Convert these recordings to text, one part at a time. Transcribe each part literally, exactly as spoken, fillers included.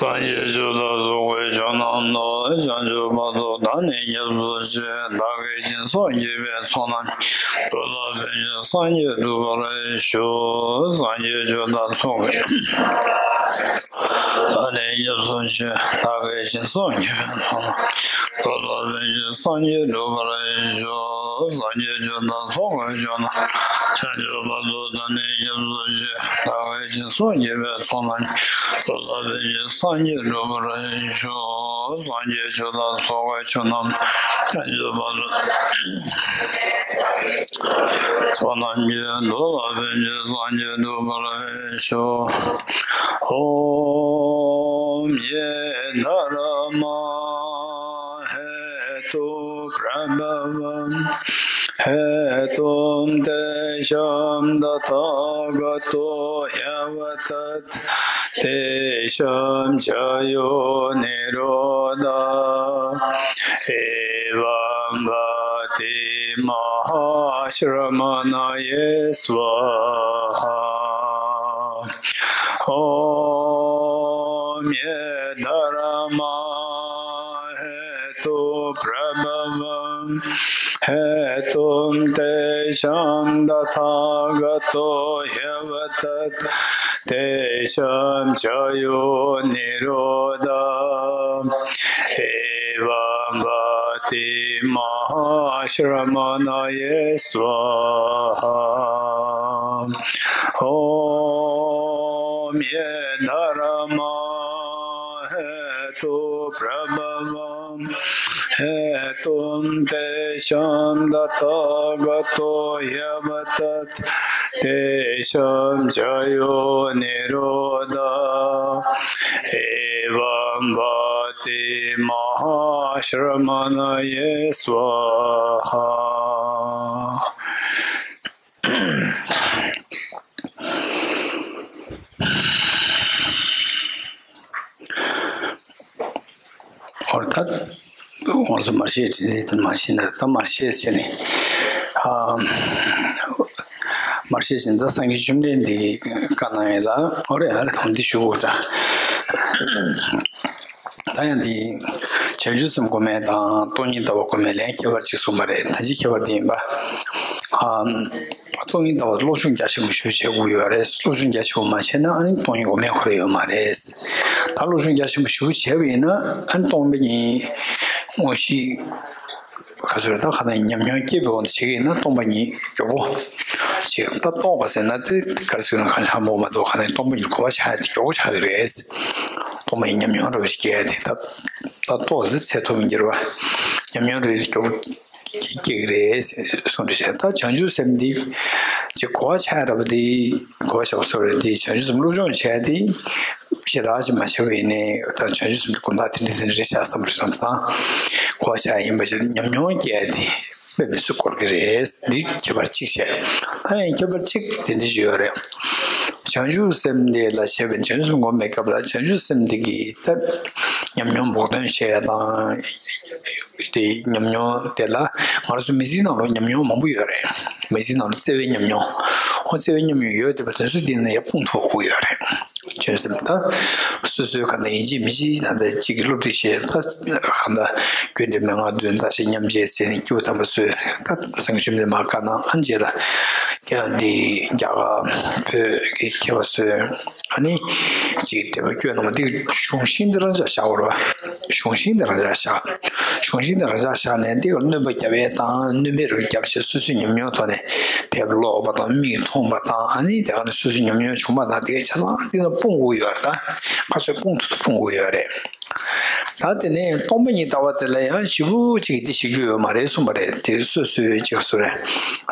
སངས་རྒྱས་ཆོས་དང་ཚོགས་ཀྱི་མཆོག་རྣམས་དང་། བྱང་ཆུབ་བར་དུ་བདག་ནི་སྐྱབས་སུ་མཆི། བདག་གིས་སྦྱིན་སོགས་བགྱིས་པའི་ཚོགས་རྣམས་ཀྱིས། འགྲོ་ལ་ཕན་ཕྱིར་སངས་རྒྱས་འགྲུབ་པར་ཤོག་སངས་རྒྱས་ཆོས་དང་ཚོགས་ཀྱི་བདག་ནི་སྐྱབས་སུ་མཆི། བདག་གིས་སྦྱིན་སོགས་བགྱིས་པའི་ཚོགས་རྣམས་ཀྱིས། འགྲོ་ལ་ཕན་ཕྱིར་སངས་རྒྱས་འགྲུབ་པར་ཤོག་སངས་རྒྱས་ཆོས་དང་ཚོགས་ཀྱི་མཆོག་རྣམས། བྱང་ཆུབ་བར་དུ་བདག་ནི་སྐྱབས་སུ་མཆི། བདག་གིས་སྦྱིན་སོགས་བགྱིས་པའི་ཚོགས་རྣམས་ཀྱིས། འགྲོ་ལ་ཕན་ཕྱིར་སངས་རྒྱས་འགྲུབ་པར་ཤོག་སངས་རྒྱས་ཆོས་དང་ཚོགས་ཀྱི་མཆོག་རྣམས། བྱང་ཆུབ་བར་དུ་ཚོགས་རྣམས་ཀྱིས། འགྲོ་ལ་ཕན་ཕྱིར་སངས་རྒྱས་འགྲུབ་པར་ཤོག ॐ ये धर्मा हेतुं प्रभवं हेतुं तेषां तथागतो ह्यवदत् तेषां च यो निरोध एवं वति महाश्रमणये स्वाहा। ॐ ये धर्मा हेतु प्रभवं हेतुं तेषां तथागतो ह्यवदत् तेषां च यो निरोध एवं वति महाश्रमणये स्वाहा। ॐ ये धर्मा हेतु प्रभवं हेतुं तेषां तथागतो ह्यवदत् तेषां च यो निरोध एवं वति महाश्रमणये स्वाहा। འོ་ད་ང་ཚོ་མར་ཤེས་བྱས་ནས་མར་ཤེས་ན་ད་མར་ཤེས་བྱས་ནས་ཨ་མར་ཤེས་བྱས་ནས་ད་སངས་རྒྱས་བཅོམ་ལྡན་འདས་ཀྱི་བཀའ་གནང་ཡས་ལ་འོ་རེད་ཨ་རེ་དང་འདི་ཞུ་དགོས་འདྲ། ད་ཡང་འདི་བྱང་ཆུབ་སེམས་སྒོམ་ཡས་དང་སྟོང་ཉིད་ལྟ་བ་སྒོམ་ཡས་ལ་ཡང་ཁྱད་པར་གཅིག་གསུངས་པ་རེད། ད་ཅི་ཁྱད་པར་འདི་ཡིན་པ། ཨ། སྟོང་ཉིད་ལྟ་བ་སློབ་སྦྱོང་རྒྱ་ཆེན་པོ་ཞིག་བྱེད་དགོས་ཡོད་རེད། སློབ་སྦྱོང་རྒྱ་ཆེན་པོ་མ་བྱས་ན་ཨ་ནི་སྟོང་ཉིད་སྒོམ་ཡས་ཁོ་རང་ཡོད་མ་རེད། ད་སློབ་སྦྱོང་རྒྱ་ཆེན་པོ་ཞིག་བྱས་པ་ཡིན་ན་ཨ་ནི་སྟོང་པ་ཉིད་དངོས་གཞི་ག་ཚོད་ད་ག་ནས་ཉམས་མྱོང་སྐྱེས་པའི་དབང་དུ་བྱེད་ཀྱི་ཡིན་ན་སྟོང་པ་ཉིད་མགྱོགས་པོ་ཞིག་ད་རྟོགས་པ་ཟེར་ན་དེ་ག་རེ་ཟེར་ན་གང་ཆགས་མོ་མ་གཏོགས་ག་ནས་སྟོང་པ་ཉིད་གོ་བ་ཆགས་ཡ་དེ་མགྱོགས་པོ་ཆགས་ཀྱི་རེད། སྟོང་པ་ཉིད་ཉམས་མྱོང་འདྲ་བོ་ཞིག་སྐྱེ་ཡ་དེ་ད་ད་རྟོགས་ཟེར་ཚད་ཐུབ་མི་འགྱུར་བ་ཉམས་མྱོང་འདྲ་བོ་ཞིག་མགྱོགས་པོ། སྐྱེ་གི་རེད་གསུངས་འདུག་ཤག་ད་བྱང་ཆུབ་སེམས་འདི་ཅིག་གོ་བ་ཆགས་འདྲ་པོ་འདི་གོ་བ་ཆགས་པ་སོགས་རེད། འདི་བྱང་ཆུབ་སེམས་སློབ་སྦྱོང་བྱས་ཏེ་ཞེ་དྲག་ཅིག་མ་བྱས་པ་ཡིན་ནའི་ད་བྱང་ཆུབ་སེམས་འདི་དགོང་དག་དེ་འདྲ་དེ་འདྲ་རེད་ཤག་བསམ་པ་རེད། ལམ་སང་གོ་བ་ཆགས་ཡིན་པ་ཞིག་ཉམས་མྱོང་སྐྱེས་ཏེ་དཔེ་མི་སྲིད་འཁོར་གི་རེད། འདི་ཁྱད་པར་གཅིག་བཤད། ད་ཡང་ཁྱད་པར་གཅིག་དེ་འདྲ་ཞིག་ཡོད་རེད། བྱང་ཆུབ་སེམས་འདི་ལ་བྱས་པའི་བྱང་ཆུབ་སེམས་སྒོམ་པའི་སྐབས་ལ་བྱང་ཆུབ་སེམས་འདི་གི་ད་ཉམས་མྱོང་བོགས་འདོན་བྱས་དང་། དེ་ཉམས་མྱོང་དེ་ལ་ང་རང་ཚོ་མི་ཚེའི་ནང་ལ་ཉམས་མྱོང་མང་པོ་ཡོད་རེད། མི་ཚེའི་ནང་ལ་བརྩེ་བའི་ཉམས་མྱོང་། འོ་བརྩེ་བའི་ཉམས་མྱོང་ཡོད་བསྡད་པ་དེ་ཚོ་འདི་ནས་ཡར་སྤུངས་ཐུབ་དགོས་ཡོད་རེད། བྱང་ཆུབ་སེམས་ད་སོ་སོའི་ག་འདྲ་ཡིན་གཅིག་མིན་གཅིག་ད་ལྟ་གཅིག་གི་སློབ་ཁྲིད་བྱས་ད་ག་འདྲ་རྒྱུན་དུ་མན་ངག་བདུན་བརྟག་ཞིབ་མཉམ་བྱས་བྱས་ནས་སྐྱེས་བུ་དམ་པ་ཚོས་ད་སངས་རྒྱས་བཅོམ་ལྡན་འདས་མར་བཀའ་གནང་ཨ་ནི་རྗེས་ལ་ཀྱང་འདི་རྒྱ་གར་བོད་ཀྱི་མཁས་པ་ཚོས། ཨ་ནི། ཅིག་འགྲེལ་པ་བསྐྱོན་གནང་བ་འདི་གཞུང་ཤིང་འདི་རང་འཇགས་བཞག་པ་རེད་བ། གཞུང་ཤིང་འདི་རང་འཇགས་བཞག་གཞུང་ཤིང་འདི་རང་འཇགས་བཞག་ནས་འདི་ག་སྣོན་པ་བརྒྱབ་ཡས་དང་སྣོན་པའི་རོལ་རྒྱབ་བྱས་སོ་སོའི་ཉམས་མྱོང་ཐོག་ནས་དེབ་ཀློག་པ་དང་མིག་མཐོང་པ་དང་ཨ་ནི་དེ་ག་ནས་སོ་སོའི་ཉམས་མྱོང་བྱུང་བ་དང་དེ་གའི་ཆ་ཚང་འདི་ལ་སྤུངས་དགོས་ཡོད་རེད་ད། ག་ཚོད་སྤུངས་ཐུབ་ཐུབ་སྤུངས་དགོས་ཡོད་རེད། ད་དེ་ནས་སྟོང་པ་ཉིད་ལྟ་བ་དེ་ལ་ཡང་ཞེ་པོ་ཅིག་འདི་བྱེད་རྒྱུ་ཡོད་མ་རེད་གསུངས་པ་རེད། དེ་སོ་སོའི་ཅིག་སུ་རེད།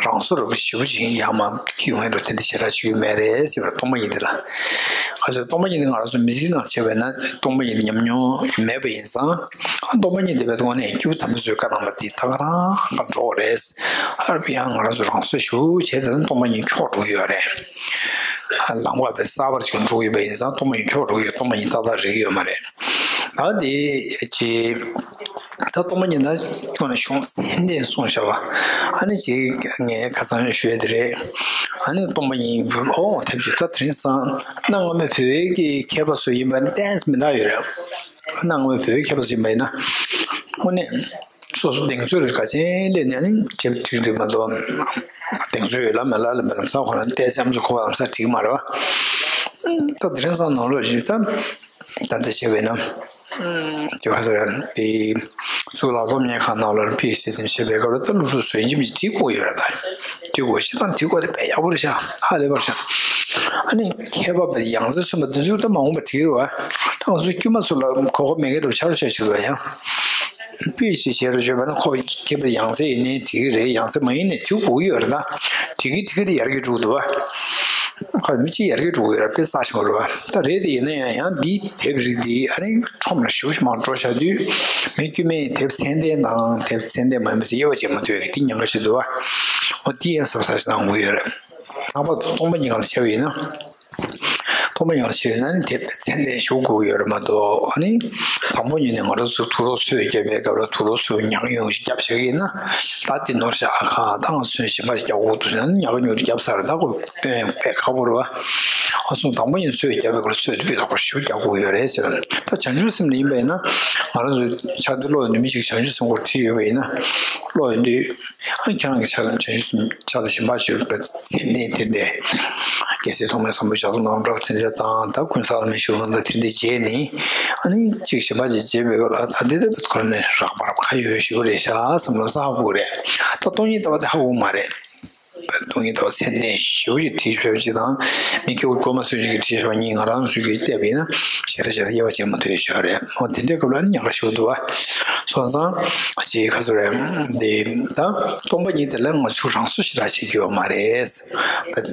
རང་བཟོ་རུ་ཞེ་པོ་ཅིག་ཡང་མ་ཁྱི་ཡོང་ཡ་འགྲོ་དེ་འདྲ་ཞེ་དྲག་བྱེད་རྒྱུ་མེད་རེད་ཟེར་བ་སྟོང་པ་ཉིད་དེ་ལ། ག་ཚོད་སྟོང་པ་ཉིད་དེ་ང་རང་ཚོ་མི་ཚེའི་ནང་བྱས་པས་ན་སྟོང་པ་ཉིད་ཉམས་མྱོང་མེད་པ་ཡིན་ཙང་། སྟོང་པ་ཉིད་དེ་བས་ཐོག་ནས་སྐྱེས་བུ་དམ་པ་ཚོའི་བཀའ་གནང་བ་དེ་ད་ག་རང་ག་འགྲོ་བ་རེད། ཨ་རབ་ཡང་ང་རང་ཚོ་རང་བཟོ་ཞེ་པོ་བྱས་དེ་ན་སྟོང་པ་ཉིད་འཁྱོག་འགྲོ་གི་ཡོད་རེད། ལམ་ཁ་དེ་གསར་པར་ཅིག་འགྲོ་གི་ཡོད་པ་ཡིན་ཙང་སྟོང་པ་ཉིད་འཁྱོག་འགྲོ་གི་ཡོད། སྟོང་པ་ཉིད་ཏག་ཏག་རེག་གི་ཡོད་མ་རེད། ད་དེ་ཅི། ད་སྟོང་པ་ཉིད་ལ་ཁྱོད་ནས་གཞུང་ཚད་ལྡན་གསུངས་བཞག་པ། ཨ་ནི་ཅིག་ངས་ཁ་སང་ཞུས་དེ་རེད། ཨ་ནི་སྟོང་པ་ཉིད་ཨོ་ཐེབས་ཀྱི་ད་དེ་རིང་སང་གནའ་སྔ་མོའི་བོད་པའི་གི་མཁས་པ་ཚོ་ཡིན་པ་ནི་ཏོག་ཙམ་མི་འདྲ་ཡོད་རེད། གནའ་སྔ་མོའི་བོད་པའི་མཁས་པ་ཚོ་ཡིན་པ་ཡིན་ན་དངོས་གནས་སོ་སོ་གདེང་ཚོད་རེ་ག་ཅན་སླེབས་ནས་ཨ་ནི་ཁྱེད་འགྲིག་འགྲིག་མ་གཏོགས་གདེང་ཚོད་ཡོད་ལ་མེད་ལ་ལ་མེད་ལ་ཚ་ཁོ་ན་ཏོག་ཙམ་ཚོ་ཁོ་བ་ལམ་སང་འགྲིག་མ་རེད་བ། ད་དེ་རིང་སང་ནང་ལོགས་ཞིག་ད། ད་ལྟ་བྱས་པས་ན། དེ་བ་ཟེར་དེ། གཙུག་ལག་སློབ་གཉེར་ཁང་ནང་ལ་པི་ཨེཆ་ཌི་དེ་བྱེད་པའི་སྐབས་ལ་ད་སློབ་ཕྲུག་ཚོས་ཡིན་གཅིག་མིན་གཅིག་བྲིས་དགོས་ཡོད་རེད་ད། བྲིས་དགོས་ཤི་དང་བྲིས་དགོས་དེ་དཔེ་ཡག་པོ་རེད་ཤག་ཧ་ལས་པ་རེད་ཤག་ཨ་ནི་མཁས་པ་པའི་ཡང་རྩེ་གསུངས་པ་དེ་ཚོ་ད་མ་འོངས་པ་བྲིས་རེད་བ། ད་ང་ཚོ་དཀྱུས་མ་ཚོ་ལ་གོ་སྐབས་མེད་མཁན་རེད་ཆ་རོགས་བྱ་ཆོག་ལ་ཡང་། པི་ཨེཆ་ཌི་བྱེད་རོགས་བྱས་པ་ན་ཁོ་མཁས་པའི་ཡང་རྩེ་ཡིན་ནའི་བྲིས་ཀྱི་རེད། ཡང་རྩེ་མ་ཡིན་ནའི་བྲིས་དགོས་ཀྱི་ཡོད་རེད་ད། བྲིས་ཀྱི་བྲིས་ཀྱི་རེད་ཡར་རྒྱས་འགྲོ་གི་འདུག་བ། ཁ་མི་གཅིག་ཡར་རྒྱས་འགྲོ་གི་ཡོད་ར་དཔེ་རྩ་ཆེན་པོ་རེད་བ། ད་རེད་དེ་ཡིན་ན་ཡང་ཡང་འདིའི་དེབ་རིགས་འདི་ཨ་རིང་ཁྲོམ་ལ་ཞེ་པོ་ཞིག་མང་འགྲོ་བཞག་དུས་མི་དཀྱུས་མའི་དེབ་ཚད་ལྡན་དང་དེབ་ཚད་ལྡན་མ་ཡིན་པ་ཟེར་དབྱེ་བ་འབྱེད་མ་ཐུབ་ཡ་གི་འདི་ཉེན་ཁ་ཞིག་འདུག་བ། འོ་འདི་ཡང་གཟབ་གཟབ་ཞིག་གནང་དགོས་ཡོད་རེད། ལྷག་པར་དུ་སྟོང་པ་ཉིད་སྒང་ལ་བྱས་པ་ཡིན་ན། སྟོང་པ་ཉིད་སྒང་ལ་བྱས་ཡོད་ན་ནི་དེབ་ཚད་ལྡན་ཞེ་པོ་དགོས་ཀྱི་ཡོད་རེད་མ་གཏོགས་ཨ་ནི། དང་པོ་ཉིད་ནས་ང་རང་ཚོ་དུག་ལོག་ཚོས་བརྒྱབ་པའི་སྐབས་ལ་དུག་ལོག་ཚོས་ཉག་ཉོག་ཞིག་བརྒྱབ་བཞག་གི་ཡིན་ན། ད་དེ་ནོར་ཤག་ཨ་ཁ་ད་ང་ཚོས་གཞན་པ་ཞིག་རྒྱག་དགོས་འདུག་ཟེར་ན་ཉག་ཉོག་རྒྱབ་ཚར་ད་ཁོ་སྟོན་དཔེ་ཁག་པོ་རེད་བ། ཨ་སོང་དང་པོ་ཉིད་ཚོས་བརྒྱབ་པའི་སྐོར་ཚོས་དུས་ད་ཁོ་ཞུ་རྒྱག་དགོས་ཡོད་རེད་ཟེར། ད་བྱང་ཆུབ་སེམས་ལ་ཡིན་པ་ཡིན་ན་ང་རང་ཚོ་ཕྱག་དེབ་ཀློག་ཡོང་དུས་མི་ཞིག་བྱང་ཆུབ་སེམས་སྐོར་བྲིས་ཡོད་པ་ཡིན་ན་ཀློག་ཡོང་དུས་ཨ་ཁྱེད་རང་གི་ཕྱག་ལ་བྱང་ཆུབ་སེམས་ཕྱག་ལ་ཞིམ་པ་ཞིག་ཡོད་པའི་ཚེ་གནས་དེ་འདྲས་རྒྱལ་སྲས་ཐོགས་མེད་སམ་བྷོ་ཊ་ཞབས་དྲུང་ནང་འགྲོ་དེ་འདྲས་དང་ད་ཀུན་བཟང་བླ་མའི་ཞབས་དྲུང་དང་དེ་འདྲས་མཇལ་ནས་ཨ་ནི་གཅིག་ཞིམ་པ་ཞིག་བརྗེས་པའི་སྐོར་ལ་ད་འདི་ལྟ་བུའི་སྐོར་ནས་རགས་པ་རགས་པ་ཁ་ཡོད་ཞིག་རེད་ཤག་བསམ་བློ་བསམ་ཧ་གོ་རེད། ད་སྟོང་ཉིད་ལྟ་བ་དེ་ཧ་གོ་མ་རེད། སྟོང་ཉིད་ལྟ་བ་ཚད་ལྡན་ཞེ་པོ་ཞིག་བྲིས་ཤོད་ཅིག་དང་མི་སྐྱེ་བོ་སྒྲོལ་མ་ཚུན་ཆད་ཀྱི་བྲིས་ཤོད་གཉིས་ང་རང་ཚོས་ཀྱི་བལྟས་པ་ཡིན་ན་ཞེ་དྲག་ཞེ་དྲག་དབྱེ་བ་འབྱེད་མ་ཐུབ་ཡོད་ཤོད་རེད། འོ་དེ་འདྲའི་སྐབས་ལ་ནི་ཉག་ག་ཞུ་འདུག་བ། སོང་ཙང་ཅིག་ཁ་སོ་རེད་དེ་ད་སྟོང་པ་ཉིད་དེ་ལ་ང་ཚོ་རང་བཟོ་ཞེ་དྲག་བྱེད་རྒྱུ་ཡོད་མ་རེད།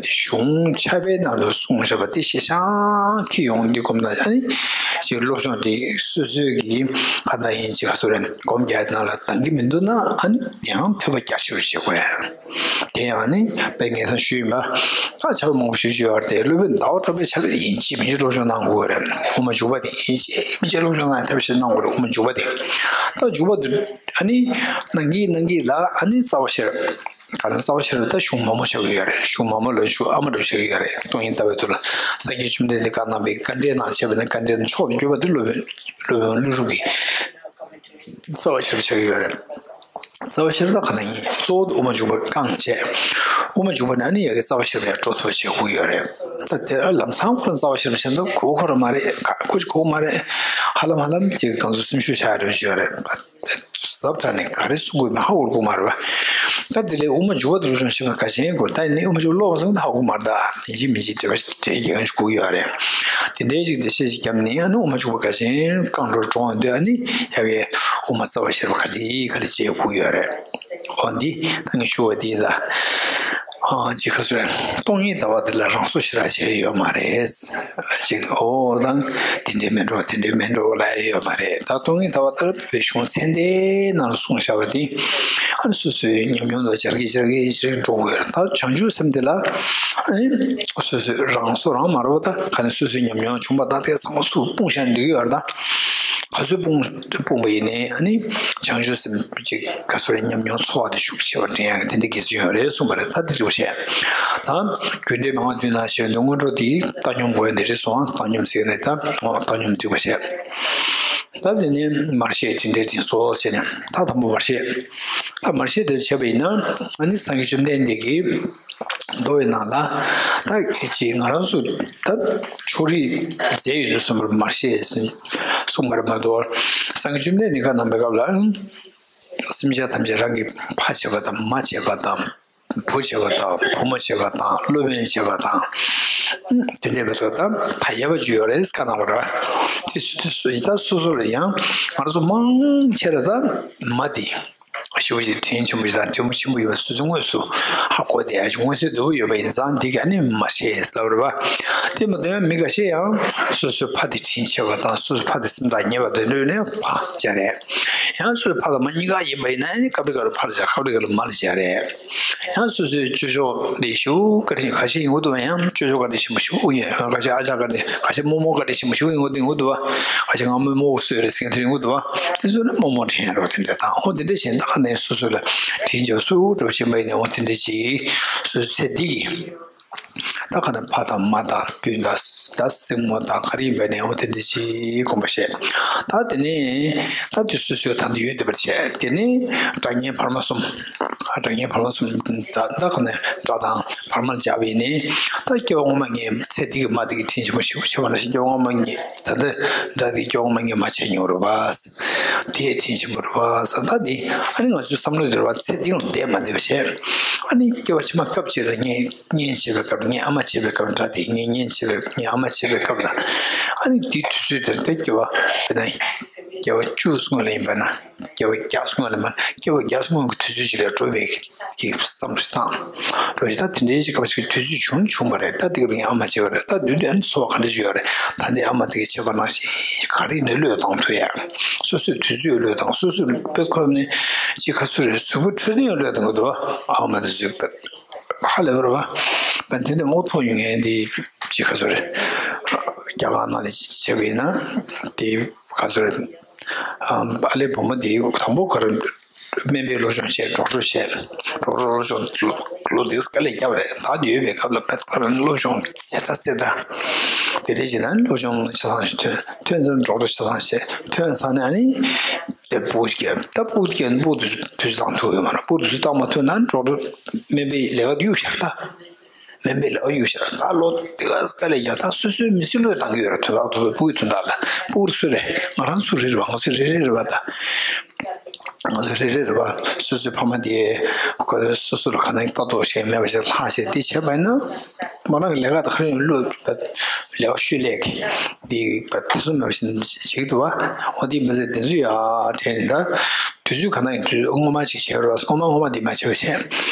གཞུང་ཕྱྭ་པའི་ནང་དུ་གསུངས་བཞག་པ་དེ་ཤེས་བྱ་ཁྱེར་ཡོང་དུས་གོམས་དང་ཨ་ནི་ཅིག་སློབ་སྦྱོང་དེ་སོ་སོའི་གི་ག་ད་ཡིན་ཅིག་ཁ་སོ་རེད་སྒོམ་རྒྱག་ནང་ལ་འདང་གི་མི་འདུག་ན་ཨ་ནི་ཡང་ཐོས་པ་རྒྱ་ཆེར་བྱེད་དགོས་ཡ། དེ་ཡང་ནི་དཔེ་ངེས་གསལ་ཞུས་ཡིན་པ། ད་ཆ་མང་པོ་ཞུ་རྒྱུ་ཡོད་རེད་དེ་སློབ་དཔོན་ཟླ་བ་གྲགས་པའི་ཕྱྭ་པའི་ཡིན་གཅིག་མིན་གཅིག་སློབ་སྦྱོང་གནང་དགོས་རེད། དབུ་མ་འཇུག་པ་དེ་ཡིན་གཅིག་མིན་གཅིག་སློབ་སྦྱོང་གནང་ཐབས་ཤེས་གནང་དགོས་རེད། དབུ་མ་འཇུག་པ་དེ། ད་འཇུག་པ་དེ་ཨ་ནི་གནང་གི་གནང་གི་ལ་ཨ་ནི་རྩ་བ་ཤེར། ག་ལ་རྩ་བ་ཤེར་ད་གཞུང་མང་པོ་ཆགས་ཀྱི་ཡོད་རེད། གཞུང་མང་པོ་ལ་གཞུང་ཨ་མ་འདྲ་ཆགས་ཀྱི་ཡོད་རེད། སྟོང་ཉིད་ལྟ་བའི་ཐོག་ལ་སངས་རྒྱས་བཅོམ་ལྡན་འདས་བཀའ་གནང་བའི་དཀའ་འགྲེལ་ནང་བྱས་པ་ནི་དཀའ་འགྲེལ་མཆོག་ཏུ་གྱུར་པ་དེ་སློབ་དཔོན་སློབ་དཔོན་ཀླུ་སྒྲུབ་ཀྱི་རྩ་བ་ཤེར་ཆགས་ཀྱི་ཡོད་རེད། རྩ་བ་ཤེས་རབ་ད་ག་ན་ཡིན། གཙོ་བོ་དབུ་མ་འཇུག་པ་རྐང་བྱས། དབུ་མ་འཇུག་པ་ན་ནི་ཡ་གི་རྩ་བ་ཤེས་རབ་ཡར་འགྲོ་ཐུབ་བྱེད་དགོས་ཡོད་རེད། ད་དེ་ལམ་སང་ཁོ་རང་རྩ་བ་ཤེས་རབ་བྱས་ན་གོ་ཁོ་རང་མ་རེད། ག་ཁོ་ཅིག་གོ་མ་རེད། ཧ་ལམ་ཧ་ལམ་ཅིག་གང་ཚོ་སེམས་ཤུགས་ཆག་རེད་བྱས་ཡོད་རེད། ཟབ་དྲགས་ནས་ག་རེ་གསུང་དགོས་མ་ཧ་གོ་གོ་མ་རེད་བ། ད་དེ་ལས་དབུ་མ་འཇུག་པ་དེ་རུ་ཤོང་ཤེས་པ་ག་ཅན་དགོས། ད་ནི་དབུ་མ་འཇུག་ཀློག་པ་སང་ད་ཧ་གོ་མ་རེད། ད་ཡིན་གཅིག་མིན་གཅིག་འགྲེལ་པ་འགྲེལ་རྒྱག་གང་ཞིག་དགོས་ཡོད་རེད། དེ་འདྲའི་ཞིག་འགྲེལ་བཤད་ཅིག་བརྒྱབ་ནས་ཨ་ནི་དབུ་མ་འཇུག་པ་ག་ཅན་རྐང་འགྲོ་གྲོང་འདོད་ཨ་ནི་ཡ་གི་དབུ་མ་རྩ་བ་ཤེས་རབ་ག་ལེ་ག་ལེ་བྱེད་དགོས་ཡོད་རེད། འོ་འདི་ད་ངས་ཞུ་བ་འདི་ལ་ཨ་ཅིག་ཁ་སོ་སྟོང་ཉིད་ལྟ་བ་འདི་ལ་རང་བཟོ་ཞེ་དྲག་བྱས་ཡོད་མ་རེད། ཅིག་ཨོ་དང་དེ་འདྲའི་མེད་འགྲོ་དེ་འདྲའི་མེད་འགྲོ་ལ་ཡོད་མ་རེད། ད་སྟོང་ཉིད་ལྟ་བ་ལྟར་བའི་གཞུང་ཚད་ལྡན་ནང་ལ་གསུངས་བཞག་པ་འདི་ཨ་ནི་སོ་སོའི་ཉམས་མྱོང་དང་སྦྱར་གྱི་སྦྱར་གྱི་སྦྱར་གྱི་འགྲོ་དགོས་ཡོད་རེད། ད་བྱང་ཆུབ་སེམས་འདི་ལ་ཨ་ནི་སོ་སོའི་རང་བཟོ་རང་མ་རེད་པ། ད་ག་ནས་སོ་སོའི་ཉམས་མྱོང་བྱུང་བ་དང་དེ་ཚང་མ་ཚུར་སྤུངས་བཞག་ནས་འདུག་ཡོད་རེད། ད་ག་ཚོད་སྤུངས་སྤུངས་པ་ཡིན་ནའི་ཨ་ནི་བྱང་ཆུབ་སེམས་ཀྱི་ག་ཚོད་རེད་ཉམས་མྱོང་འཚོ་བ་དེ་ཤུགས་ཆེ་བ་འདྲེན་ཡག་གི་དེ་འདྲའི་དགེ་མཚན་ཡོད་རེད་གསུངས་པ་རེད། ད་དེ་འདྲ་བ་བཤད། ད་རྒྱུ་འབྲས་མན་ངག་བདུན་ནང་བཤད་འདུག་སྔོན་འགྲོ་དེ་བཏང་སྙོམས་དགོས་འདི་རེད་སོང་། བཏང་སྙོམས་ཟེར་ནས་ད་བཏང་སྙོམས་འགྲིག་པ་བཤད། ད་དེ་ནས་མར་བཤད་དྲིན་དྲན་དྲིན་གཟོ་བྱས་ནས་ད་དང་པོ་མར་བཤད། ད་མར་བཤད་དེར་བྱས་པ་ཡིན་ན་ཨ་ནི་སངས་རྒྱས་བཅོམ་ལྡན་འདས་ཀྱིས་མདོ་བའི་ནང་ལ་ད་ཁྱེད་ཀྱིས་ང་རང་ཚོ་ད་ཕྱོགས་རིས་རྫས་ཡོད་དུ་གསུངས་པར་མར་བཤད་གསུངས་པར་མ་གཏོགས་སངས་རྒྱས་བཅོམ་ལྡན་འདས་བཀའ་གནང་བའི་སྐབས་ལ་སེམས་ཅན་ཐམས་ཅད་རང་གི་ཕ་བྱས་པ་དང་མ་བྱས་པ་དང་བུ་བྱས་པ་དང་བུ་མོ་བྱས་པ་དང་སློབ་དཔོན་བྱས་པ་དང་དེ་འདྲས་པའི་ཐོག་ད་ད་ཡལ་བ་ཅིག་ཡོད་རེད་བཀའ་གནང་བ་རེད། དེ་སུ་དེ་སུ་ཡི་ད་སོ་སོ་ལ་ཡང་ང་རང་ཚོ་མང་ཆེ་ལ་ད་མ་དེ། ཞེ་པོ་ཅིག་དྲིན་ཆེན་པོ་ཞིག་དང་དྲིན་པོ་ཆེན་པོ་ཡོད་པ་སོ་སོ་དངོས་སུ་ཧ་གོ་བསྡད་ཡ་ཅིག་མངོན་གསལ་དོད་པོ་ཡོད་པ་ཡིན་ཙང་འདི་ག་ནི་མ་ཤེས་ལབ་རེད་པ། དེ་མ་གཏོགས་ཡང་མི་འགའ་ཤས་ཡང་སོ་སོའི་ཕ་དེ་དྲིན་ཆེ་བ་དང་སོ་སོའི་ཕ་དེ་སེམས་ཐག་ཉེ་བ་དེ་འདྲ་ནས་ཕ་སྦྱར་རེད། ཡང་སོ་སོའི་ཕ་དང་མ་གཉིས་ཀ་ཡིན་པ་ཡིན་ན་ཡང་སྐབས་རེ་སྐབས་རེ་ཕར་སྦྱར་སྐབས་རེ་སྐབས་རེ་མར་སྦྱར་རེད། ཡང་སོ་སོའི་སྤྱོད་ཕྱོགས་འདི་ཞུ་བཀའ་དྲིན་ཁ་ཤས་ཡིན་དགོས་འདུག་པ། ཡང་སྤྱོད་ཕྱོགས་བཀའ་དྲིན་ཆེན་པོ་ཞུ་ཡིན་ཁ་ཤས་ཨ་ཅག་བཀའ་དྲིན་ཁ་ཤས་རྨོ་མོ་བཀའ་དྲིན་ཆེན་པོ་ཞུ་ཡིན་དགོས་འདུག་པ། ཁ་ཤས་ང་རྨོ་མོ་གསོས་རེད་ཟེར་མཁན་དེ་ཡིན་དགོས་འདུག་པ། དེ་ཚོ་ནི་རྨོ་མོ་དྲན་རོགས་དེ་འདྲ་དང་འོ་དེ་འདྲ་བྱས་ན་ད་ག་ནས་སོ་སོ་ལ་དྲིན་ཆེ་བ་སུ་འགྲོ་བྱེད་པ་ཡིན་ནའང་དེ་འདྲ་ཅིག་སོ་སོའི་ཚེ་འདི་གི་ ད་ག་ནས་ཕ་དང་མ་དང་སྤུན་དང་ད་སྲིང་མོ་དང་ག་རེ་ཡིན་པ་ནས་འོ་དེ་འདྲ་ཅིག་དགོངས་པ་བཞེས། ད་དེ་ནས་ད་དེ་སོ་སོའི་ད་འདི་ཡོད་བསྡད་པ་བྱས། དེ་ནས་དགྲ་གཉེན་བར་མ་གསུམ། དགྲ་གཉེན་བར་མ་གསུམ་ད་ད་ག་ནས་དགྲ་དང་བར་མར་སྦྱར་བས་ནས། ད་སྐྱེ་བ་སྔོན་མ་ངས་ཚེ་འདི་གི་མ་འདི་གི་དྲིན་ཆེན་པོ་ཞེ་པོ་ཆེ་བ་ནང་བཞིན་སྐྱེ་བ་སྔོན་མ་ངས་ད་ལྟ་དགྲ་འདི་སྐྱེ་བ་སྔོན་མ་ངས་མ་བྱས་མྱོང་རེད་པ། དེའི་དྲིན་ཆེན་པོ་རེད་པ་ཟེར། ད་འདི་ཨ་ནི་ང་ཚོའི་བསམ་བློ་འདི་རེད་པ། ཚེ་འདི་ལ་བསྡད་མ་བསྡད་པ་བྱས། ཨ་ནི་སྐྱེ་བ་ཕྱི་མ་སྐབས་གཅིག་ལ་ངས་གཉེན་བྱེད་པའི་སྐབས། ངའི་ཨ་མ་བྱེད་པའི་སྐབས། དགྲ་དེ་ངས་གཉེན་བྱེད་པའི་ངའི་ཨ་མ་བྱེད་པའི་སྐབས་ལ། ཨ་ནི་དེའི་དུས་ཚོད་དེར་ད་སྐྱེ་བ་དཔེར་ན་སྐྱེ་བ་བཅུ་སྔོན་ལ་ཡིན་པ་ན། སྐྱེ་བ་བརྒྱ་སྔོན་ལ་མ། སྐྱེ་བ་བརྒྱ་སྔོན་གྱི་དུས་ཚོད་ཅིག་ལ་འགྲོ་བའི་གི་བསམ་བློ་ཞིག་བཏང་། འགྲོ་ཞིག་ད་དེ་འདྲའི་ཞིག་སྐབས་ཤིག་དུས་ཚོད་བྱུང་བྱུང་བ་རེད། ད་དེ་ག་ངའི་ཨ་མ་བྱེད་པ་རེད། ད་དུས་དུས་ཨ་ནི་འཚོ་བ་ག་འདྲ་ཞིག་ཡོད་རེད། ད་ནི་ཨ་མ་དེ་ག་བྱེད་པ་ནང་བཞིན་ག་རེ་ནས་བློས་བཏང་ཐུབ་ཡ། སོ་སོའི་དུས་ཚོད་བློས་བཏང་། སོ་སོའི་དཔེ་ཁོ་ནི་ཅིག་ག་ཚོད་རེད། གཟུགས་པོ་འཕྲོད་བསྟེན་བློས་བཏང་གི་འདུག་ཨ་མ་དེ་ཚོས་དཔེ། ཧ་ལས་པ་རེད་པ། དཔེ་དེ་འདྲ་མོ་མཐོང་ཡོང་མཁན་དེ་ཅིག་ག་ཚོད་རེད། རྒྱ་གར་ནང་ལ་བྱས་པ་ཡིན་ན་དེ་ག་ཚོད་རེད། ཨ་ཨ་ལེ་བུ་མོ་དེ་དང་པོ་ག་རེ་སྨན་པའི་སློབ་སྦྱོང་བྱས། ཌོག་ཊར་བྱས། ཌོག་ཊར་སློབ་སྦྱོང་ལོ་འདི་དཀའ་ལས་བརྒྱབ་རེད། ད་ཡོད་པའི་སྐབས་ལ་དཔེ་ཁོ་རང་སློབ་སྦྱོང་ཚད་ལྟ་ཚད་ལྟ། དེ་འདྲ་བྱས་ན་སློབ་སྦྱོང་ཆ་ཚང་ཞིག་ཐོན། ཐོན་ཚར་ཌོག་ཊར་ཆ་ཚང་བྱས། ཐོན་ཚར་ནས་ཨ་ནི་དེ་སྤུ་གུ་སྐྱེས། ད་སྤུ་གུ་སྐྱེས་ནས་སྤུ་གུ་དུས་ཚོད་བཏང་ཐུབ་ཡོད་མ་རེད། སྤུ་གུ་དུས་ཚོད་བཏང་མ་ཐུབ་ན་ཌོག་ཊར་སྨན་པའི་ལས་ཀ་གཡུག་བཞག་ད། སྨན་པའི་ལས་ཀ་གཡུག་བཞག་ད་ལོ་དེ་ག་དཀའ་ལས་བརྒྱབ། ད་སོ་སོའི་མི་ཚེ་བློས་བཏང་གི་ཡོད་རེད། དོན་དག་ཏུ་སྤུ་གུ་དོན་དག་ལ། སྤུ་གུ་སུ་རེད། ང་རང་ཚོ་རེད་རེད་པ། ང་ཚོ་རེ་རེ་རེད་པ། ད་ང་ཚོ་རེ་རེ་རེད་པ། སོ་སོའི་ཕ་མ་དེ་ཁོ་སོ་སོ་ལ་ག་ནས་ལྟ་རྟོག་བྱས་མེད་པ་ཞིག་ལྷག་བྱས་དེ་བྱས་པ་ཡིན་ན། མོ་རང་གི་ལས་ཀ་དེ་ག་རེ་ཡིན་བློས་ལས་ཀ་ཤུལ་ལས་ཀྱི་འདི་ཐེ་ཚོམ་མེད་པ་ཞིག་བྱེད་ཀྱི་འདུག་བ། འོ་དེ་མི་ཚེ་དེ་ཚོ་ཡ་དྲན་ནས་ད་དུས་ཚོད་ག་ནས་ཡིན་དུས་སྔོན་མ་ཅིག་བྱས་རོགས། སྔོན་མ་སྔོན་མ་འདི་མ་བྱས་པ་བྱས།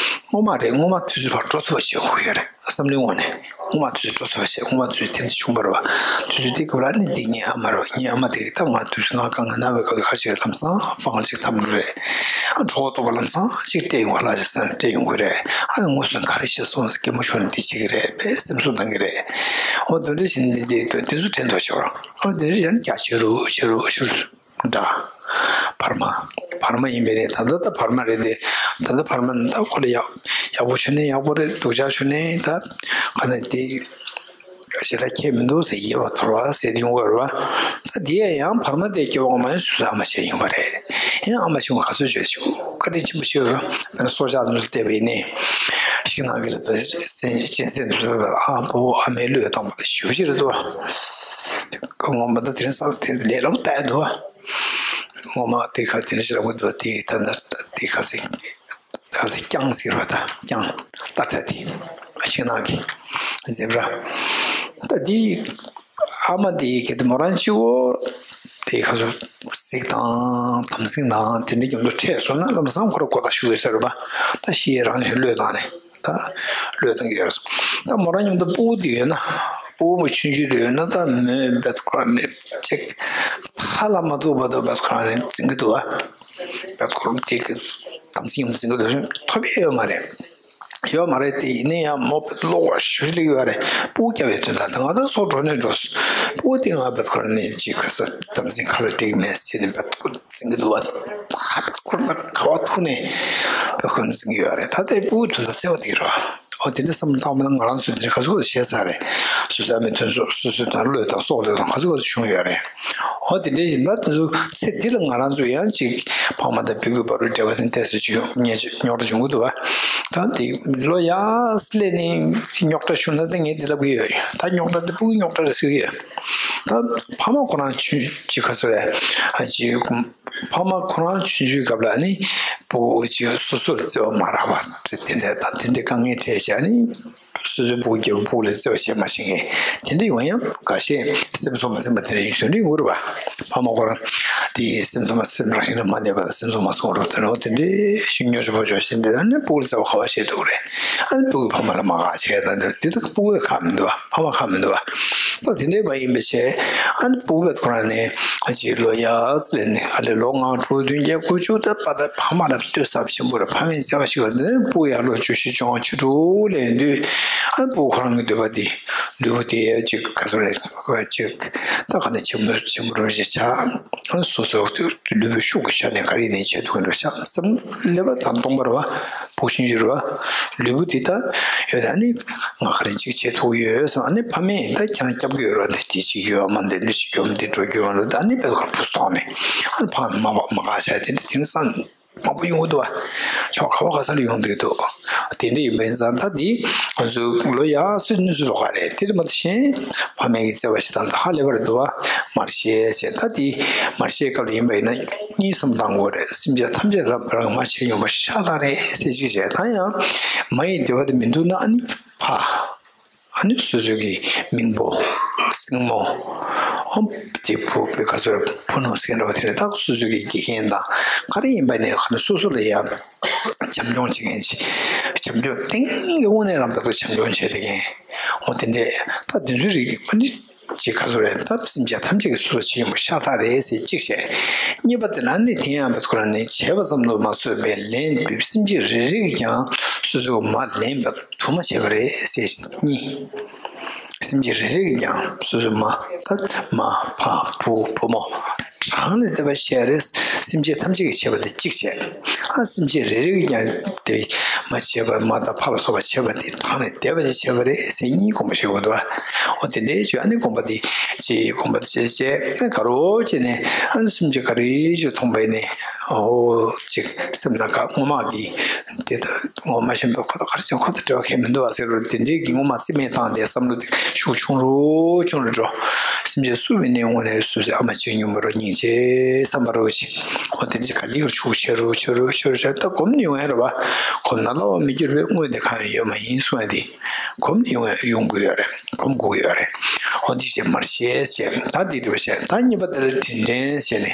སྔོན་མ་རེད། སྔོན་མ་དུས་ཚོད་ཕར་འགྲོ་ཐུབ་པ་བྱེད་དགོས་ཀྱི་ཡོད་རེད། བསམ་བློའི་ངོས་ནས་སྔོན་མ་དུས་ཚོད་འགྲོ་ཐུབ་པ་བྱས། སྔོན་མ་དུས་ཚོད་དེ་འདྲ་བྱུང་བ་རེད་བ། དུས་ཚོད་དེ་སྐབས་ལ་ནི་འདི་ངའི་ཨ་མ་རེད་བ། ངའི་ཨ་མ་དེ་ད་ང་དུས་ཚོད་ང་དཀའ་ངལ་ན་བའི་སྐབས་དུས་ག་ཅིག་ལམ་སང་སྤང་ལ་ཅིག་འཐམ་གི་རེད། ཨ་གྲོད་ཁོག་ལྟོགས་པ་ལམ་སང་ཅིག་སྤྲད་ཡོང་བ་ལ་ཅིག་སེམས་སྤྲད་ཡོང་གི་རེད། ཨ་ནི་དངོས་སུ་ག་རེ་བྱས་སོང་ཟེར་གད་མོ་ཤོར་ནས་འདི་བྱེད་ཀྱི་རེད། དཔེ་སེམས་གསོ་གཏང་གི་རེད། འོ་དེ་འདྲ་བྱས་ནས་འདི་དེ་ཚོ་དྲན་ཐུབ་བྱས་རོགས། ཨ་དེ་འདྲ་ཡང་རྒྱ་ཆེ་རུ་ཆེ་རུ་ཤུར་འདྲ། བར་མ། བར་མ་ཡིན་པས་ནས་ད་ལྟ་ད་བར་མ་རེད་དེ། ད་ལྟ་བར་མ་ནི་ད་ཁོ་ལ་ཡག་ཡག་པོ་བྱུང་ནས་ཡག་པོ་རེད། སྡུག་ཅག་བྱུང་ནས་ད་ག་ནས་དེ་ཞེ་དྲག་ཁྱད་མི་འདུག་ཟེར། ཡལ་བ་དོར་བ་ཟེར་དེ་ཡོང་གི་རེད་བ། ད་དེ་ཡང་བར་མ་དེ་སྐྱེ་བ་སྔོན་མ་ཡང་སོ་སོའི་ཨ་མ་བྱས་ཡོང་བ་རེད། ཡང་ཨ་མ་བྱུང་བ་ག་ཚོད་བྱས་བྱུང་བཀའ་དྲིན་ཆེན་པོ་ཞིག་རེད། དཔེར་ན་སྲོག་ཆགས་དེ་ཚོ་བལྟས་པ་ཡིན་ནའི་ཤིང་ནགས་ཀྱི་ལ་སྤྱན་གསལ་དུ་ཟེར་བ་ཨ་ཕོ་བོ་ཨ་མའི་བློས་བཏང་བ་དེ་ཞེ་པོ་ཅིག་རེད་དོ། སྔོན་མ་ད་དེ་རིང་སང་དེ་ལས་སླ་པོ་ལྟ་ཡ་འདུག་སྔོན་མ་དེ་ཁ་དེ་འདྲ་ཞིག་ལབ་ཀྱི་འདུག་དེ་ད་ལྟ་དེ་ཁ་སེང་ད་དེ་རྐྱང་ཟེར་བ་ད་རྐྱང་རྟ་ཁྲ་དེ་ཤིང་ནགས་ཀྱི་ཛེབ་ར། ད་དེ་ཨ་མ་དེ་གལ་ཏེ་མོ་རང་གཅིག་པོ་དེ་ཁ་སོ་གཟིག་དང་དམ་སྲིང་དང་དེ་འདྲ་མཉམ་དུ་འཕྲད་སོང་ན་ལམ་སང་ཁོ་ར་ཁོ་ཐག་ཞུ་གི་ཟེར་བ། ད་ཤི་ཡས་རང་ནས་བློས་བཏང་ནས། ད་བློས་བཏང་གི་ཡོད་རེད། ད་མོ་རང་མཉམ་དུ་སྤུ་གུ་དེ་ཡོད་ན། སྤུ་གུ་མོ་ཆུང་ཆུང་དེ་ཡོད་ན་ད་མོས་བེད་ཁོ་རང་ནས་ཅིག་ཧ་ལ་མ་ཐུག་བར་དུ་བེད་ཁོ་རང་ནས་འཛིན་གི་འདུག་བ། བེད་ཁོ་རང་ཅིག་གི་དམ་ཚིག་ཡོད་འཛིན་གི་འདུག་ཐོབ་ཡས་ཡོད་མ་རེད། ཡོད་མ་རེད་དེ། ཡིན་ན་ཡང་མོ་བེད་བློ་ཁོག་ཞུ་ལི་ཡོད་རེད། སྤུ་གུ་སྐྱབས་ཡོད་དོན་དག་ད་ང་ད་སོ་འགྲོ་ནས་འགྲོ། སྤུ་གུ་དེ་ང་བེད་ཁོ་རང་ནས་ཅིག་ག་ས་དམ་ཚིག་ཁ་ལ་འགྲིག་མེད་ཟེར་ནས་བེད་ཁོ་འཛིན་གི་འདུག་བ། ད་ཁོ་རང་ག་བ་ཐུག་ནས་ཁོ་འཛིན་གྱི་ཡོད་རེད། ད་ལྟའི་སྤུ་གུ་དོན་དག་བརྩེ་བ་དེ་རེད། ཨོ་དེ་འདྲ་བསམ་བློ་བཏང་བ་ན་ང་རང་ཚོ་འདི་འདྲ་ག་ཚོད་ག་ཚོད་བྱས་ཚར་རེད། སོ་སོའི་ཨ་མའི་དོན་སོ་སོ་སོའི་དོན་བློས་བཏང་། སྲོག་བློས་བཏང་། ག་ཚོད་ག་ཚོད་བྱུང་ཡོད་རེད། ཨོ་དེ་འདྲ་ཞིག་ད་དེ་ཚོ་ཚེ་འདི་ལ་ང་རང་ཚོ་ཡང་ཅིག་ཕ་མ་དང་སྤུ་གུའི་བར་དུ་འབྲེལ་བ་དེ་ཏོག་ཙམ་ཅིག་རྙོག་དྲ་བྱུང་གི་འདུག་བ། ད་དེ་ལོ་ཡར་སླེབས་ནས་རྙོག་དྲ་བྱུང་ན་ད་ངས་འདི་ལབ་ཀྱི་ཡོད། ད་རྙོག་དྲ་དེ་སྤུ་གུའི་རྙོག་དྲ་རེད་ཟེར་གྱི་ཡོད། ད་ཕ་མ་ཁོ་རང་ཅིག་ག་ཚོད་རེད། ཨ་ཅིག་ཕ་མ་ཁོ་རང་ཆུང་ཆུང་སྐབས་ལ་ནི་སྤུ་གུ་ཅིག་སོ་སོར་བརྩེ་བ་མ་རག་པ་དེ་འདྲ་དང་དེ་འདྲའི་དཀའ་ངལ་འཕྲད་བྱས་ནི་སོ་སོའི་སྤུ་གུ་སྐྱེས་པ་སྤུ་གུ་ལ་བརྩེ་བ་བྱེད་མ་ཤེས་མཁན་དེ་འདྲ་ཡོང་ཡང་འགའ་ཤས་སེམས་ཚོར་མ་ཟིན་པ་དེ་འདྲ་ཡོང་དུས་འདྲ་ཡོང་གི་རེད་བ། ཕ་མ་ཁོ་རང་དེ་སེམས་ཚོར་མ་སེམས་རང་བཞིན་ལ་མ་གནས་པ་དང་སེམས་ཚོར་མ་སོང་རོགས་དེ་འདྲ་དེ་འདྲའི་ཞིག་སྨྱོ་ཤོར་བོ་ཤོར་ཞིག་འདི་རང་ནི་སྤུ་གུ་ལ་བརྩེ་བ་ག་བ་བྱེད་ཐུབ་རེད། ཨ་ནི་སྤུ་གུ་ཕ་མ་ལ་མ་དགའ་བྱས་ད་འདི་དེ་དག་སྤུ་གུ་ཁག་མི་འདུག་བ། ཕ་མ་ཁག་མི་འདུག་བ། ད་དེ་འདྲའི་མ་ཡིན་པ་བྱས། ཨ་ནི་སྤུ་གུ་བེད་ཁོ་རང་ནས་ཨ་ཅིག་ལོ་ཡར་སླེབས་ནས་ཨ་ལས་ལོ་ལྔ་དྲུག་བདུན་བརྒྱད་དགུ་བཅུ་ད་པ་ད་ཕ་མ་ལ་ལྟོས་ཟབ་ཆེན་པོ་རེད། ཕ་མའི་བརྩེ་བ་ཞིག་ཡོད་རེད། དེ་ནས་སྤུ་གུ་ཡར་ལོ་བཅུ་བཞི་བཅོ་ལྔ་བཅུ་དྲུག་སླེབས་དུས་ ཨ་ཕྲུ་གུ་ཁོ་རང་གི་འདོད་པ་དེ། ལུས་པོ་དེ་ཅིག་ག་ཚོད་རེད། ཅིག་ད་ག་ནས་ཆེན་པོ་ཆེན་པོ་རེ་ཞིག་ཆགས། ཨ་སོ་སོ་ལུས་པོའི་ཤུགས་ཀྱི་ཆ་ནས་ག་རེ་ནས་བྱེད་ཐུབ་ཀྱི་འདུག་ཤག་བསམ། ཀླད་པ་དང་སྟོང་པ་རེད་བ། ཕྲུ་གུ་ཆུང་ཆུང་རེད་བ། ལུས་པོ་དེ་ད་ཡོད། ད་ནི་ང་ག་རེ་ཅིག་བྱེད་ཐུབ་ཀྱི་ཡོད་བསམ། ཨ་ནི་ཕ་མས་ད་ཁྱེད་རང་སྐྱོབ་ཀྱི་ཡོད་རེད་བ། དེ་དེ་ཅིག་ཡོད་མ། འདི་འདི་ཅིག་ཡོད་མ། འདི་འགྲོ་རྒྱུ་མ་རེད། ད་ནི་དཔེ་ཁ་ཕུ་སྟོང་ནས་ཨ་ནི་ཕ་མ་མ་ག་བྱས། དེ་འདྲ་དེང་སང་མང་པོ་ཡོང་གི་འདུག་བ། ཕྱོགས་ག་བ་ག་ས་ལ་ཡོང་གི་འདུག་དེ་འདྲ་ཡིན་པ་ཡིན་ཙང་ད་འདི་ང་ཚོའི་ལོ་ཡང་སྲིད་ནུས་སུ་ལོག་ག་རེད། དེ་འདྲ་མ་གཏོགས་གཞན་ཕ་མའི་གི་བརྩེ་བ་ཞིག་དང་ཧ་ལས་པ་རེད་འདུག་བ། མར་ཤེས་བྱས། ད་འདི་མར་ཤེས་སྐབས་ལ་ཡིན་པ་ཡིན་ན་གཉིས་བསམ་བཏང་དགོས་རེད། སེམས་ཅན་ཐམས་ཅད་རང་རང་མ་བྱས་ཡོང་པ་ཤ་སྟག་རེད་ཟེར་ཅིག་བྱས། ད་ཡང་མ་ཡི་འདོད་པ་དེ་མི་འདུག་ན་ཨ་ནི་ཕ། ཨ་ནི་སོ་སོ་གི་མིང་པོ། སྲིང་མོ། ཨ་དེ་བུ་བུ་ག་ཚོད་བུ་ནུ་ཟེར་འདྲ་བ་དེ་རེད། ད་སོ་སོ་གི་དགེ་རྒན་དང་ག་རེ་ཡིན་པ་ནས་ག་ནས་སོ་སོ་ལ་ཡང་བྱམས་སྐྱོང་བྱེད་མཁན་ཅིག་བྱམས་སྐྱོང་ཏིང་གི་དབང་ནས་རང་བདག་ཏུ་བྱམས་སྐྱོང་བྱེད་བསྡད་མཁན། འོ་དེ་འདྲས་ད་དེ་ཚོའི་རིགས་ཨ་ནི་ཅིག་ག་ཚོད་རེད། ད་སེམས་ཅན་ཐམས་ཅད་ཀྱི་སོ་སོ་བྱེད་ཡོང་པ་ཤ་སྟག་རེད་ཟེར་གཅིག་བྱས། གཉིས་པ་དེ་ལ་ནི་དེ་ཡང་བ་ཁོ་རང་ནི་བྱས་པ་ཙམ་དུ་མ་ཟད་པའི་ལན་སེམས་ཅན་རེ་རེ་གིས་ཀྱང་སོ་སོའི་མ་ལན་པ་དུ་མ་བྱས་པ་རེད་ཟེར། གཉིས། སེམས་ཅན་རེ་རེ་གིས་ཀྱང་སོ་སོའི་མ། ད་མ་ཕ་བུ་བུ་མོ་གྲངས་ལས་འདས་པ་བྱས་རེད། སེམས་ཅན་ཐམས་ཅད་ཀྱིས་བྱས་པ་དེ་གཅིག་བྱས། ཨ་སེམས་ཅན་རེ་རེ་གིས་ཀྱང་དེ་མ་བྱས་པ། མ་དང་ཕ་ལ་སོགས་པ་བྱས་པ་དེ་གྲངས་ལས་འདས་པ་ཅིག་བྱས་པ་རེད་ཟེར་གཉིས་དགོངས་པ་བཞེས་དགོས་འདུག་བ། འོ་དེ་འདྲའི་ཆོས་ཨ་ནི་དགོངས་པ་དེ་ཅིག་དགོངས་པ་དེ་བྱས་བྱས་ཨ་ག་རེ་བྱས་ནས་ཨ་ནི་སེམས་ཅན་ག་རེ་ཅིག་མཐོང་པ་ཡིན་ནའི་འོ་ཅིག་སེམས་ནང་ག་ངོ་མ་གི་དེ་ད་ངོ་མ་ཤེས་པའི་ཁོ་ད་ག་རེ་བྱས། ཁོ་ད་འབྲེལ་བ་གང་ཡང་མི་འདུག་བ་ཟེར་རོ། དེ་འདྲའི་གི་ངོ་མ་རྩིས་མེད་བཏང་སྟེ་བསམ་བློ་དེ་ཤུགས་ཆུང་རུ་ཆུང་རུ་འགྲོ། སེམས་ཅན་སུ་ཡིན་ནའི་དངོས་གནས་སུ་ཟེར་ཨ་མ་ཆེ་ཉུང་མ་རོ་སྙིང་རྗེ་བསམ་པ་རོ་ཆེ། འོ་དེ་འདྲ་ག་ལེར་ཤུགས་ཆེ་རུ་ཆེ་རུ་ཆེ་རུ་ཆེ་རུ། ད་གོམས་ནས་ཡོང་ཡ་རེད་བ། གོམས་ན་སླ་བ་མི་འགྱུར་བའི་དངོས་དེ་གང་ཡང་ཡོད་མ་ཡིན་གསུངས་ཡ་དེ། གོམས་ནས་ཡོང་ཡ་ཡོང་དགོས་ཡོད་རེད། གོམས་དགོས་ཡོད་རེད། འོ་འདི་བྱས་མར་ཤེས་བྱས། ད་འདི་འདྲ་བ་བྱས། ད་གཉིས་པ་དེ་ལ་དྲིན་དྲན་བྱས་ནས།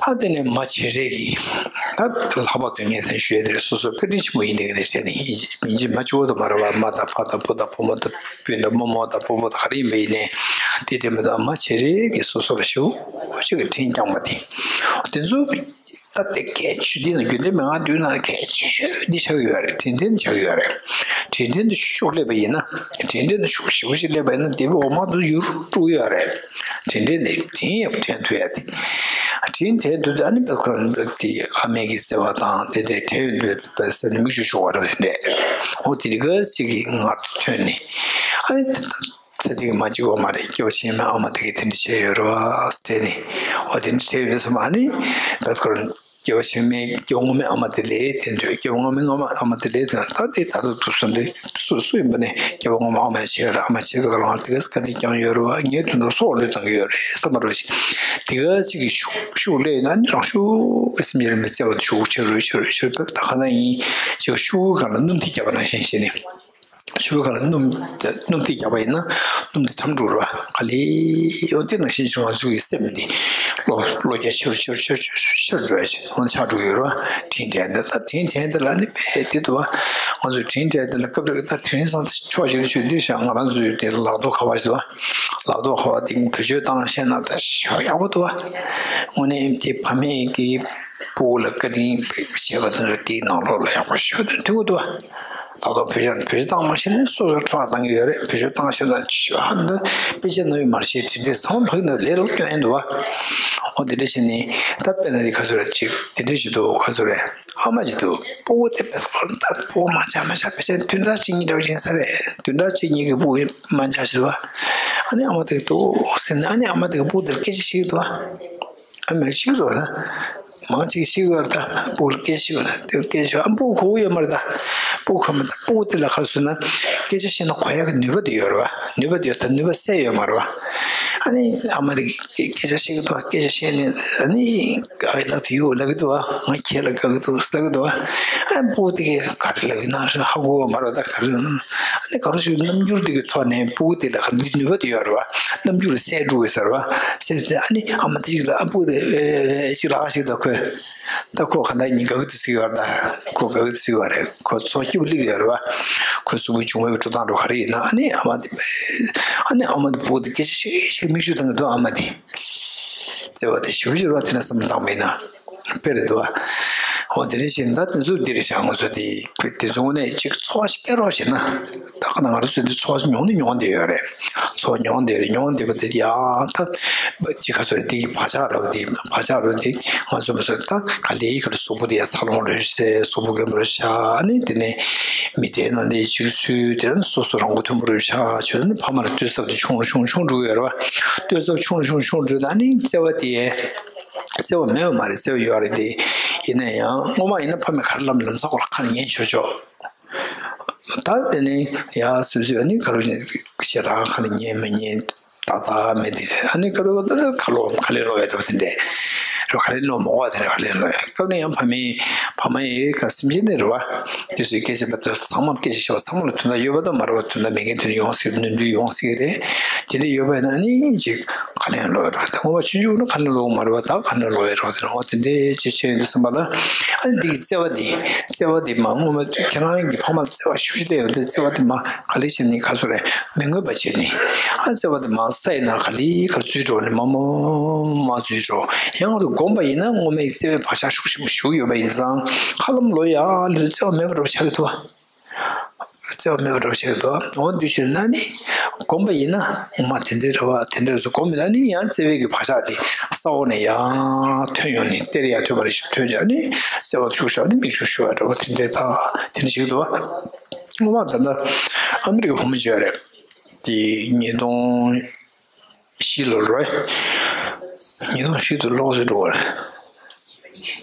ད་དེ་ནས་མ་བྱེད་རེས་ཀྱིས་ད་ལྷག་པར་དུ་ངས་ད་ཞུ་ཡ་དེ་རེད། སོ་སོ་བཀའ་དྲིན་ཆེན་པོ་ཡིན་དེ་ག་ནས་བྱས་ནས་ཡིན་གཅིག་མིན་གཅིག་མ་གཅིག་པོ་དུ་མ་རེད་བ། མ་དང་ཕ་དང་བུ་དང་བུ་མོ་དང་སྤུན་དང་རྨོ་མོ་དང་སྤོ་བོ་དང་ག་རེ་ཡིན་པ་ཡིན་ནའི་དེ་དྲན་པ་དང་མ་བྱེད་རེས་ཀྱིས་སོ་སོ་ལ་ཞེ་པོ་ཅིག་གི་དྲིན་བསྐྱངས་པ་དེ། དེ་ཚོ་ད་དེ་གལ་ཆེ། འདི་ནི་རྒྱུན་ལྡན་མན་ངག་བདུན་ནང་གལ་ཆེ་ཤོས་འདི་ཆགས་ཀྱི་ཡོད་རེད། དྲིན་དྲན་འདི་ཆགས་ཀྱི་ཡོད་རེད། དྲིན་དྲན་འདི་ཤུགས་སླེབས་པ་ཡིན་ན། དྲིན་དྲན་འདི་ཤུགས་ཞེ་པོ་ཞིག་སླེབས་པ་ཡིན་ན་དེ་འོག་མ་དུ་ཡུར་འགྲོ་གི་ཡོད་རེད། དྲིན་དྲན་འདི་དྲིན་ཡག་པོ་དྲན་ཐུབ་ཡ་དེ། དྲིན་དྲན་དུས་ཨ་ནི་བེད་ཁོ་རང་གི་ཨ་མའི་གི་བརྩེ་བ་དང་དེ་འདྲའི་དྲན་ཡོང་དུས་པའི་སེམས་ནི་མིག་ཆུ་ཤོར་བ་རེད། དེ་འདྲས་འོ་དེ་འདྲ་ག་ཅིག་གི་ངར་དུ་ཐོན་ནས་ཨ་ནི། ཚེ་འདི་གི་མ་གཅིག་པ་མ་རེད། སྐྱེ་བ་ཕྱི་མའི་ཨ་མ་དེ་གིས་དེ་འདྲ་བྱས་ཡོད་རེད་བ་ཟེར་ནས། འོ་དེ་འདྲ་བྱས་ཡོད་ན་སོ་མ་ནི་བེད་ཁོ་རང་སྐྱེ་བ་ཕྱི་མའི་སྐྱེ་བ་སྔོན་མའི་ཨ་མ་དེ་ལས་དེ་འདྲ། སྐྱེ་བ་སྔོན་མའི་སྔོན་མ་ཨ་མ་དེ་ལས་དེ་ད་དེ་ད་དུང་ཐུག་སོང་དེ་སུ་སུ་ཡིན་པ་ནས་སྐྱེ་བ་སྔོན་མ་ཨ་མ་བྱས་རེད། ཨ་མ་བྱས་པའི་སྐབས་ལ་ང་དེ་ག་ས་ག་ནས་ཀྱང་ཡོད་རེད་བ། ངས་དོན་དུ་སྲོག་བློས་བཏང་གི་ཡོད་རེད་བསམ་པ་རོ་ཞིག་དེ་ག་ཅིག་གི་ཤུགས་ཤུགས་སླེབས་ན་ནི་རང་ཤུགས་ཀྱི་སེམས་ཅན་རིན་པོ་ཆེ་བ་དེ་ཤུགས་ཆེ་རུ་ཆེ་རུ་ཆེ་རུ་ད་ག་ན་ཡིན་ཅིག་ཤུགས་གང་ལ་སྣུམ་ཐིགས་བརྒྱབ་པ་ནང་བཞིན་བྱས་ནས། ཤུ་གུ་ལ་སྣུམ་སྣུམ་ཐིགས་བརྒྱབ་པ་ཡིན་ན་སྣུམ་དེ་ཁྲམ་འགྲོ་ར་ག་ལེ་ཡོད། དེ་ནང་བཞིན་བྱུང་ང་ཚོ་གི་སེམས་འདི་བློ་བློ་རྒྱ་ཆེ་རུ་ཆེ་རུ་ཆེ་རུ་ཆེ་རུ་ཆེ་རུ་འགྲོ་ཡ་ཆེ་འོ་ཆགས་འགྲོ་ཡོད་ར། དྲིན་དྲན་འདི་ད་དྲིན་དྲན་འདི་ལ་ནི་དཔེ་དེ་འདུག་བ། ང་ཚོ་དྲིན་དྲན་འདི་ལ་སྐབས་རེ་ད་དེང་སང་ཕྱོགས་ཞིག་ལ་ཆུ་འདི་ཤ་ང་རང་ཚོའི་དེ་ལག་ཐོག་ཁ་བ་ཞིག་འདུག་བ། ལག་ཐོག་ཁ་བ་དེ་བེད་སྤྱོད་བཏང་ཤེས་ན་ད་ཤ་ཡག་པོ་འདུག་བ། དངོས་གནས་དེ་ཕ་མེས་ཀྱི་སྤུ་གུ་ལ་བཀའ་དྲིན་བྱས་པ་དེ་ཚོ་དེའི་ནང་ལོགས་ལ་ཡག་པོ་ཤོད་དུ་འཐུས་དགོས་འདུག་བ། ད་དུང་བེད་སྤྱོད་བེད་སྤྱོད་བཏང་མ་ཤེས་ན་སོ་སོ་ཁྲག་བཏང་གི་ཡོད་རེད། བེད་སྤྱོད་བཏང་ཤེས་ན་ཅི་ཧ་འདི་དཔེ་ཆ་ནང་བཞིན་མར་ཤེས་དྲིན་དྲན་ཚང་ཕག་ནང་ལས་རོགས་སྐྱོན་ཡིན་འདུག་བ། འོ་དེ་འདྲ་བྱས་ནས་ད་དཔེར་ན་དེ་ག་ཚོད་རེད་ཅིག་དེ་འདྲ་ཞིག་འདུག་ག་ཚོད་རེད། ཨ་མ་ཅིག་འདུག་སྤུ་གུ་དེ་དཔེ་ཁོ་ད་སྤུ་གུ་མ་ཆགས་མ་ཆགས་དཔེ་ཆ་བདུན་ཕྲག་གཅིག་གཉིས་འདྲ་བོ་ཡིན་ས་རེད། བདུན་ཕྲག་གཅིག་གཉིས་ཀྱི་སྤུ་གུ་མ་ཆགས་ཞིག་འདུག་བ། ཨ་ནི་ཨ་མ་དེ་འདུག་ཟེར་ནས་ཨ་ནི་ཨ་མ་དེ་གི་སྤུ་གུ་དེར་སྐད་ཆ་བཤད་ཀྱི་འདུག་བ། ཨ་མ་གཅིག་རེད་བ། མང་གཅིག་ཤི་གི་ཡོད་རེད། ད་སྤུ་གུ་ལ་སྐད་ཆ་བཤད་ཡོད་རེད། དེ་སྐད་ཆ་ཨ་སྤུ་གུ་གོ་གི་ཡོད་མ་རེད། ད་སྤུ་གུ་གོ་མ་ད་སྤུ་གུ་དེ་ལ་ག་རེ་ཟེར་ན་སྐད་ཆ་བཤད་ན་གོ་ཡག་གི་ནུས་པ་དེ་ཡོད་རེད་བ། ནུས་པ་དེ་ཡོད། ད་ནུས་པ་གསལ་ཡོད་མ་རེད་བ། ཨ་ནི་ཨ་མ་དེ་གིས་སྐད་ཆ་བཤད་ཀྱི་འདུག་སྐད་ཆ་བཤད་ནས་ཨ་ནི་I love you ལབ་ཀྱི་འདུག་བ། ང་ཁྱེད་ལ་དགའ་གི་འདུག་ལབ་ཀྱི་འདུག་བ། ཨ་སྤུ་གུ་དེ་གིས་ག་རེ་ལབ་ཀྱི་ན་ཧ་གོ་གི་མ་རེད། ད་ག་རེ་ཨ་ནི་ག་རེ་ཞིག་རྣམ་འགྱུར་དེ་གི་ཐོག་ནས་སྤུ་གུ་དེ་ལ་ག་ནུས་པ་དེ་ཡོད་རེད་བ། རྣམ་འགྱུར་གསལ་འགྲོ་གི་ཟེར་བ། གསལ་ཟེར་ཨ་ནི་ཨ་མ་དེ་ཅིག་ལ་ཨ་སྤུ་གུ་དེ་ཅིག་ལ་ཨ་ཞིག་ད་ཁོས། ད་ཁོ་ག་འདྲ་ཡིན་དགའ་གི་འདུག་ཟེར་གྱི་ཡོད་རེད། ད་ཁོ་དགའ་གི་འདུག་ཟེར་གྱི་ཡོད་རེད། ཁོ་ཚོགས་སྐྱིད་པོ་སླེབས་ཡོད་རེད་བ། ཁོའི་གཟུགས་པོའི་འབྱུང་བའི་འགྲོ་སྟངས་འགྲོ་ག་རེ་ཡིན་ན་ཨ་ནི་ཨ་མ་དེ། ཨ་ནི་ཨ་མ་དེ་སྤུ་གུ་དེ་སྐད་ཆ་བཤད་བཤད་མིག་ཆུ་བཏང་གི་འདུག་ཨ་མ་དེ། བརྩེ་བ་དེ་ཞུ་ཞུ་ར་དེ་ན་བསམ་བློ་བཏང་བ་ཡིན་ན། དཔེ་རེད་འདུག་བ། འོ་དེ་རེད་བྱས་ན་ད་དེ་ཚོ་འདི་རེད་བྱ་ང་ཚོ་དེ་དེ་ཚོ་དངོས་གནས་ཅིག་འཚོ་བ་ཞིག་སྐྱེལ་རོགས་བྱས་ན། ད་ ཁ་ན་ང་རང་ཚོ་འདི་འཚོ་བ་མྱོང་ནི་མྱོང་བསྡད་ཡོད་རེད། འཚོ་བ་མྱོང་བསྡད་རེད། མྱོང་བསྡད་པ་དེ་ཡང་ད་ཅི་ག་ཚོད་རེད། འདི་གི་བག་ཆགས་རེད་བ། འདི་བག་ཆགས་རེད་བ། འདི་ང་ཚོ་མ་ཚོ་ད་ག་ལེ་ག་ལེ་གཟུགས་པོ་དེ་ཡང་འཚར་ལོངས་རེད་ཟེར། གཟུགས་པོ་རྒན་པོ་རེད་ཤག་ཨ་ནི་དེ་ནས་མི་གྲལ་ནང་ནས་ཅིག་སུས་དེ་ནས་སོ་སོ་རང་མགོ་མཐོན་པོ་རེད་ཤག་བྱས་ནས་ཕ་མ་ལ་ལྟོས་ཚབས་དེ་ཆུང་རུ་ཆུང་ཆུང་འགྲོ་གི་ཡོད་རེད་བ། ལྟོས་ཚབས་ཆུང་རུ་ཆུང་ཆུང་འགྲོ་ད་ནི་བརྩེ་བ་དེ་བརྩེ་བ་མེད་པ་མ་རེད། བརྩེ་བ་ཡོད་རེད། དེ་ཡིན་ན་ཡང་སྔོན་མ་ཡིན་ན་ཕ་མས་ག་རེ་ལབ་ན་ལམ་སང་ཁོ་ལ་ཁ་ལ་ཉན་ཆོག་ཆོག་ད་དེ་ནས་ཡ་སོ་སོས་ཨ་ནི་ག་རེ་ཞེ་དྲག་ཁ་ལ་ཉན་མི་ཉན་ཏག་ཏག་མེད་དེ། ཨ་ནི་ག་རེ་ད་ཁ་ལོ་ཁ་ལེ་ལོ་ཡ་འགྲོ་དེ་འདྲས་རོ། ཁ་ལེ་ལོ་མོ་བ་དེ་འདྲས་ཁ་ལེ་ལོ་ཡ་སྐབས་ནས་ཡང་ཕ་མའི་ཕ་མ་ཡི་ག་སེམས་ཅན་ནས་རེད་བ། དེ་ཚོའི་སྐད་ཆ་བབ་ཚང་མ་སྐད་ཆ་བཤད་པ་ཚང་མ་ལ་དོན་དག་ཡོད་པ་དང་མ་རེད་བ། དོན་དག་མེད་མཁན་དེ་འདྲ་ཡོང་སྲིད། ནོར་འཁྲུལ་ཡོང་སྲིད་རེད། དེ་འདྲ་ཡོད་པ་ཡིན་ན་ཨ་ནི་ཅིག་ཁ་ལེན་ལོག་རོགས་དེ། སྔོན་མ་ཆུང་ཆུང་ན་ཁ་ལེན་ལོག་མ་རེད་བ། ད་ཁ་ལེན་ལོག་ཡོད་རོགས་དེ་རོགས་དེ་འདྲའི་ཅི་བྱས་ཡོད་འདུག་བསམ་པ་ལ། ཨ་ནི་འདི་གི་བརྩེ་བ་འདི་བརྩེ་བ་འདི་མ་སྔོན་མ་ཁྱེད་རང་གི་ཕ་མ་ལ་བརྩེ་བ་ཤུགས་ཆེ་ཡོད་དེ། བརྩེ་བ་འདི་མ་ག་ལེ་བྱས་ནས་ག་ཚོད་རེད་མི་མངོན་པ་བྱས་ནས། ཨ་བརྩེ་བ་འདི་མ་ས་ཡི་ནང་ག་ལེ་ག་འཛུལ་འགྲོ་ནས་མ་མ་མ་འཛུལ་འགྲོ། ཡང་རུ་བསྒོམས་པ་ཡིན་ན་སྔོན་མའི་བརྩེ་བའི་བག་ཆགས་ཤུགས་ཆེན་པོ་ཞུགས་ཡོད་པ་ཡིན་ཙང་ཧ་ལམ་ལོ་ཡང་ལོ་བརྩེ་བ་མེད་པ་འདྲ་པོ་ཆགས་ཀྱི་འདུག་བ། བརྩེ་བ་མེད་པ་འདྲ་པོ་ཞིག་འདུག་འོ་འདུ་ཤེས་ན་ནི་སྒོམ་པ་ཡིན་ན་ངོ་མ་དེ་འདྲའི་རེ་བ་དེ་འདྲ་རེ་སུ་སྒོམ་ཡིན་ན་ནི་ཡང་བརྩེ་བའི་གི་བག་ཆགས་དེ་ས་འོག་ནས་ཡང་ཐོན་ཡོང་ནས་གཏེར་ཡར་ཐོན་པ་རེ་ཞིག་ཐོན་བྱས་ནི་བརྩེ་བ་ཤུགས་ཆག་ནི་མིག་ཆུ་ཤོར་བ་འདྲ་པོ་དེ་འདྲའི་ད་དེ་འདྲ་ཞིག་འདུག་བ། ངོ་མ་ད་ལྟ་ཨ་མི་རི་ཀའི་བུ་མོ་ཅིག་ཡོད་རེད། དེ་ཉིས་སྟོང་བཞི་ལོར་རེད། ཉིས་སྟོང་བཞི་དུ་ལོག་ཟེར་འགྲོ་བ་རེད།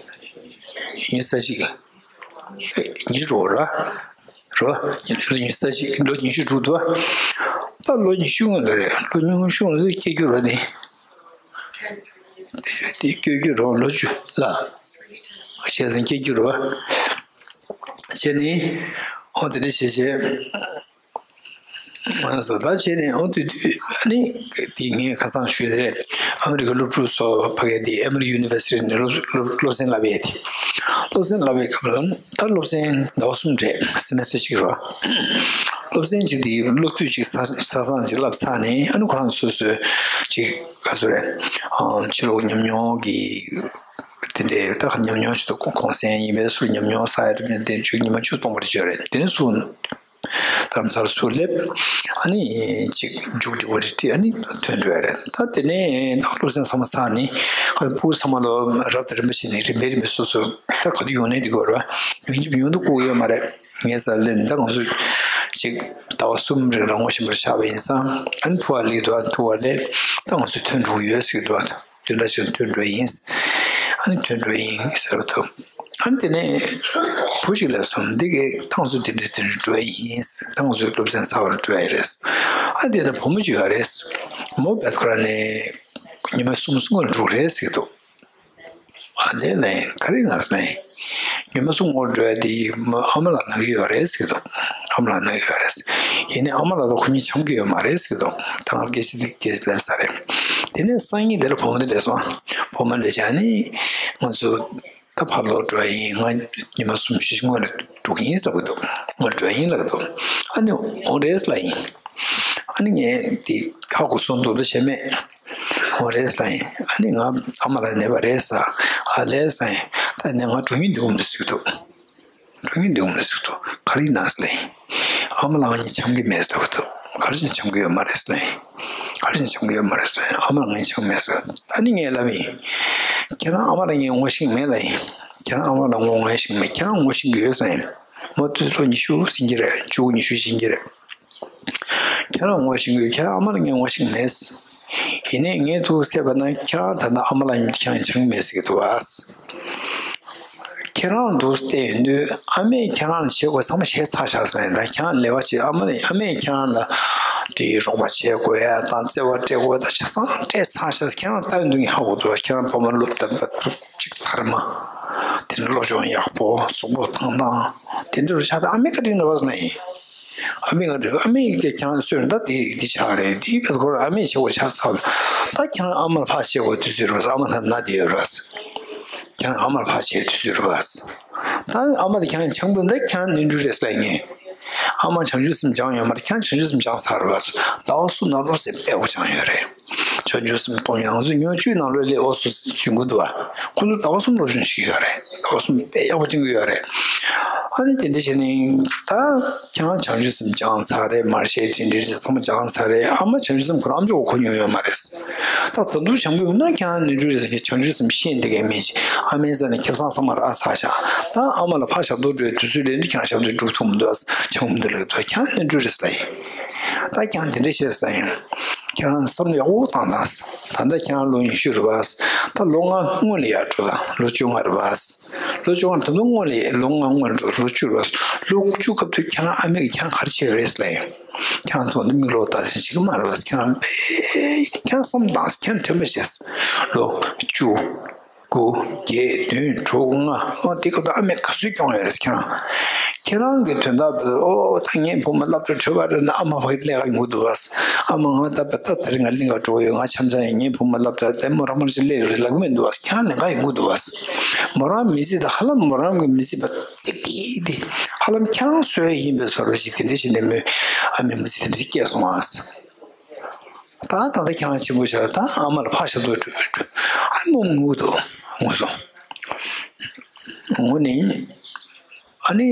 ཉི་ཤུ་རྩ་གཅིག་ཉི་ཤུ་དྲུག་ར། ར། ཉི་ཤུ་རྩ་གཅིག་ལོ་ཉི་ཤུ་དྲུག་འདུག་ད་ལོ་ཉི་ཤུ་སྔོན་ལ་རེད། ལོ་ཉི་ཤུ་སྔོན་ལ་སྐྱེ་རྒྱུ་ར་ནི། དེ་སྐྱེ་རྒྱུ་ར་ལོ་བཅུ་ལ། བྱས་ཙང་སྐྱེ་རྒྱུ་ར། བྱས་ནི། ཧོ་དེ་འདྲ་བྱས་བྱས། ང་ཚོ་ད་བྱས་ནས་འོང་དུས་དུས་ཨ་ནི་དེ་ངས་ཁ་སང་ཞུས་རེད། ཨ་མི་རི་ཀའི་སློབ་ཕྲུག་ཚོ་ཕ་གི་དེ་ཨ་མི་རི་ཀའི་ཡུ་ནི་ཝར་སི་ཊི་ནས་སློབ་སློབ་སློབ་ཚན་བསླབ་ཡས་དེ། སློབ་ཚན་བསླབ་པའི་སྐབས་ལ་ད་སློབ་ཚན་ཟླ་བ་གསུམ་རེད། སེ་མེ་སི་ཊར་གཅིག་རེད། སློབ་ཚན་གཅིག་དེ་སློབ་དུས་གཅིག་ས་ས་སང་གཅིག་བསླབ་ཚར་ནས་ཨ་ནི་ཁོ་རང་སོ་སོའི་གཅིག་ག་ཚོད་རེད། ཕྱི་ལོགས་ཉམས་མྱོང་གི་དེ་འདྲའི་ད་ཉམས་མྱོང་ཞིག་ཏུ་གུང་སེང་ཡིན་པའི་སུ་ཉམས་མྱོང་ས་ཡ་རེ་བཞིན་དེ་བཅུ་ཉི་མ་བཅུ་སྟོང་བར་བརྗོད་རེད། དེ་ནས་སུ། རྡ་རམ་ས་ལ་ཚུར་སླེབས། ཨ་ནི་ཅིག་མཇུག་སྒྲིལ་བ་རེ་ཁྲིད་ཨ་ནི་ཐོན་འགྲོ་ཡ་རེད། ད་དེ་ནས་ད་སློབ་ཚན་ཚང་མ་ཚར་ནི་ཁོའི་ཕྲུ་གུ་ཚང་མ་ལོ་རབ་དང་རིམ་པ་བྱས་ནས་རིམ་པས་རིམ་པས་སོ་སོ་ད་ག་དུས་ཡོང་ནས་འགྲིག་གི་རེད་བ། ཡོང་གི་ཡོང་དུ་བཀུག་ཡོད་མ་རེད། ངའི་རྩར་སླེབས་ནས་ད་ང་ཚོ་ཅིག་ཟླ་བ་གསུམ་རིང་རང་ངོ་ཤེས་པར་ཆགས་པ་ཡིན་ཙང་ཨ་ནི་ཕྲུ་གུ་ལེགས་འདུག་ཨ་ཕྲུ་གུ་ལེགས་ད་ང་ཚོ་ཐོན་འགྲོ་གི་ཡོད་ཟེར་གི་འདུག་ཨ། དེ་འདྲ་ཞིག་ཐོན་འགྲོ་ཡིན། ཨ་ནི་ཐོན་འགྲོ་ཡིན་ཟེར་བ་དང་། ཨ་ནི་དེ་ནས་བུ་ཞིག་ལ་སོང་འདི་གའི་ཏང་སུ་དེ་འདྲ་དེ་འདྲ་འགྲོ་ཡིན། ཏང་སུའི་སློབ་ཚན་ཚར་བར་འགྲོ་ཡ་རེད། ཨ་དེ་ནས་བུ་མོ་ཅིག་ཡོད་རེད། མོ་བད་ཁོ་ར་ནས་ཉི་མ་གསུམ་གསུམ་ལ་འགྲོ་རེད་ཟེར་གི་འདུག་ཨ་ནི་ལན་ག་རེ་ང་ཟེར་ནས། ཉི་མ་གསུམ་འགོར་འགྲོ་ཡ་དེ་ཨ་མ་ལགས་ན་གི་ཡོད་རེད་ཟེར་གི་འདུག་ཨ་མ་ལགས་ན་གི་ཡོད་རེད། ཡིན་ནའི་ཨ་མ་ལགས་ད་ཁོ་གཉིས་འཆམ་གི་ཡོད་མ་རེད་ཟེར་གི་འདུག་ད་ང་སྐད་ཆ་དེ་སྐད་ཆ་ལབ་ས་རེད། དེ་ནས་སང་ཉིན་དེ་ལ་བུ་མོ་དེ་སླེབས་སོང་། བུ་མོ་སླེབས་བྱས་ནི་ང་ཚོ་ད་ཕར་ལོག་འགྲོ་ཡ་ཡིན། ང་ཉི་མ་གསུམ་བཞི་སྔོན་ལ་འགྲོ་གི་ཡིན་ཟེར་གི་འདུག་སྔོན་འགྲོ་ཡ་ཡིན་ལབ་གི་འདུག་ཨ་ནི་འོང་རེད་ལབ་ཡིན། ཨ་ནི་ངས་དེ་ཁ་ཁུ་སོང་འདུག་ལ་བྱས་མེད། འོང་རེད་ལབ་ཡིན། ཨ་ནི་ང་ཨ་མ་ལགས་ནད་པ་རེད་ཟེར། ཨ་ལས་ལབ་ཡིན། ད་ནི་ང་འགྲོ་གི་འདུག་འདི་ཟེར་གི་འདུག་འགྲོ་གི་འདུག་ཟེར་གི་འདུག་ག་རེ་ཡིན་ན་ཟེར་ལབ་ཡིན། ཨ་མ་ལགས་ང་གཉིས་འཆམ་གི་མེད་ཟེར་གི་འདུག་ག་རེ་བྱས་འཆམ་གི་ཡོད་མ་རེད་ཟེར་ལབ་ཡིན། ག་རེ་བྱས་འཆམ་གི་ཡོད་མ་རེད་ཟེར་ལབ་ཡིན། ཨ་མ་ལགས་ང་གཉིས་འཆམ་གི་མེད་ཟེར། ད་ནི་ངས་ལབ་ཡིན། ཁྱེད་རང་ཨ་མ་ལགས་ངས་ངོ་ཤེས་མེད་ལབ་ཡིན། ཁྱེད་རང་ཨ་མ་ལགས་ངོ་ངས་ཤེས་མེད། ཁྱེད་རང་ངོ་ཤེས་གི་ཡོད་ཟེར་ཡིན། མོ་དུས་ལོ་ཉི་ཤུ་ཟིན་གྱི་རེད། བཅུ་དགུ་ཉི་ཤུ་ཟིན་གྱི་རེད། ཁྱེད་རང་ངོ་ཤེས་གི་ཡོད། ཁྱེད་རང་ཨ་མ་ལགས་ངས་ངོ་ཤེས་མེད། ཡིན་ནའི་ངས་ཐུག་བལྟས་པ་ན་ཁྱེད་རང་ད་ལྟ་ཨ་མ་ལགས་ཁྱེད་རང་འཆམ་མེད་ཟེར་གི་འདུག་བ། ཁྱེད་རང་འདུག་བལྟས་ཡོང་དུས་ཨ་མས་ཁྱེད་རང་ལ་བྱེད་དགོས་ཚང་མ་བྱས་ཚར་བཞག་ཟེར་ཡིན། ད་ཁྱེད་རང་ལས་ཀ་བྱེད། ཨ་མ་ནས་ཨ་མས་ཁྱེད་རང་ལ་དེའི་རོགས་པ་བྱེད་དགོས་ཡ་དང་བརྩེ་བ་སྤྲད་དགོས་ད་ཆ་ཚང་སྤྲད་ཚར་བཞག་ཁྱེད་རང་ལྟ་ཡོང་དུས་ངས་ཧ་གོ་འདུག་ཁྱེད་རང་ཕ་མ་སློབ་གྲྭ་ཅིག་དར་མ། དེ་ནས་སློབ་སྦྱོང་ཡག་པོ་གཟུགས་པོ་ཐང་ཐང་དེ་འདྲ་རུ་ཆགས་ཏེ་ཨ་མས་བཀའ་དྲིན་རེད་བ་ཟེར་ན་ཡིན། ཨ་མས་ང་འདྲི་ཨ་མས་ཀྱིས་ཀྱང་གསོས་ད་དེ་དེ་ཆགས་རེད། དེ་བས་ཁོ་རང་ཨ་མས་བྱེད་དགོས་ཆགས་ཚར། ད་ཁྱེད་རང་ཨ་མར་ཕར་བྱེད་དགོས་དུས་ཚོད་རེད་བ། ཨ་མ་ད་ན་དེ་ཡོད་རེད་བ། ཁྱེད་རང་ཨ་མར་ཕར་བྱེད་དུས་ཚོད་རེད་བ། ད་ཨ་མ་དེ་ཁྱེད་རང་ཆང་བུ་འདི་ཁྱེད་རང་ནོར་འཁྲུལ་རེད་ཟེར་ངས། ཨ་མ་བྱང་ཆུབ་སེམས་སྦྱངས་ཡོད་མ་རེད། ཁྱེད་རང་བྱང་ཆུབ་སེམས་སྦྱངས་ཚར་རེད་བ། ཟླ་བ་གསུམ་ནང་སློབ་ཚན་དཔེ་པོ་སྦྱངས་ཡོད་རེད། བྱང་ཆུབ་སེམས་གཏོང་ཡང་ཚོ་ཉོ་བཅུད་ནང་ལོས་ལས་འོ་སོ་སི་བྱུང་གི་འདུག་བ། ཁོ་ཚོ་ཟླ་བ་གསུམ་སློབ་སྦྱོང་བྱེད་ཀྱི་ཡོད་རེད། ཟླ་བ་གསུམ་དཔེ་ཡག་པོ་སྦྱང་གི་ཡོད་རེད། ཨ་ནི་དེ་འདྲ་བྱས་ནས་ད་ཁྱེད་རང་བྱང་ཆུབ་སེམས་སྦྱངས་ཚར་རེད། མར་ཤེས་དྲིན་དྲན་རེད། ཚང་མ་སྦྱངས་ཚར་རེད། ཨ་མ་བྱང་ཆུབ་སེམས་ཁོ་རང་ཨམ་ཅོག་གོ་མྱོང་ཡོད་མ་རེད། ད་ད་དུང་སྦྱང་གི་ཡོད་ན་ཁྱེད་རང་ནོར་འཁྲུལ་རེད་ཟེར། བྱང་ཆུབ་སེམས་ཤེས་འདི་གའི་མི་ཅིག་ཨ་མའི་རྩ་ནས་ཁེ་བཟང་ཚང་མ་རག་ཚར་ཤག་ད་ཨ་མ་ལ་ཕར་ཞབས་ཏོག་སྤྲོད་དུས་ཚོད་ལས་འདི་ཁྱེད་རང་ཞབས་ཏོག་སྒྲུབ་ཐུབ་མི་འདུག་སྦྱང་མི་འདུག་ལབ་འདུག་ཁྱེད་རང་ནོར་འཁྲུལ་རེད་ཟེར་ལབ་ཡིན། ད་ཁྱེད་རང་དེ་འདྲ་བྱས་ཟེར་ཡིན། ཁྱེད་རང་བསམ་བློ་ཡག་པོ་བཏང་དང་། ད་ལྟ་ཁྱེད་རང་ལོ་ཉི་ཤུ་རེད་པ། ད་ལོ་ལྔ་སྔོན་ལ་ཡར་འགྲོ་དང་། ལོ་བཅོ་ལྔ་རེད་པ། ལོ་བཅོ་ལྔ་ད་དུང་སྔོན་ལ་ཡར། ལོ་ལྔ་སྔོན་འགྲོ། ལོ་བཅུ་རེད་པ། ལོ་བཅུ་སྐབས་དུས་ཁྱེད་རང་ཨ་མས་ཀྱིས་ཁྱེད་རང་ག་རེ་བྱས་ཡོད་རེད་ལབ་ཡིན། ཁྱེད་རང་ཐོག་ནས་མིག་ལོག་ལྟ་ཟིན་ཞིག་མ་རེད་པ། ཁྱེད་རང་དཔེ་ཁྱེད་རང་བསམ་དང་། ཁྱེད་རང་དྲན་པ་བྱས། ལོ་བཅུ། དགུ། བརྒྱད། བདུན། དྲུག། ལྔ། ཨོ་དེ་སྐབས་དུས་ཨ་མས་ག་ཚོད་སྐྱོང་ཡོད་རེད་ཁྱེད་རང་། ཁྱེད་རང་གི་དོན་དག་བོད། ཨོ་ད་ངའི་བུ་མོ་སློབ་གྲྭ་གྲོལ་བ་རེད་ན་ཨ་མ་ཕ་གི་སླེབས་ཀ་ཡོང་གི་འདུག་པ། ཨ་མ་ང་ད་བོད་ད་དེ་རིང་ང་གླིང་ག་འགྲོ་གི་ཡོད། ང་འཆམ་འཆམ་ཡིན། ངའི་བུ་མོ་སློབ་གྲྭ་ལྟད་མོ་རང་མར་ཅིག་སླེབས་རེད་ལབ་གི་མི་འདུག་པ། ཁྱེད་རང་ལེན་ག་ཡོང་གི་འདུག་པ། མོ་རང་མི་ཚེ་ད་ཧ་ལམ་མོ་རང་གི་མི་ཚེ་བ་ཏིག་ཏིག་དེ་ཧ་ལམ་ཁྱེད་རང་གསོས་ཡིན་པའི་བཟོ་འདྲ་ཞིག་དེ་འདྲ་ཞིག་ནས་མོས་ཨ་མའི་མི་ཚེ་དེ་འདྲ་ཞིག་སྐྱེལ་སོང་ཨ། ད་ད་ལྟ་ཁྱེད་རང་ཆེན་པོ་ཆགས། ད་ཨ་མ་ལ་ཕར་ཞབས་ཏོག་སྤྲོད། ཨ་མ་ངུ་འདུག་ངུ་སོང་། ངུ་ནས་ཨ་ནི་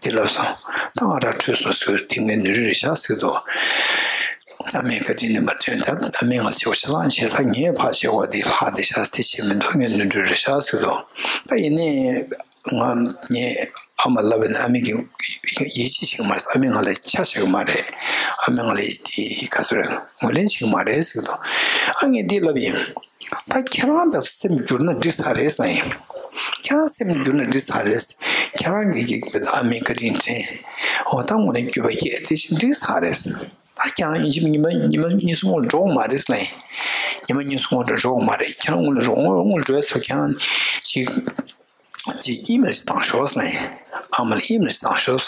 དེ་ལབ་སོང་། ད་ང་རང་འཕྲོད་སོང་ཟེར། དེ་ངའི་ནོར་འཁྲུལ་རེད་ཤག་ཟེར་འདུག་ཨ་མའི་བཀའ་དྲིན་ནི་མ་དྲན། ད་ཨ་མས་ང་ལ་བྱས་པ་ཆ་ཚང་བྱས། ད་ངས་ཕར་བྱས་པ་དེ་ལྷག་བསྡད་ཤག་དེ་བྱས་མི་འདུག་ངའི་ནོར་འཁྲུལ་རེད་ཤག་ཟེར་འདུག་ད་ཡིན་ནའི། ང་ངས་ཨ་མ་ལབ་པ་ཡིན་ན་ཨ་མས་ཀྱིས་ཡིད་ཆེས་བྱེད་ཀྱི་མ་རེད། ཨ་མས་ང་ལ་ཆ་བཞག་གི་མ་རེད། ཨ་མས་ང་ལ་དེ་ག་ཚོད་རེད། ངོས་ལེན་བྱེད་ཀྱི་མ་རེད་ཟེར་གི་འདུག་ཨ་ངས་འདི་ལབ་ཡིན། ད་ཁྱེད་རང་ད་སེམས་བསྒྱུར་ན་འགྲིག་ས་རེད་ཟེར་ཡིན། ཁྱེད་རང་སེམས་བསྒྱུར་ན་འགྲིག་ས་རེད། ཁྱེད་རང་གིས་ཀྱིས་ཨ་མའི་བཀའ་དྲིན་དྲན། འོ་ད་ངོས་ལེན་བརྒྱུད་པ་བྱས་དེ་བཞིན་འགྲིག་ས་རེད། ད་ཁྱེད་རང་ཡིན་གཅིག་ཉི་མ་ཉི་མ་གཉིས་གསུམ་སྔོན་འགྲོ་གི་མ་རེད་ཟེར་ཡིན། ཉི་མ་གཉིས་གསུམ་སྔོན་འགྲོ་འགྲོ་གི་མ་རེད། ཁྱེད་རང་སྔོན་ལ་འགྲོ། སྔོན་སྔོན་འགྲོ་ཡ་ཚོ་ཁྱེད་རང་ཅིག་ཅིག་ཨི་མེལ་ཞིག་བཏང་ཤོག་ཟེར་ཡིན། ཨ་མ་ལ་ཨི་མེལ་ཞིག་བཏང་ཤོག་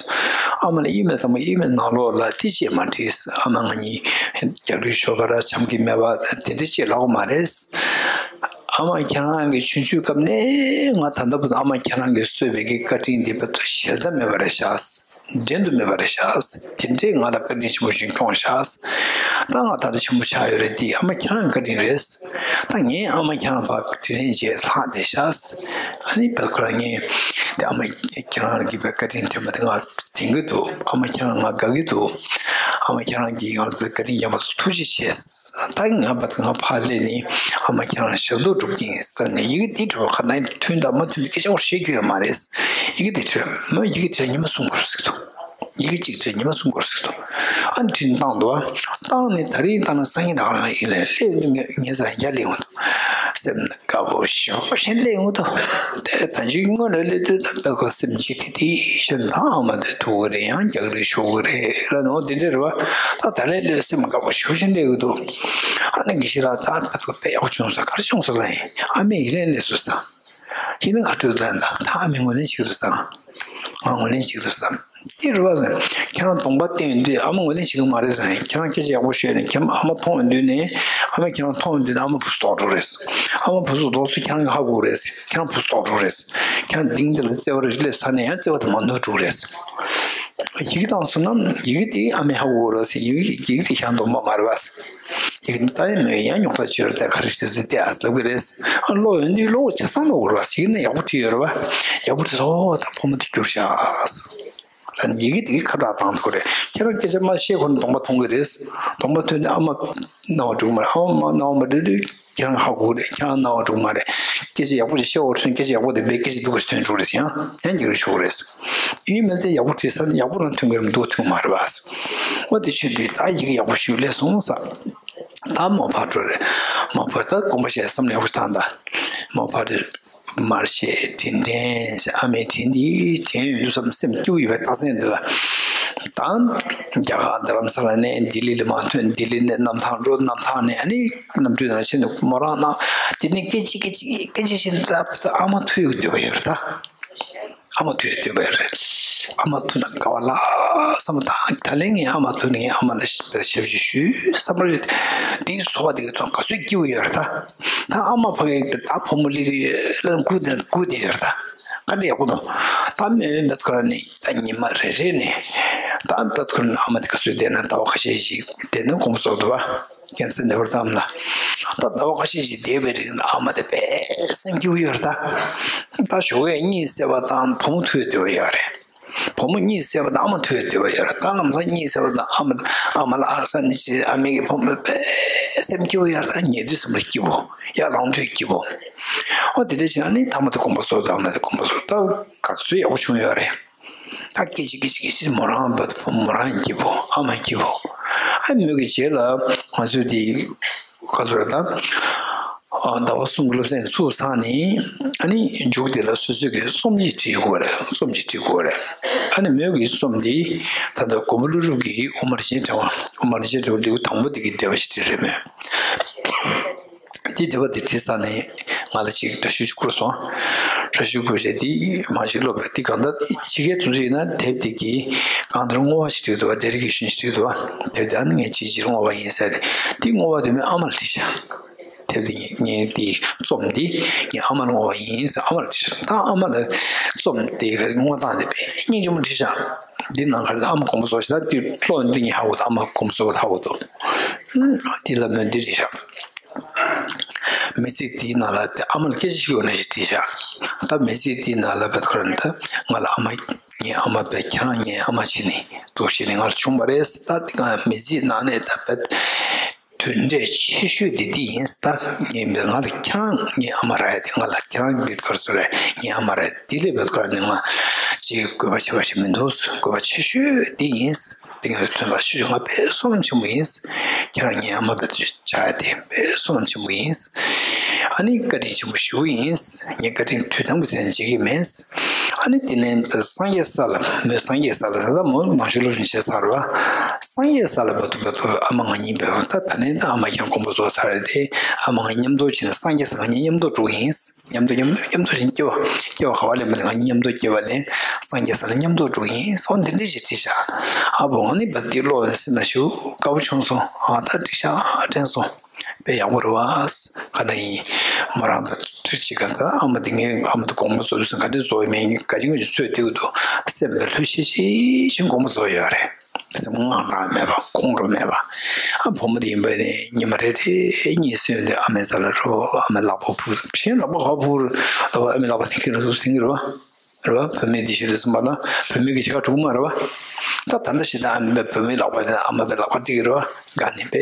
ཨ་མ་ལ་ཨི་མེལ་བཏང་བ། ཨི་མེལ་ནང་ལོགས་ལ་དེ་ཅིག་མ་བྲིས། ཨ་མ་ང་གཉིས་རྒྱག་རེས་ཤོར་བ་ར་འཆམ་གྱི་མེད་པ་དེ་འདྲ་ཅིག་ལབ་དགོས་མ་རེད། ཨ་མ་ཁྱེད་རང་གི་ཆུང་ཆུང་སྐབས་ནས་ང་ད་ལྟ་བར་དུ་ཨ་མ་ཁྱེད་རང་གིས་གསོས་པའི་གི་བཀའ་དྲིན་འདི་བར་དུ་གཞལ་ཐབས་མེད་པ་རེད་ཤག་འགྲན་དུ་མེད་པ་རེད་ཤག་དེ་འདྲས་ང་ལ་བཀའ་དྲིན་ཆེན་པོ་ཞིག་བསྐྱངས་ཤག་ད་ང་ད་ལྟ་ཆེན་པོ་ཆགས་ཡོད་རེད། དེ་ཨ་མ་ཁྱེད་རང་གི་བཀའ་དྲིན་རེད། ད་ངས་ཨ་མ་ཁྱེད་རང་ཕར་དྲིན་ལན་འཇལ་ལྷག་བསྡད་ཤག་ཨ་ནི་བལ་ཁོ་རང་ངས་དེ་ཨ་མ་ཁྱེད་རང་གི་བཀའ་དྲིན་དྲན་པ་དེ་ང་དྲན་གྱི་འདུག་ཨ་མ་ཁྱེད་རང་ང་དགའ་གི་འདུག་ཨ་མ་ཁྱེད་རང་གིས་ང་ལ་བཀའ་དྲིན་ཡང་མ་ཐུགས་རྗེ་ཆེ། ད་ང་བར་ང་ཕར་སླེབས་ནས་ཨ་མ་ཁྱེད་རང་ཞབས་ཏོག་སྒྲུབ་ཀྱི་ཡིན་ཟེར་ནས་ཡི་གེ་འདི་འབྲི་བ། ཁ་ནང་མཐུན་དང་མ་མཐུན་པའི་སྐད་ཆ་བཤད་རྒྱུ་ཡོད་མ་རེད། ཡི་གེ་འདི་འབྲི་མ། ཡི་གེ་འབྲི་ཉི་མ་གསུམ་འགོར་ཟེར་གྱི་འདུག་ཡི་གེ་གཅིག་འབྲི་ཉི་མ་གསུམ་འགོར་ཟེར་གྱི་འདུག་ཨ་ནི་འབྲི་བཏང་འདུག་བཏང་ནས་ད་རིང་བཏང་ན་སང་ཉིན་ད་ག་རང་ཡིན་ལས་སླེབས་ནས་ངས་ངས་ཟ་རྒྱ་སླེབས་འོང་འདུག་སེམས་དགའ་པོ་ཞེ་པོ་ཞིག་སླེབས་འོང་འདུག་དེ་ད་ཅིག་སྔོན་ལ་སླེབས་དུས་ད་བལ་ཁོ་སེམས་གཅིག་དེ་དེ་བཞིན་ད་ཨ་མ་དེ་ཐུག་གི་རེད། ཡང་རྒྱག་རེས་ཤོར་གི་རེད་ལ་ནོ་དེ་འདྲ་རེད་བ། ད་ད་ལས་སླེབས་སེམས་དགའ་པོ་ཞེ་པོ་ཞིག་སླེབས་ཀྱི་འདུག་ཨ་ནི་དགེ་བཤེས་ལགས། ད་བལ་ཁོ་དཔེ་ཡག་པོ་བྱུང་སོང་། ག་རེ་བྱུང་སོང་ལབ་ཡིན། ཨ་མས་ཡིད་ལན་སླེབས་སོང་ཟེར། ཡིན་ན་ག་འགྲོ་དོན་དག་ད་ཨ་མས་ངོས་ལེན་བྱེད་ཀྱི་འདུག་བསམ། ང་ངོས་ལེན་བྱེད་ཀྱི་འདུག་བསམ། དེ་རེད་བ་ཟེར། ཁྱེད་རང་གདོང་པ་བསྟན་ཡོང་དུས་ཨ་མ་ངོས་ལེན་བྱེད་ཀྱི་མ་རེད་ཟེར་ནས། ཁྱེད་རང་སྐད་ཆ་ཡག་པོ་ཤོད་ནས་ཁྱེད་ཨ་མ་མཐོང་ཡོང་དུས་ནས། ཨ་མ་ཁྱེད་རང་མཐོང་ཡོང་དུས་ནས་ཨ་མ་བུ་སུ་ལྡོག་འགྲོ་རེད། ཨ་མ་བུ་སུ་ལྡོག་ཚུལ་ཁྱེད་རང་གིས་ཧ་གོ་རེད། ཁྱེད་རང་བུ་སུ་ལྡོག་འགྲོ་རེད། ཁྱེད་རང་སྡིངས་འདི་ལ་བརྩེ་བ་རེ་སླེབས་ཚར་ནས་ཡང་བརྩེ་བ་དེ་མར་ནུར་འགྲོ་གི་རེད། ཡི་གེ་བཏང་སོང་ན་ཡི་གེ་དེ་ཨ་མས་ཧ་གོ་རེད་ཟེར། ཡི་གེ་ཡི་གེ་དེ་ཁྱེད་རང་གདོང་པ་མ་རེད་བ་ཟེར། ཡིན་ད་ཡིན་མོད་ཡང་རྙོག་དྲ་བྱེད་རོགས། ད་ག་རེ་བྱེད་ཟེར་ཏེ་ཨ་ལབ་གི་རེད། ཨ་ཀློག་ཡོང་དུས་ཀློག་ཆ་ཚང་ཀློག་དགོས་རེད་བ། ཡིན་ན་ཡག་པོ་བྲིས་ཡོད་རེད་བ། ཡག་པོ་བྲིས་སོང་། ད་ཕོ་མོ་དེ་བསྒྱུར་བཞག་ལ་ནི་ཡི་གེ་དེ་གི་ཁ་བྲག་བཏང་ཐུབ་རེད། ཁྱེད་རང་སྐད་ཆ་མ་བཤད་གོང་ནས་གདོང་པ་མཐོང་གི་རེད། གདོང་པ་མཐོང་ནས་ཨ་མ་སྣང་བ་འགྲོ་གི་མ་རེད། ཨ་མ་སྣང་བ་མ་འགྲོ་དུས་ཁྱེད་རང་ཧ་གོ་གི་རེད། ཁྱེད་རང་སྣང་བ་འགྲོ་གི་མ་རེད། སྐད་ཆ་ཡག་པོ་ཞིག་བཤད་འོ་ཁྲོན་སྐད་ཆ་ཡག་པོ་དེ་བས་སྐད་ཆ་སྡུག་པ་ཞིག་ཐོན་འགྲོ་རེད་ཟེར། ཡང་ཡང་འགྱུར་ཤོག་རེད། ཡིན་མིན་དེ་ཡག་པོ་བྲིས་ས་ནི་ཡག་པོ་རང་ཐོན་གི་རེད། མི་སྡུག་ཐོན་མ་རེད་བ། འོ་དེ་ཆོས་དུས་ད་ཡི་གེ་ཡག་པོ་ཞིག་སླེབས་སོང་ཟེར། ད་མོ་ཕར་འགྲོ་རེད། མོ་ཕར་ད་དགོངས་པ་བཞེས། བསམ་བློ་ཡག་པོ་བཏང་། ད་མོ་ཕར་དུ་མར་ཤེས་དྲིན་དྲན་ཟེར། ཨ་མའི་དྲིན་འདི་དྲན་ཡོད་དུས་བསམ། སེམས་སྐྱིད་པོ་ཡོད་པའི་རྟགས་མཚན་འདི་ལ། ད་རྒྱ་གར་རྡ་རམ་ས་ལ་ནས་ལྡི་ལི་ལ་མར་ཐོན། ལྡི་ལི་ནས་གནམ་ཐང་འགྲོ། གནམ་ཐང་ནས་ཨ་ནི་གནམ་གྲུའི་ནང་ཕྱིན་ནས་མོ་རང་ནང་དེ་ནས་སྐད་ཅིག་སྐད་ཅིག་སྐད་ཅིག་བྱས་ནས་ད་ཨ་མ་ཐུག་ཡོང་འདོད་པ་ཡོད་རེད་ད། ཨ་མ་ཐུག་ཡོང་འདོད་པ་ཡོད་རེད། ཨ་མ་ཐུག་ན་དགའ་བ་ལ་བསམ། ད་ད་ལན་ངས་ཨ་མ་ཐུག་ན་ངས་ཨ་མ་ལ་ཞབས་ཕྱི་ཞུ་བསམ་རེད། དེའི་ཚོར་བ་དེ་ག་ཚོད་ག་ཚོད་སྐྱིད་པོ་ཡོད་རེད་ད། ད་ཨ་མ་ཕ་གིར་ད་བུ་མོ་སླེབས་ཀྱི་ཡོད་ལབ་སྒུག་བསྡད་སྒུག་བསྡད་ཡོད་རེད་ད། དཀའ་ལས་ཡག་པོ་འདུག་ད་མེད་མེད་ཁོ་རང་ནི་ད་ཉི་མ་རེ་རེ་ནས་ད་བུ་ཁོ་རང་ཨ་མ་དེ་ག་ཚོད་བསྡད་ན་ཟླ་བ་ཁ་ཤས་ཤིག་བསྡད་ན་དགོངས་པ་རྫོགས་འདུག་བ། ཁྱེད་ཚོ་ནེ་བར་དམ་ལ། ད་ཟླ་བ་ཁ་ཤས་ཤིག་བསྡད་པའི་རིང་ལ་ཨ་མ་དེ་དཔེ་སེམས་སྐྱིད་པོ་ཡོད་རེད་ད། ད་ཞོགས་ཀས་གཉིད་སད་པ་དང་བུ་མོ་ཐུག་བསྡད་པ་ཡོད་རེད། བུ་མོ་གཉིད་སད་པ་དང་ཨ་མ་ཐུག་བསྡད་པ་ཡོད་རེད། ད་ལམ་སང་གཉིད་སད་པ་དང་ཨ་མ་ཨ་མ་ལ་ཨ་ས་ནི་ཅི་ཨ་མའི་གི་བུ་མོ་དཔེ་སེམས་སྐྱིད་པོ་ཡོད་རེད། ད་ཉལ་དུས་ཙམ་ལ་སྐྱིད་པོ། ཡར་ལངས་དུས་སྐྱིད་པོ། ཨོ་དེ་འདྲ་བྱས་ན་ནི་ཐ་མ་དེ་དགོངས་པ་རྫོགས་དང་ཨ་མ་དེ་དགོངས་པ་རྫོགས། ད་ག་ཚོད་ཡག་པོ་བྱུང་ཡོད་རེད། ད་སྐད་ཅིག་སྐད་ཅིག་སྐད་ཅིག་མོ་རང་བུ་མོ་རང་སྐྱིད་པོ། ཨ་མ་སྐྱིད་པོ། ཨ་མོ་གི་རྗེས་ལ་ང་ཚོས་དེ་ག་ཚོད་རེད་ད། ཟླ་བ་གསུམ་གྱི་སློབ་ཚན་ཚུགས་ཚར་ནས་ཨ་ནི་མཇུག་དེ་ལ་སོ་སོ་གི་རྩོམ་ཡིག་བྲིས་དགོས་རེད། རྩོམ་ཡིག་བྲིས་དགོས་རེད། ཨ་ནི་མོ་གི་རྩོམ་དེ་ད་ལྟ་མགོན་པོ་ཀླུ་སྒྲུབ་ཀྱི་དབུ་མ་རིན་ཆེན་ཕྲེང་བ། དབུ་མ་རིན་ཆེན་ཕྲེང་བ་ལེའུ་དང་པོ་དེ་གི་འགྲེལ་པ་ཞིག་བྲིས་རེད་མོས། དེ་འགྲེལ་པ་དེ་བྲིས་ཚར་ནས་ང་ལ་ཅིག་འདྲ་བཤུས་ཅིག་བསྐུར་སོང་། འདྲ་བཤུས་བསྐུར་བྱས་དེ་མ་ཞིག་ཀློག་པས། དེ་གང་ལྟར་ཕྱི་རྒྱལ་དུ་ཚོ་ཡིན་ན་དེབ་དེ་གི་གང་ལྟར་བསྔོ་བ་ཞིག་བྲིས་འདུག་བ། ལས་རིགས་ཀྱི་ཞུན་ཞིག་བྲིས་འདུག་བ། དེབ་དེ་ཨ་ནི་ངས་ཅིག་ཅིག་བསྔོ་བ་ཡིན་ཟེར་ཏེ། དེ་བསྔོ་བ་དེ་མོས་ཨ་མ་ལ་བྲིས་ཤག་དེབ་དེ་ངས་དེ་རྩོམ་འདི་ངས་ཨ་མ་ལ་བསྔོ་བ་ཡིན་ཟེར་ཨ་མ་ལ་བྲིས་ཤག་ད་ཨ་མ་ལ་རྩོམ་དེ་ག་རེ་བསྔོ་སྟངས་དེ་དཔེ་སྙིང་རྗེ་མོ་བྲིས་ཤག་འདི་ནང་ག་རེ་ཨ་མ་དགོངས་པ་རྫོགས་ཤག་ད་དེ་ཀློག་འདི་ངས་ཧ་གོ་འདུག་ཨ་མ་དགོངས་པ་རྫོགས་པ་ཧ་གོ་འདུག་དེ་ལ་མོས་འདི་བྲིས་ཤག་མི་ཚེ་འདིའི་ནང་ལ་དེ་ཨ་མ་ལ་སྐད་ཆ་ཞིག་ཡོད་ན་ཞེས་དྲིས་ཤག་ད་མི་ཚེ་འདིའི་ནང་ལ་བད་ཁོ་རང་ད་ང་ལ་ཨ་མ་ངའི་ཨ་མ་བད་ཁྱེད་རང་ངའི་ཨ་མ་བྱས་ནས་འདུག་བྱས་ནས་ང་ལ་བྱུང་བ་རེད། ད་དེ་ང་མི་ཚེའི་ནང་ནས་ད་བད་དོན་འབྲས་ཆེ་ཤོས་དེ་འདི་ཡིན། ད་ངའི་ང་ལ་ཁྱེད་རང་ངའི་ཨ་མ་རེད། དེ་ང་ལ་ཁྱེད་རང་གི་བད་ཁོ་རང་སུ་རེད། ངའི་ཨ་མ་རེད། དེ་ལས་བད་ཁོ་རང་ནི་ང་ཅིག་དགོས་པ་ཆེ་བ་ཞིག་མི་འདུག་དགོས་པ་ཆེ་ཤོས་འདི་ཡིན། དེ་ང་ལ་དོན་དག་ཆེ་ཤོས། ང་དཔེ་བསོད་ནམས་ཆེན་པོ་ཡིན། ཁྱེད་རང་ངའི་ཨ་མ་བད་ཆགས་ཏེ་དཔེ་བསོད་ནམས་ཆེན་པོ་ཡིན། ཨ་ནི་བཀའ་དྲིན་ཆེན་པོ་ཞུ་གི་ཡིན། ངས་བཀའ་དྲིན་དུས་དང་པོའི་ཚེ་ནས་བརྗེད་ཀྱི་མེད། ཨ་ནི་དེ་ནས་སངས་རྒྱས་ས་ལ་མོས་སངས་རྒྱས་ས་ལ་ད་ལྟ་མོ་ནང་ཆོས་སློབ་སྦྱོང་བྱས་ཚར་བ། སངས་རྒྱས་ས་ལ་བར་དུ་བར་དུ་ཨ་མ་ང་གཉིས་བར་དུ་ད་ད་ནས་ད་ཨ་མ་ཁྱེད་དགོངས་པ་རྫོགས་ཚར་རེད་དེ། ཨ་མ་ང་མཉམ་དུ་ཕྱིན་ནས་སངས་རྒྱས་ས་ང་གཉིས་མཉམ་དུ་འགྲོ་གི་ཡིན། མཉམ་དུ་མཉམ་དུ་མཉམ་དུ་ཕྱིན་སྐྱེ་བ་སྐྱེ་བ་ག་བ་ལེན་པ་ནས་ང་གཉིས་མཉམ་དུ་སྐྱེ་བ་ལེན། སངས་རྒྱས་ས་ལ་མཉམ་དུ་འགྲོ་གི་ཡིན་ཟེར་འོ་འདི་འདྲ་ཞིག་བྲིས་ཤག་ཨ་བོ་ང་ནི་བར་དུ་འདི་ཀློག་ནས་སེམས་ལ་ཞུ་དགའ་པོ་བྱུང་སོང་། ཨ་ད་འགྲིག་ཤག་དྲན་སོང་། དཔེ་ཡག་པོ་རེད་བ། ག་ན་ཡིན། མོ་རང་དང་དུས་གཅིག་ག་ད་ཨ་མ་དེ་ངའི་ཨ་མ་དེ་དགོངས་པ་རྫོགས་དུས་ཙམ་ག་དུས་རྫོགས་ཡོད་མེད་ག་ཅིག་ངས་ཚོད་ལྟ་གི་འདུག་སེམས་པའི་ལྷོད་ཤིག་ཤིག་ཅིག་དགོངས་པ་རྫོགས་ཡོད་རེད། སེམས་དངངས་སྐྲག་མེད་པ་དགོངས་འགྲོ་མེད་པ། ཨ་བུ་མོ་དེ་ཡིན་པ་ནི་ཉི་མ་རེ་རེ་གཉིད་སད་དུས་ཨ་མའི་རྩ་ལ་འགྲོ། ཨ་མའི་ལག་པ་འཕུར། གཞན་ལག་པ་ག་འཕུར་ལ་བ་ཨ་མའི་ལག་པ་དེ་ཁྱེར་ལ་སུ་ཟིན་གི་རེད་བ། རེད་བ། བུད་མེད་འདི་ཤི་དུས་ཙམ་པ་ལ་བུད་མེད་ཀྱི་བྱ་དགའ་གྲུག་མ་རེད་བ། ད་ད་ལྟ་ཞིག་ད་ཨ་མའི་བུད་མེད་ལག་པ་དེ་ཨ་མ་བའི་ལག་པ་སྟེར་གི་རེད་བ། དགའ་ནས་དཔེ་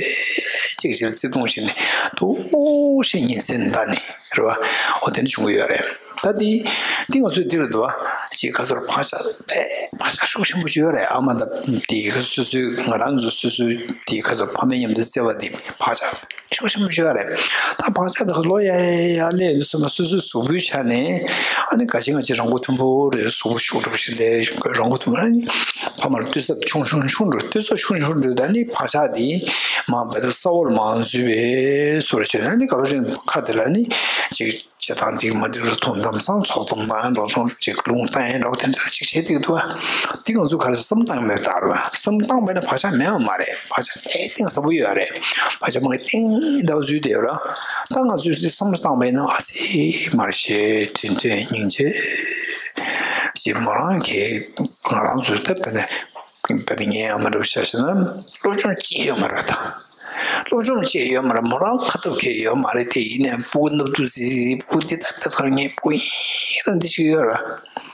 གཅིག་ཅིག་བརྩེ་དུང་ཞིག་ནས་དུ་ཞིག་ཉིན་མཚན་འདའ་ནས་རེད་བ། འོ་དེ་འདྲ་བྱུང་གི་ཡོད་རེད། ད་དེ་དེ་ང་ཚོས་འདི་རུ་འདུག་བ། ཅིག་ཁ་སོར་བག་ཆགས་དཔེ་བག་ཆགས་ཤུགས་ཆེན་པོ་ཅིག་ཡོད་རེད། ཨ་མ་ད་དེ་ཁ་སོ་སོའི་ང་རང་ཚོ་སོ་སོའི་དེ་ཁ་སོར་ཕ་མའི་མཉམ་དུ་བརྩེ་བ་དེ་བག་ཆགས། ཤུགས་ཆེན་པོ་ཞིག་ཡོད་རེད། ད་བག་ཆགས་དེ་ལོ་ཡ་ཡ་ཡ་སླེབས་ཡོང་དུས་ཙམ་པ་སོ་སོའི་གཟུགས་པོའི་ཆ་ནས་ཨ་ནི་ག་ཅི་ང་ཅི་རང་མགོ་ཐོན་པོ་རེད། གཟུགས་པོ་ཤུགས་དྲག་པོ་ཞིག་སླེབས། རང་མགོ་ཐོན་པོ་ཨ་ནི་ཕ་མར་ལྟོས་ཚད་ཆུང་ཆུང་ཆུང་འགྲོ། ལྟོས་ཚད་ཆུང་ཆུང་འགྲོ། ད་ནི་བག་ཆགས་དེ་མ་བབས་ས་འོག་ལ་མ་འཛུལ་བའི་བཟོ་འདྲ་བྱས། ཨ་ནི་ག་རེ་བྱས་ནས་ཁ་དེ་ལ་ནི་ཅིག་བྱེད་སྟངས་འགྲིག་མ་འགྲིག་ལ་ཐུག་ལམ་སང་ཚོགས་གཏམ་བཏང་ཡང་འགྲོ་སོང་། ཅིག་རླུང་བཏང་ཡང་འགྲོ་དེ་འདྲ་ཅིག་བྱེད་ཀྱི་འདུག་བ། འདི་ང་ཚོ་ག་རེ་བསམ་བཏང་མེད་ད་རེད་བ། བསམ་བཏང་བས་ན་བག་ཆགས་མེད་པ་མ་རེད། བག་ཆགས་དཔེ་གཏིང་ཟབ་པོ་ཡོད་རེད། བག་ཆགས་མ་གཏིང་ཟབ་པོ་འཛུལ་བསྡད་ཡོད་རེད། ད་ང་ཚོས་བསམ་བློ་བཏང་བས་ན་ཨ་ཙི་མར་ཤེས་དྲིན་དྲན་སྙིང་རྗེ་ཞེས་མོ་རང་གིས་ང་རང་ཚོའི་ད་དཔེ་ན་དཔེ་ན་ངའི་ཨ་མ་འདྲ་བོ་ཆ་བཞག་ན་སློབ་སྦྱོང་ཅི་ཡོད་མ་རེད་ད། སློབ་སྦྱོང་བྱས་ཡོད་མ་རེད། མོ་རང་ཁ་ཐུབ་ཁེལ་ཡོད་མ་རེད་དེ། ཡིན་ནའི་སྤུ་གུ་སྣབས་དུ་ཟིག་ཟིག་སྤུ་གུ་འདི་ལྟ་ལྟ་ཁར་ངས་སྤུ་གུ་ཡིན་ན་འདི་ཞིག་ཡོད་ར།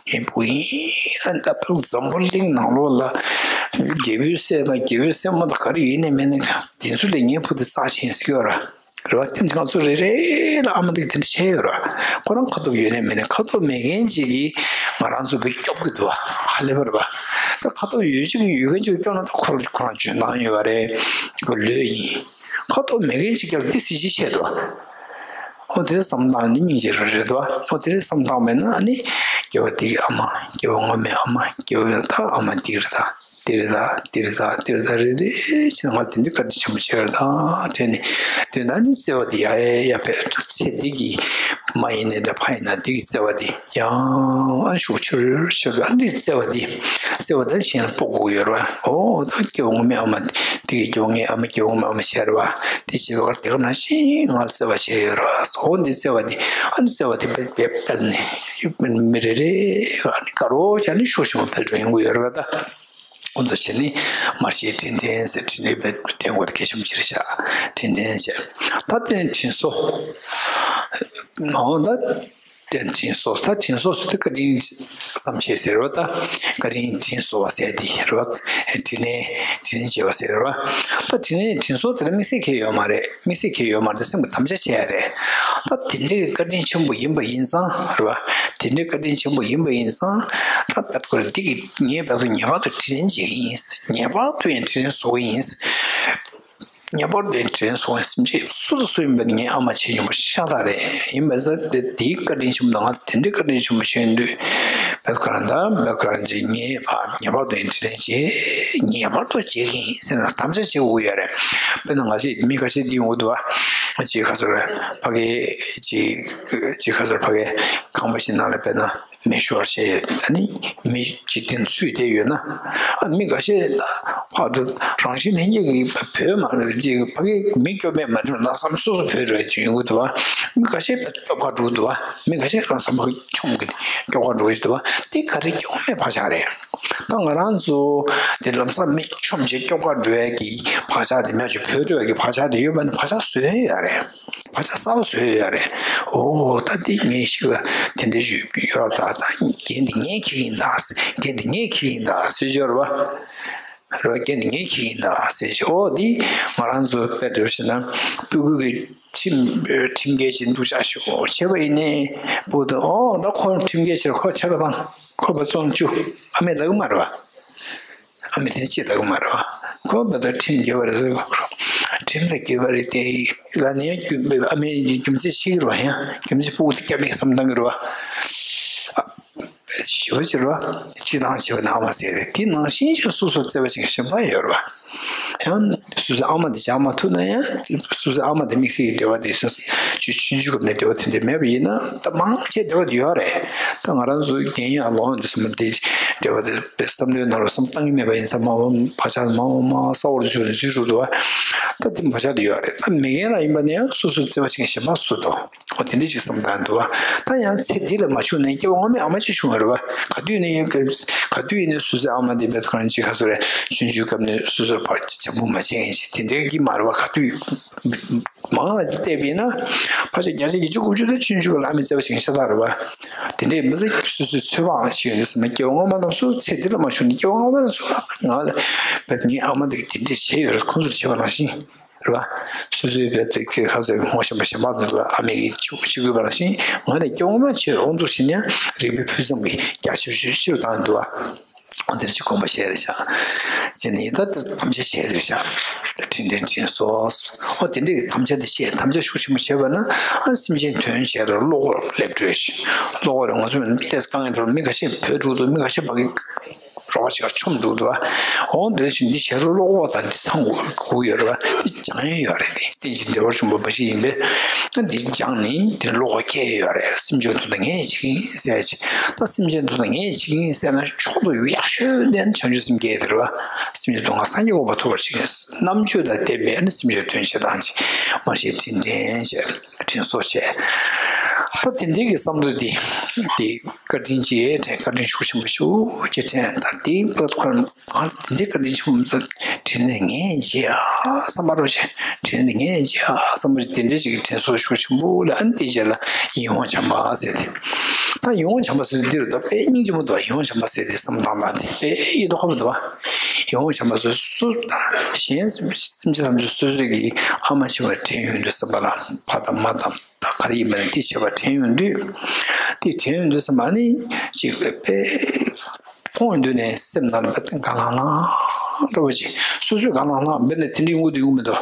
ངས་སྤུ་གུ་ཡིན་ན་ད་ཕར་འཛམ་བུ་གླིང་ནང་ལོགས་ལ་རྒྱལ་པོའི་སྲས་དང་རྒྱལ་པོའི་སྲས་མོ་དང་ག་རེ་ཡིན་ནའི་མིན་ནའི་དེ་ཚོ་ལས་ངའི་བུ་དེ་རྩ་ཆེན་ཟིག་ཡོད་ར། རེད་བ། དེ་ང་ཚོ་རེ་རེ་ལ་ཨ་མ་འདི་དེ་འདྲ་བྱས་ཡོད་ར། ཁོ་རང་ཁ་ཐུབ་ཡོད་ནའི་མེད་ནའི་ཁ་ཐུབ་མེད་མཁན་ཅིག་གིས་ང་རང་ཚོ་བུ་སྐྱོབ་གི་འདུག་བ། ཧ་ལས་པ་རེད་བ། ད་ཁ་ཐུབ་ཡོད་ཅིག་ཡོད་མཁན་ཅིག་སྐྱོབ་ན་ད་ཁོ་ཁོ་རང་འཇོན་ཐང་ཡོད་རེད། ཁོ་ལོས་ཡིན། ཁ་ཐུབ་མེད་མཁན་ཅིག་སྐྱོབ་འདི་གཟི་བརྗིད་ཆེ་འདུག་བ། ཨོ་དེ་རེད་བསམ་སྟངས་འདི་སྙིང་རྗེ་རེད་བ། ཨོ་དེ་རེད་བསམ་སྟངས་མེད་ན་ཨ་ནི་སྐྱེ་བ་འདི་གི་ཨ་མ། སྐྱེ་བ་སྔོན་མའི་ཨ་མ། སྐྱེ་བ་ད་ཨ་མ་འདི་རེད་ད། དེ་རེད་ད། དེ་རེད་ད། དེ་རེད་ད། རེ་རེ་བྱས་ང་དེ་འདྲའི་བཀའ་དྲིན་ཆེན་པོ་བྱས་རེད་ད་དྲན་ནས། དེ་ན་ནི་བརྩེ་བ་འདི་ཡ་ཡ་ཡ་བས་ཚེ་འདི་གི་མ་ཡིན་ནའི་འདྲ་ཕ་ཡིན་ན་འདི་གི་བརྩེ་བ་འདི་ཡང་ཨ་ཤུགས་ཆེར་ཆེར་ཨ་འདི་བརྩེ་བ་འདི་བརྩེ་བ་ད་གཞན་ལ་སྤོ་དགོས་ཡོད་རེད་བ། ཨོ་ད་སྐྱེ་བ་སྔོན་མའི་ཨ་མ་འདི་གི་སྐྱེ་བ་སྔའི་ཨ་མ་སྐྱེ་བ་སྔོན་མའི་ཨ་མ་བྱས་རེད་བ། དེ་བྱས་པ་དེ་ག་ནང་བཞིན་ང་ལ་བརྩེ་བ་བྱས་ཡོད་རེད་བ། ཨོ་འདི་བརྩེ་བ་འདི་ཨ་ནི་བརྩེ་བ་འདི་དཔེ་དཔེ་སྤེལ་ནས་མི་རེ་རེ་ཨ་ནི་དགའ་རོགས་བྱས་ནས་ཤུགས་ཆེན་པོ་འཕེལ་འགྲོ་ཡོང་གི་ཡོད་རེད་བ་ད། ཀུན་ཏུ་བྱས་ནས་མར་ཤེས་དྲིན་དྲན་ཟེར། དྲིན་དྲན་པའི་དྲན་དགོས་དེ་གལ་ཆེན་པོ་ཆེ་རེད་ཤག་དྲིན་དྲན་བྱས། ད་དེ་ནས་དྲིན་གཟོ། མ་འོངས་ད་དེ་ནས་དྲིན་གཟོ། ད་དྲིན་གཟོ་ཟེར་དུས་བཀའ་དྲིན་བསམ་ཤེས་ཟེར་བ། ད་བཀའ་དྲིན་དྲིན་གཟོ་བ་ཟེར་དེ་རེད་བ། དྲིན་ལན་དྲིན་ལན་འཇལ་བ་ཟེར་བ། ད་དྲིན་ལན་དྲིན་གཟོ་དེ་ལ་དམིགས་བསལ་གང་ཡང་ཡོད་མ་རེད། དམིགས་བསལ་གང་ཡང་ཡོད་མ་རེད། སེམས་ཀྱི་དམ་བཅའ་བྱས་ཡ་རེད། ད་དེ་འདྲའི་བཀའ་དྲིན་ཆེན་པོ་ཡིན་པ་ཡིན་ཙང་རེད་བ། དེ་འདྲའི་བཀའ་དྲིན་ཆེན་པོ་ཡིན་པ་ཡིན་ཙང་། ད་བེད་ཁོ་ར་འདི་གི་ངས་བེད་ཁོ་ངེས་པར་དུ་དྲིན་ལན་འཇལ་གི་ཡིན། ངེས་པར་དུ་ཡང་དྲིན་ལན་གཟོ་གི་ཡིན། ངེས་པར་དུ་ཡང་དྲིན་ལན་གཟོ་གི་ཡིན། སེམས་ཅན་སུ་དང་སུ་ཡིན་པ་ནི་ངའི་ཨ་མ་ཆེས་ཉུང་པ་ཤ་སྟག་རེད། ཡིན་པ་ཙང་དེ་དེའི་བཀའ་དྲིན་ཆེན་པོ་དང་། ང་དེ་འདྲའི་བཀའ་དྲིན་ཆེན་པོ་ཤེས་དུས། བེད་ཁོ་རང་དང་བེད་ཁོ་རང་ཅིག་ངས་ཕར་ངེས་པར་དུ་ཡང་དྲིན་ལན་འཇལ། ངེས་པར་དུ་འཇལ་གི་ཡིན་ཟེར་ནས་དམ་བཅའ་བྱེད་དགོས་ཡ་རེད། དཔེར་ན་ང་ཚོས་མི་ཁ་ཤས་འདི་ཡོང་གི་འདུག་བ། ཅིག་ཁ་སོ་ར་ཕ་གི་ཅིག་ཅིག་ཁ་སོ་ར་ཕ་གི་ཁང་པ་ཞིག་ནང་ལ་དཔེར་ན་མི་ཤོར་བྱས། ཨ་ནི་མི་ཅིག་དེ་ཚུད་བསྡད་ཡོད་ན། ཨ་མི་འགའ་ཤས་ད་ཕར་དུ་རང་བཞིན་ལྷན་སྐྱེས་ཀྱི་བོད་མ་རེད། ཅིག་ཕ་གི་མི་སྐྱོབ་མེད་མ་རེད། ལམ་སང་སོ་སོ་བོད་རེད་ཅིག་ཡོང་གི་འདུག་བ། མི་འགའ་ཤས་སྐྱོབ་ག་འགྲོ་གི་འདུག་བ། མི་འགའ་ཤས་ལམ་སང་ཕ་གི་མཆོང་གི་སྐྱོབ་ག་འགྲོ་གི་འདུག་བ། དེ་ག་རེ་སྐྱོབ་མེད་བག་ཆགས་རེད། ད་ང་རང་ཚོ་དེ་ལམ་སང་མི་མཆོང་བྱས་སྐྱོབ་ག་འགྲོ་ཡ་གི་བག་ཆགས་དེ། མི་ཅིག་བོད་འགྲོ་ཡ་གི་བག་ཆགས་དེ་ཡོད་པ་ནི་བག་ཆགས་བཟོ་ཡ་ཡོད་རེད། བག་ཆགས་གསར་པ་བཟོ་ཡ་ཡོད་རེད། ཨོ་ད་དེ་ངས་ཤི་བ་དེ་འདྲའི་ཞུ་ཡོད་ད། ད་འགན་དེ་ངས་འཁྱེར་གྱི་ཡིན་ད། འགན་དེ་ངས་འཁྱེར་གྱི་ཡིན་ད་ཟེར་ཡོད་རེད་བ། རེད་བ། འགན་དེ་ངས་འཁྱེར་གྱི་ཡིན་ད་ཟེར་ཞིག་ཨོ་དེ་ང་རང་ཚོ་དཔེ་འདྲ་བྱས་ན་སྤུ་གུ་གི་ཁྲིམས་ཁྲིམས་འགལ་ཅིག་འདུག་ཅག་ཤོག་བྱས་པ་ཡིན་ནའི་བུ་དང་། ཨོ་ད་ཁོ་ཁྲིམས་འགལ་ཆེ་ཁོ་ཆ་ག་དང་ཁོ་བ་བཙོན་བཅུག་ཨ་མས་ལབ་གི་མ་རེད་བ། ཨ་མས་དེ་ཅི་ལབ་གི་མ་རེད་བ། ཁོ་བ་ད་ཁྲིམས་འགལ་བ་རེད་ཟེར། ཁྲིམས་ལ་འགལ་བ་རེད་དེ་ལབ་ནས་རྒྱུ་ཨ་མས་རྒྱུ་མཚན་ཤེས་ཀྱི་རེད་བ། ཡང་རྒྱུ་མཚན་སྤུ་གུ་དེ་སྐྱབས་མེད་བསམ་བཏང་གི་རེད་བ། ཞི་བ་ཕྱིར་བ། སྤྱི་བཏང་ཞི་བ་ནང་མ་ཟེར་རེད། དེ་ནང་བཞིན་ཞིག་སོ་སོར་བརྩེ་བ་ཅན་གྱི་གཞན་པ་ཡོད་རེད་བ། ཡང་སོ་སོའི་ཨ་མ་དེ་བཞག་མ་ཐུབ་ན་ཡང་། སོ་སོའི་ཨ་མ་དེ་དམིགས་བསལ་གྱི་འབྲེལ་བ་དེ་སོ་སོ་ཆུང་ཆུང་སྐབས་ནས་འབྲེལ་བ་དེ་འདྲ་མེད་པ་ཡིན་ན། ད་མང་ཆེ་འབྲེལ་བ་དེ་ཡོད་རེད། ད་ང་རང་ཚོ་རྒན་ཡང་ལོ་ཡོང་དུས་ཙམ་པ་དེ་འབྲེལ་བ་དེ་བསམ་བློའི་ནང་ལ་བསམ་བཏང་གི་མེད་པ་ཡིན་ཙང་། མ་འོངས་བག་ཆགས་མ་འོངས་མ་ས་འོག་ཏུ་ཆུད་ནས་ཚུར་འགྲོ་འདུག་བ། ད་དེ་བག་ཆགས་དེ་ཡོད་རེད། ད་མི་རྒན་རང་ཡིན་པ་ནས་ཡང་སོ་སོའི་བརྩེ་བ་ཅན་གྱི་གཞན་པ་བཟོ་འདུག་འོ་དེ་འདྲ་ཅིག་བསམ་བཏང་འདུག་བ། ད་ཡང་ཚེ་འདི་ལ་མ་བྱུང་ན་སྐྱེ་བ་སྔོན་མའི་ཨ་མ་ཅིག་བྱུང་བ་རེད་བ། ག་དུས་ནས་ཡིན་ག་དུས་ཡིན་ནས་སོ་སོའི་ཨ་མ་དེ་བེད་ཁོ་རང་ཅིག་ཁ་སོ་རེད། ཆུང་ཆུང་སྐབས་ནས་སོ་སོ་ཕར་བྱམས་པོ་མ་བྱས་མཁན་ཞིག་དེ་འདྲའི་གི་མ་རེད་བ། ག་དུས་མང་ལ་བལྟས་པ་ཡིན་ན་ཕལ་ཆེར་བརྒྱ་ཆ་ཉི་ཤུ་དགུ་བཅུ་དེ་ཆུང་ཆུང་སྐབས་ལ་ཨ་མའི་བརྩེ་བ་ཅན་ཤ་སྟག་རེད་བ། དེ་འདྲའི་མི་ཚེ་སོ་སོའི་ཚོད་དཔག་ཅིག་ཡོད་ནས་སོ་མ། སྐྱེ་བ་སྔོན་མ་རྣམས་སུ། ཚེ་འདི་ལ་མ་བྱུང་ན་སྐྱེ་བ་སྔོན་མ་རྣམས་སུ་ང་ལ་བེད་ངའི་ཨ་མ་དེ་གིས་དེ་འདྲ་བྱས་ཡོད་རེད། ཁོང་ཚོར་བྱས་པ་ནང་བཞིན། རེད་བ། སོ་སོའི་བེད་དེ་ཁྱེད་ཁ་སོའི་ངོ་ཤེས་པ་གཞན་པ་ཚོ་ལ་ཨ་མའི་གི་ཆུ་ཆུ་དགོས་པ་ནང་བཞིན། ང་ནི་སྐྱེ་བ་སྔོན་མ་ཆེ་རུ་འོང་འདུག་ཟེར་ནས་རིག་པའི་ཕུན་སུམ་གྱི་རྒྱ་ཆེ་ཆེ་ཆེ་རུ་བཏང་འདུག་བ། འོ་དེར་ཅིག་དགོངས་པ་བཞེས་རེད་ཤག་བྱས་ནས་ད་དེར་དམ་བཅའ་བྱས་རེད་ཤག་དྲིན་དྲན་དྲིན་གཟོ། འོ་དེ་འདྲའི་དམ་བཅའ་དེ་བྱས། དམ་བཅའ་ཤུགས་ཆེན་པོ་བྱས་པ་ན། ཨ་སེམས་ཅན་དོན་བྱས་ར་བློ་ཁོག་སླེབས་འགྲོ་ཞིག་བློ་ཁོག་རེད། ང་ཚོ་ཏོག་ཙམ་དཀའ་ངལ་འཕྲད། མི་ཁ་ཤས་བྲོས་འགྲོ་འདུག་མི་ཁ་ཤས་ཕ་གི་རོགས་པ་ཞིག་ག་མཆོངས་འགྲོ་འདུག་བ། འོ་འདི་བཞིན་འདི་བྱས་ར་བློ་ཁོག་དང་འདི་ཚང་དགོས་ཡོད་རེད་བ། འདི་སྦྱང་ཡས་ཡོད་རེད། དེ་རྟེན་ཅིང་འབྲེལ་བར་འབྱུང་བ་འབའ་ཞིག་ཡིན་པས། ད་འདི་སྦྱངས་ནས་འདི་བློ་ཁོག་སྐྱེ་ཡོད་རེད། སེམས་ཅན་དོན་དག་ངས་བྱེད་ཀྱི་ཡིན་ཟེར་ཅིག་ད་སེམས་ཅན་དོན་དག་ངས་བྱེད་ཀྱི་ཡིན་ཟེར་ན། མཆོག་ཏུ་ཡག་ཤོས་དེ་ནི་བྱང་ཆུབ་སེམས་བསྐྱེད་དེ་རེད་བ། སེམས་ཅན་དོན་དག་སངས་རྒྱས་འོད་དཔག་མཐོ་བར་བྱེད་ཀྱི་ཡིན། རྣམ་དཔྱོད་དང་ལྡན་པའི་ཨ་ནི་སེམས་ཅན་དོན་བྱེད་སྟངས་ཅིག་མ་ཤེས་དྲིན་དྲན་བྱས། དྲིན་གཟོ་བྱས། ད་དེ་འདྲའི་གི་བསམ་བློ་འདི་འདི་བཀའ་དྲིན་ཅིག་དྲན། བཀའ་དྲིན་ཤུགས་ཆེན་པོ་ཤུགས་ཆེ་དྲན། ད་འདི་བཀའ་ཁོ་ང་དེ་འདྲའི་བཀའ་དྲིན་ཆེན་པོ་མི་ཚོ་དྲིན་ལན་ངས་འཇལ་ཨ་བསམ་པ་རོ་ཆེ། དྲིན་ལན་ངས་འཇལ་ཨ་བསམ་པ་རོ་ཆེ། དེ་འདྲའི་ཅིག་གི་དྲིན་གཟོ་ཤུགས་ཆེན་པོ་ལ། ཨ་ནི་དེ་རྗེས་ལ་ཡིད་འོང་བྱམས་པ་ཟེར་ཏེ། ད་ཡིད་འོང་བྱམས་པ་ཟེར་དུས་འདི་རུ་ད་དཔེ་སྙིང་རྗེ་མོ་འདུག་ཡིད་འོང་བྱམས་པ་ཟེར་དེ་བསམ་བློ་བཏང་སྟངས་དེ་དཔེ་ཡིད་དུ་འོང་བ་འདུག་ཡིད་འོང་བྱམས་པ་ཟེར་སུ་དང་གཞན་སེམས་ཅན་ཐམས་ཅད་སོ་སོའི་གི་ཨ་མ་ཆེ་བ་དྲན་ཡོང་དུས་བསམ་པ་ལ། ཕ་དང་མ་དང་ད་ག་རེ་ཡིན་པ་ན་དེ་བྱས་པ་དྲན་ཡོང་དུས། དེ་དྲན་ཡོང་དུས་བསམ་པ་ནི་ཅིག་དཔེ་མཐོང་ཡོང་དུས་ནས་སེམས་ནང་ལ་དཔེ་དགའ་ལྷང་ལྷང་འདྲ་བོ་ཅིག་སོ་སོས་དགའ་ལྷང་ལྷང་། དཔེར་ན་དེ་འདྲའི་དངོས་དེ་ཡོང་མི་འདུག་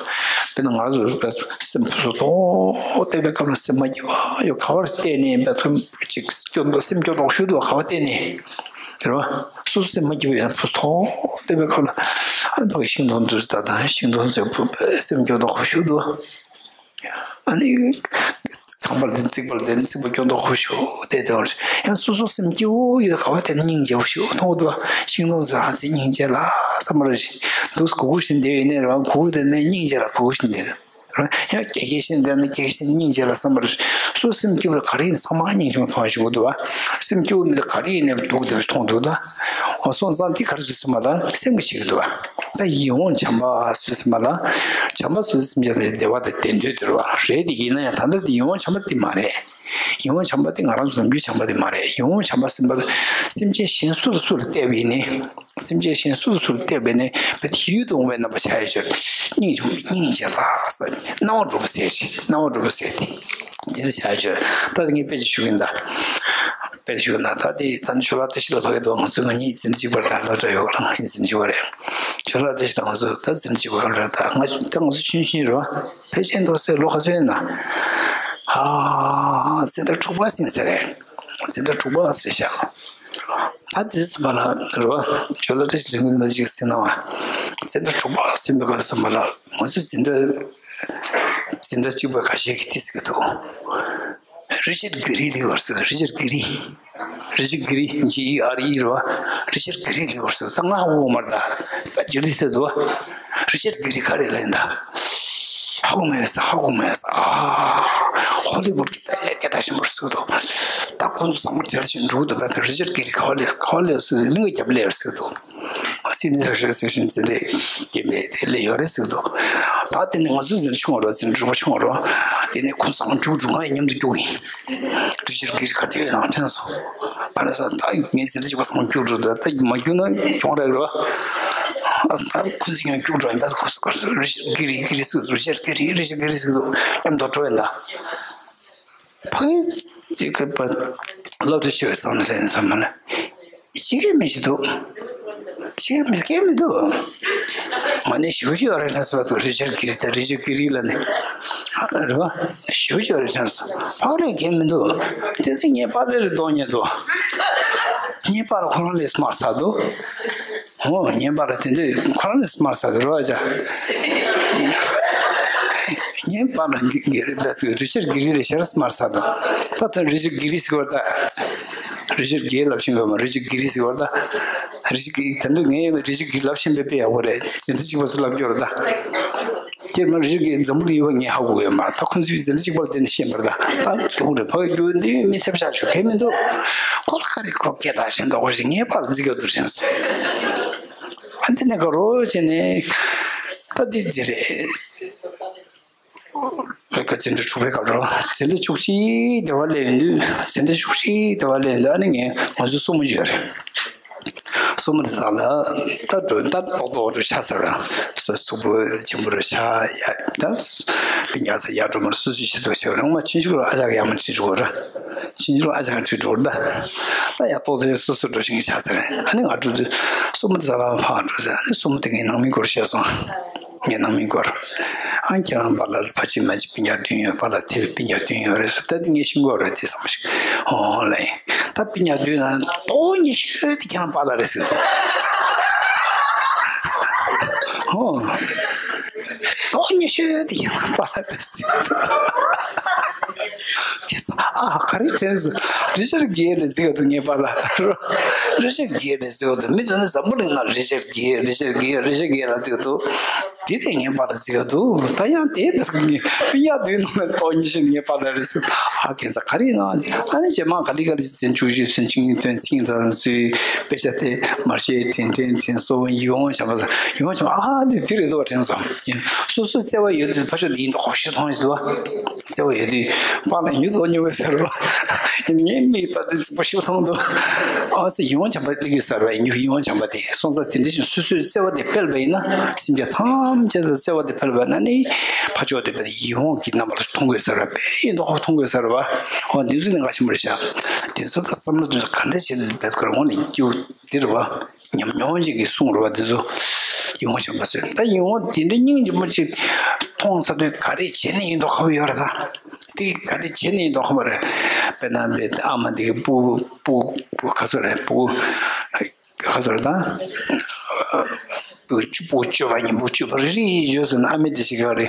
དཔེར་ན་ང་ཚོ་སེམས་ཕུ་སུ་ཐོག་བལྟས་པའི་སྐབས་ལ་སེམས་མ་སྐྱིད་པ་ཡོད། ག་བར་བལྟས་ནས་འབད་ཐུབ་ཅིག་སྐྱོ་མདོག་སེམས་སྐྱོ་མདོག་ཤོར་འདུག་ག་བར་བལྟས་ནས་རེད་བ། སོ་སོ་སེམས་མ་སྐྱིད་པ་ཡོད་ན་ཕུ་སུ་ཐོག་བལྟས་པའི་སྐབས་ལ། ཨ་ཕ་གི་ཤིང་སྡོང་འདུག་ད་ད་ཤིང་སྡོང་ཚོས་ཕུ་སེམས་སྐྱོ་མདོག་ཤོར་འདུག་ཨ་ནི་ཁང་པ་ལ་བརྟེན། རྩིག་པ་ལ་བརྟེན། རྩིག་པ་སྐྱོ་མདོག་ཁ་པོ་ཞིག་བལྟས་བསྡད་པ་རེད། ཡང་སོ་སོ་སེམས་སྐྱིད་པོ་ཡོད་ག་བ་དེ་ནི་སྙིང་རྗེ་པོ་ཞིག་མཐོང་གི་འདུག་ཤིང་སྡོང་ཟེར་ཨ་ཙི་སྙིང་རྗེ་ལ་བསམ་པ་རེད། འདུག་སྒུག་སྒུག་བཞིན་བསྡད་ཡོད་ནའི་རེད་བ། སྒུག་བསྡད་ནའི་སྙིང་རྗེ་ལ་སྒུག་བཞིན་བསྡད། ཡང་སྐད་སྐད་བཞིན་བསྡད་ན་སྐད་སྐད་བཞིན་སྙིང་རྗེ་ལ་བསམ་པར། སུ་སེམས་སྐྱིད་པ་ག་རེ་ཡིན་ཚང་མ་སྙིང་རྗེ་མོ་མཐོང་བ་ཞིག་འདུག་བ། སེམས་སྐྱིད་པོ་མི་འདུག་ག་རེ་ཡིན་ནའི་སྡུག་དེ་མཐོང་འདུག་ད། འོ་སོང་ཙང་འདི་ག་རེ་ཟེར་ཟིན་པ་ལ་སེམས་ཀྱི་ཆེད་ཀྱི་འདུག་བ། ད་ཡིད་འོང་བྱམས་པ་ཟེར་ཟིན་པ་ལ། བྱམས་པ་ཟེར་ཟིན་པ་ལ་བདེ་བ་དང་ལྡན་འདོད་དེ་རེད་བ། རེད་དེ་ཡིན་ན་ཡང་ད་ལྟ་འདི་ཡིད་འོང་བྱམས་པ་འདི་མ་རེད། ཡིད་འོང་བྱམས་པ་དེ་ང་རང་ཚོ་ནམ་རྒྱུན་བྱམས་པ་དེ་མ་རེད། ཡིད་འོང་བྱམས་པ་ཟེར་བ་སེམས་ཅན་གཞན་སུ་དང་སུ་ལ་བལྟས་པ་ཡིན་ནའི། སེམས་ཅན་གཞན་སུ་དང་སུ་ལ་བལྟས་པ་ཡིན་ནའི་བལྟས་ཏེ་ཡིད་དུ་འོང་བའི་རྣམ་པ་འཆར་ཡ་ཆེད། སྙིང་རྗེ་སྙིང་རྗེ་ལགས་ཟེར། སྣང་བ་འགྲོ་བ་ཟེར་ཅིག་སྣང་བ་འགྲོ་བ་ཟེར་ཏེ། དེ་འདྲ་འཆར་ཡ་ཆེད། ད་ངས་དཔེ་ཅིག་ཞུ་གི་ཡིན་ད། དཔེ་ཞུ་གི་ཡིན་ད། ད་དེ་ད་ནི་ཆོས་ལ་བཀྲ་ཤིས་ལ་ཕ་གི་དོ་ང་ཚོ་ང་གཉིས་འཛིན་གྲྭ་གཅིག་པར་ད་སློབ་གྲྭ་ཡོད་ག་ལ་ང་གཉིས་འཛིན་གྲྭ་གཅིག་པ་རེད། ཆོས་ལ་བཀྲ་ཤིས་ད་ང་ཚོ་ད་འཛིན་གྲྭ་གཅིག་པ་ག་ལ་རེད། ད་ང་ད་ང་ཚོ་ཆུང་ཆུང་རེད་བ། ཕལ་ཆེར་མདོ་སའི་ལོ་ག་ཚོད་ཡིན་ན། ཨ། འཛིན་གྲྭ་དྲུག་པ་ཟིན་ཟེར་རེད། འཛིན་གྲྭ་དྲུག་པ་ཟེར་ཤག་ད་དེ་ཚོ་མ་ལ་རོ། ཇོ་ལ་ཏི་ཞིག་ལ་ཅིག་ཟིན་ན་བ། འཛིན་གྲྭ་དྲུག་པ་ཟིན་པའི་སྐབས་སུ་མ་ལ་ང་ཚོ་འཛིན་གྲྭ། འཛིན་གྲྭ་གཅིག་པ་ཁ་ཤས་ཀྱིས་དེ་ཟེར་གི་འདུག་རི་ཅར་གྷི་རི་ལབ་ཡོད་རེད་ཟེར། རི་ཅར་གྷི་རི། རི་ཅར་གྷི་རི་ཇི་ཨི་ཨར་ཨི་རེད་བ། རི་ཅར་གྷི་རི་ལབ་ཡོད་རེད་ཟེར། ད་ང་ཧ་གོ་མ་རེད་ད། ད་ཇི་ལི་ཟེར་འདུག་བ། རི་ཅར་གྷི་རི་ག་རེ་ལབ་ཡིན་ད། ཧ་གོ་མེད་ས་ཧ་གོ་མེད་ས། ཨ། ཧོ་ལི་ཝུཌ་གི་དཔེ་སྐད་གྲགས་ཆེན་པོ་རེད་ཟེར་གི་འདུག་ད་ཁོང་ཚོ་ཚང་མ་དེར་ཕྱིན་འགྲོ་གི་འདུག་བས། རི་ཅར་གྷི་རི་ག་བ་ལས་ག་བ་ལས་ཟེར་གླིང་ག་རྒྱབ་ལས་རེད་ཟེར་གི་འདུག་སིད་ནི་ས་ཤར་སེག་ཤན་འཛིན་གྲྭའི་སྐྱེས་པའི་དེ་ལས་ཡོད་རེད་ཟེར་གི་འདུག་ད་དེ་ནི་ང་ཚོའི་འཛིན་གྲྭ་ཆུང་བ་རེད། འཛིན་གྲྭ་དྲུག་པ་ཆུང་བ་རེད། དེ་ནས་ཁོ་ཚང་མ་རྒྱུགས་འགྲོ། ང་ཡང་མཉམ་དུ་རྒྱུགས་ཡིན། རི་ཅར་གྷི་རི་ག་དེ་ཡོད་ནང་དྲན་སོང་། ཕ་ན་ས་ད་ངའི་འཛིན་གྲྭ་གཅིག་པ་ཚང་མ་རྒྱུགས་འགྲོ། ད་ད་མ་རྒྱུགས་ན་གྱོང་རག་རེད་བ། ད་ཁོ་ཚོ་ཡང་རྒྱུགས་འགྲོ་ཡིན་པ། ཁོ་ཚོ་རི་ཅར་གྷི་རི་གྷི་རི་ཟེར་གི་འདུག་རི་ཅར་གྷི་རི་རི་ཅར་གྷི་རི་ཟེར་གི་འདུག་མཉམ་དུ་འགྲོ་ཡིན་ད། ཕ་གི་ཅིག་གི་པ་སློབ་གྲྭ་ཆེ་བའི་ཚང་ནས་ལྷན་ཚང་མ་ལ་ཤེས་ཀྱི་མི་ཞིག་འདུག་ཤེས་ཀྱི་མི་སྐད་མི་འདུག་མ་ནས་ཞུ་ཞུ་ཡོད་རེད་ན་སོ་ཏུ་རི་ཅར་གྷི་རི་ད་རི་ཅར་གྷི་རི་ལ་ནི་རེད་བ། ཞུ་ཞུ་ཡོད་རེད་ན་སོ་ཕ་གི་ལས་སྐད་མི་འདུག་དེ་ཚེ་ངའི་པཱ་ལགས་ལ་གཏོང་ཉེན་འདུག་ངའི་པཱ་ལགས་ཁོ་རང་ལས་སྨར་ཚར་འདུག་འོ་ངའི་པཱ་ལགས་དེ་འདྲ་ཁོ་རང་ལས་སྨར་ཚར་འདུག་རེད་བ་ཅག་ངའི་པཱ་ལགས་གྷི་རི་ལ་རི་ཅར་གྷི་རི་ལས་ཤར་སྨར་ཚར་འདུག་ད་དོན་རི་ཅར་གྷི་རི་ཟེར་བ་ད། རི་ཅར་གྷི་རི་ལབ་ཤེས་པ་མ་རི་ཅར་གྷི་རི་ཟེར་བ་ད། རི་ཅར་གྷི་རི་དེ་འདྲ་ངས་རི་ཅར་གྷི་རི་ལབ་ཤེས་པའི་དཔེ་ཡག་པོ་རེད། འཛིན་གྲྭ་གཅིག་པ་ཚོ་ལབ་རྒྱུ་རེད་ད། ཁྱེད་མ་རི་ཅར་གྷི་རི་འཛམ་བུ་གླིང་ཡོད་པ་ངས་ཧ་གོ་གི་ཡོད་མ་རེད། ད་ཁོང་ཚོས་འཛིན་གྲྭ་གཅིག་པ་ལ་བརྟེན་ནས་ཤེས་པ་རེད་ད། ད་རྒྱུ་རེད། ཕ་གི་རྒྱུ་འདི་མི་ཚེ་བཞག་ཆོག་གི་མི་འདུག་ཁོ་ལ་ག་རེ་ཁོ་སྐད་གྲགས་ཆེན་འདུག་ཁོ་ཞིག་ངའི་པཱ་ལགས་འཛིན་ག་འདུག་ཤེས་སོང་། ཨ་འདི་ནས་ག་རོ་བྱས་ནས་ད་འདི་འདི་རེད། བོད་ཀྱི་འཛིན་གྲྭ་དྲུག་པའི་སྐབས་རེད། འཛིན་གྲྭ་བཅུ་གཅིག་དེ་བ་སླེབས་ཡོང་དུས། འཛིན་གྲྭ་བཅུ་གཅིག་དེ་བ་སླེབས་ཡོང་དུས་ཨ་ནི་ངས་ང་ཚོའི་སྲུ་མོ་ཅིག་ཡོད་རེད། སྲུ་མོ་དེ་ཚང་ལ་ད་འགྲོ་ད་ཏོག་ཏོག་འགྲོ་ཆ་ཟེར་ར། སོ་སུ་བུ་ཆེན་པོ་རེད་ཤག་ཡ་ད་སྤུན་ཀྱག་ཚོ་ཡར་འགྲོ་མར་སུ་སུ་ཞིག་ཏུ་ཆེ་བ་རང་མ་ཆུང་ཆུང་ལ་ཨ་ཅག་ཡར་མར་ཁྲིད་འགྲོ་ར། ཆུང་ཆུང་ལ་ཨ་ཅག་ཁྲིད་འགྲོ་ར་ད། ད་ཡ་ཏོག་ཙེ་སོ་སོ་འགྲོ་ཤེས་ཆ་ཟེར་ར། ཨ་ནི་ང་འགྲོ་དུས་སྲུ་མོ་དེ་ཚང་ལ་ཕར་འགྲོ་ཟེར། ཨ་ནི་སྲུ་མོ་དེ་ངའི་ནང་མི་སྐོར་བཤད་སོང་། ངའི་ནང་མི་སྐོར། ཨ་ཁྱེད་རང་པཱ་ལགས་ལ་ཕ་གཅིག་མ་གཅིག་སྤུན་ཀྱག་བདུན་ཡོད། པཱ་ལགས་དེ་སྤུན་ཀྱག་བདུན་ཡོད་རེད་ཟེར། ད་དེ་ངས་ཤེས་ཀྱི་ཡོད་རེད་དེ་བསམ་ཞིག་ཨོ་ལ་ཡིན། ད་སྤུན་ཀྱག་བདུན་ལ་ཏོག་ཉེ་ཤོས་དེ་ཁྱེད་རང་པཱ་ལགས་རེད་ཟེར་སོང་། ཨོ། ཏོག་ཉེ་ཤོས་དེ་ཁྱེད་རང་པཱ་ལགས་རེད་ཟེར། ཁྱེད་ཚོ་ཨ་ག་རེ་དྲན་སོང་། རི་ཅར་གྷི་རི་ལས་ཟིག་འདུག་ངའི་པཱ་ལགས། རི་ཅར་གྷི་རི་ལས་ཟིག་འདུག་མི་ཚོ་ནི་འཛམ་བུ་གླིང་ནང་རི་ཅར་གྷི་རི་རི་ཅར་གྷི་རི་ཅར་གྷི་ལབ་དུས་འདུག་དེ་དེ་ངའི་པཱ་ལགས་ཟིག་འདུག་ད་ཡང་དེ་བས་ཀྱི་ངའི་སྤུན་ཀྱག་བདུན་ནང་ནས་ཏོག་ཉེ་ཤོས་ངའི་པཱ་ལགས་རེད་ཟེར། ཨ་ཁྱེད་ཚོ་ག་རེ་ཡིན་ན། ཨ་ནི་རྗེས་མ་ག་ལེ་ག་ལེ་འཛིན་བཅུ་བཞི་ཚུན་ཆིངས་ཡིག་དོན་ཚིག་དང་ཚུལ་དཔེ་ཆ་དེ་མར་ཤེས་དྲན་དྲན་དྲན་སོ་ཡིད་འོང་བྱམས་པ་ཡིད་འོང་བྱམས་པ་ཨ་ནི་དེ་རེད་འདུག་བ་དྲན་སོང་། སོ་སོའི་བརྩེ་བ་ཡོད་དུས་ཕར་ཕྱོགས་དེ་ཡིན་མདོག་ཁ་པོ་ཞིག་མཐོང་ཡོད་དུས་བ། བརྩེ་བ་ཡོད་དུས་པཱ་ལགས་ཡིད་འོང་ཉོ་བའི་ཟེར་བ། ངའི་མིག་ལྟ་དུས་རྫིག་པོ་ཞིག་མཐོང་འདུག་ཨ་ཙི་ཡིད་འོང་བྱམས་པ་སླེབས་ཡོད་ཟེར་བ། ཡིད་འོང་བྱམས་པ་དེ་སོང་ཙང་དེ་འདྲ་ཞིག་སོ་སོའི་བརྩེ་བ་དེ་སྤེལ་བ་ཡིན་ན་སེམས་ཅན་ཐམས་ཅད་ལ་བརྩེ་བ་དེ་སྤེལ་བ་ན་ནི་ཕར་ཕྱོགས་དེ་བས་ཡིད་འོང་གི་རྣམ་པ་ལ་མཐོང་དགོས་ཟེར་བ། དཔེ་ཡིན་མདོག་ཁ་པོ་མཐོང་དགོས་ཟེར་བ། འོ་འདི་ཚོ་ནི་ང་ཆེན་པོ་རེད་ཤག་དེ་ཚོ་ད་བསམ་བློ་དེ་ཚོ་ག་འདྲ་བྱས་ནས་འབད་དགོས་རེད། འོ་ནི་སྐྱིད་པོ་འདི་རེད་བ། ཉམས་མྱོང་ཅིག་གིས་གསུངས་རེད་བ། འདི་ཚོ་ཡིད་འོང་བྱམས་པ་ཟེར། ད་ཡིད་འོང་དེ་འདྲའི་སྙིང་རྗེ་མོ་ཅིག་མཐོང་ཚར་དུས་ག་རེ་བྱས་ནས་ཡིན་མདོག་ཁ་པོ་ཡོད་རེད་ད། དེ་ག་རེ་བྱས་ནས་ཡིན་མདོག་ཁ་པོ་རེད། དཔེར་ན་འདི་ཨ་མ་འདི་གི་སྤུ་སྤུ་སྤུ་ག་ཚོད་རེད། སྤུ་ག་ཚོད་རེད་ད། སྤུ་གུ་སྤུ་གུ་སྤྱོད་པ་ཡིན། སྤུ་གུ་སྤྱོད་པ་རིག་རིག་ཡོད་ཟེར་ན་ཨ་མས་འདི་ཞིག་ག་རེ་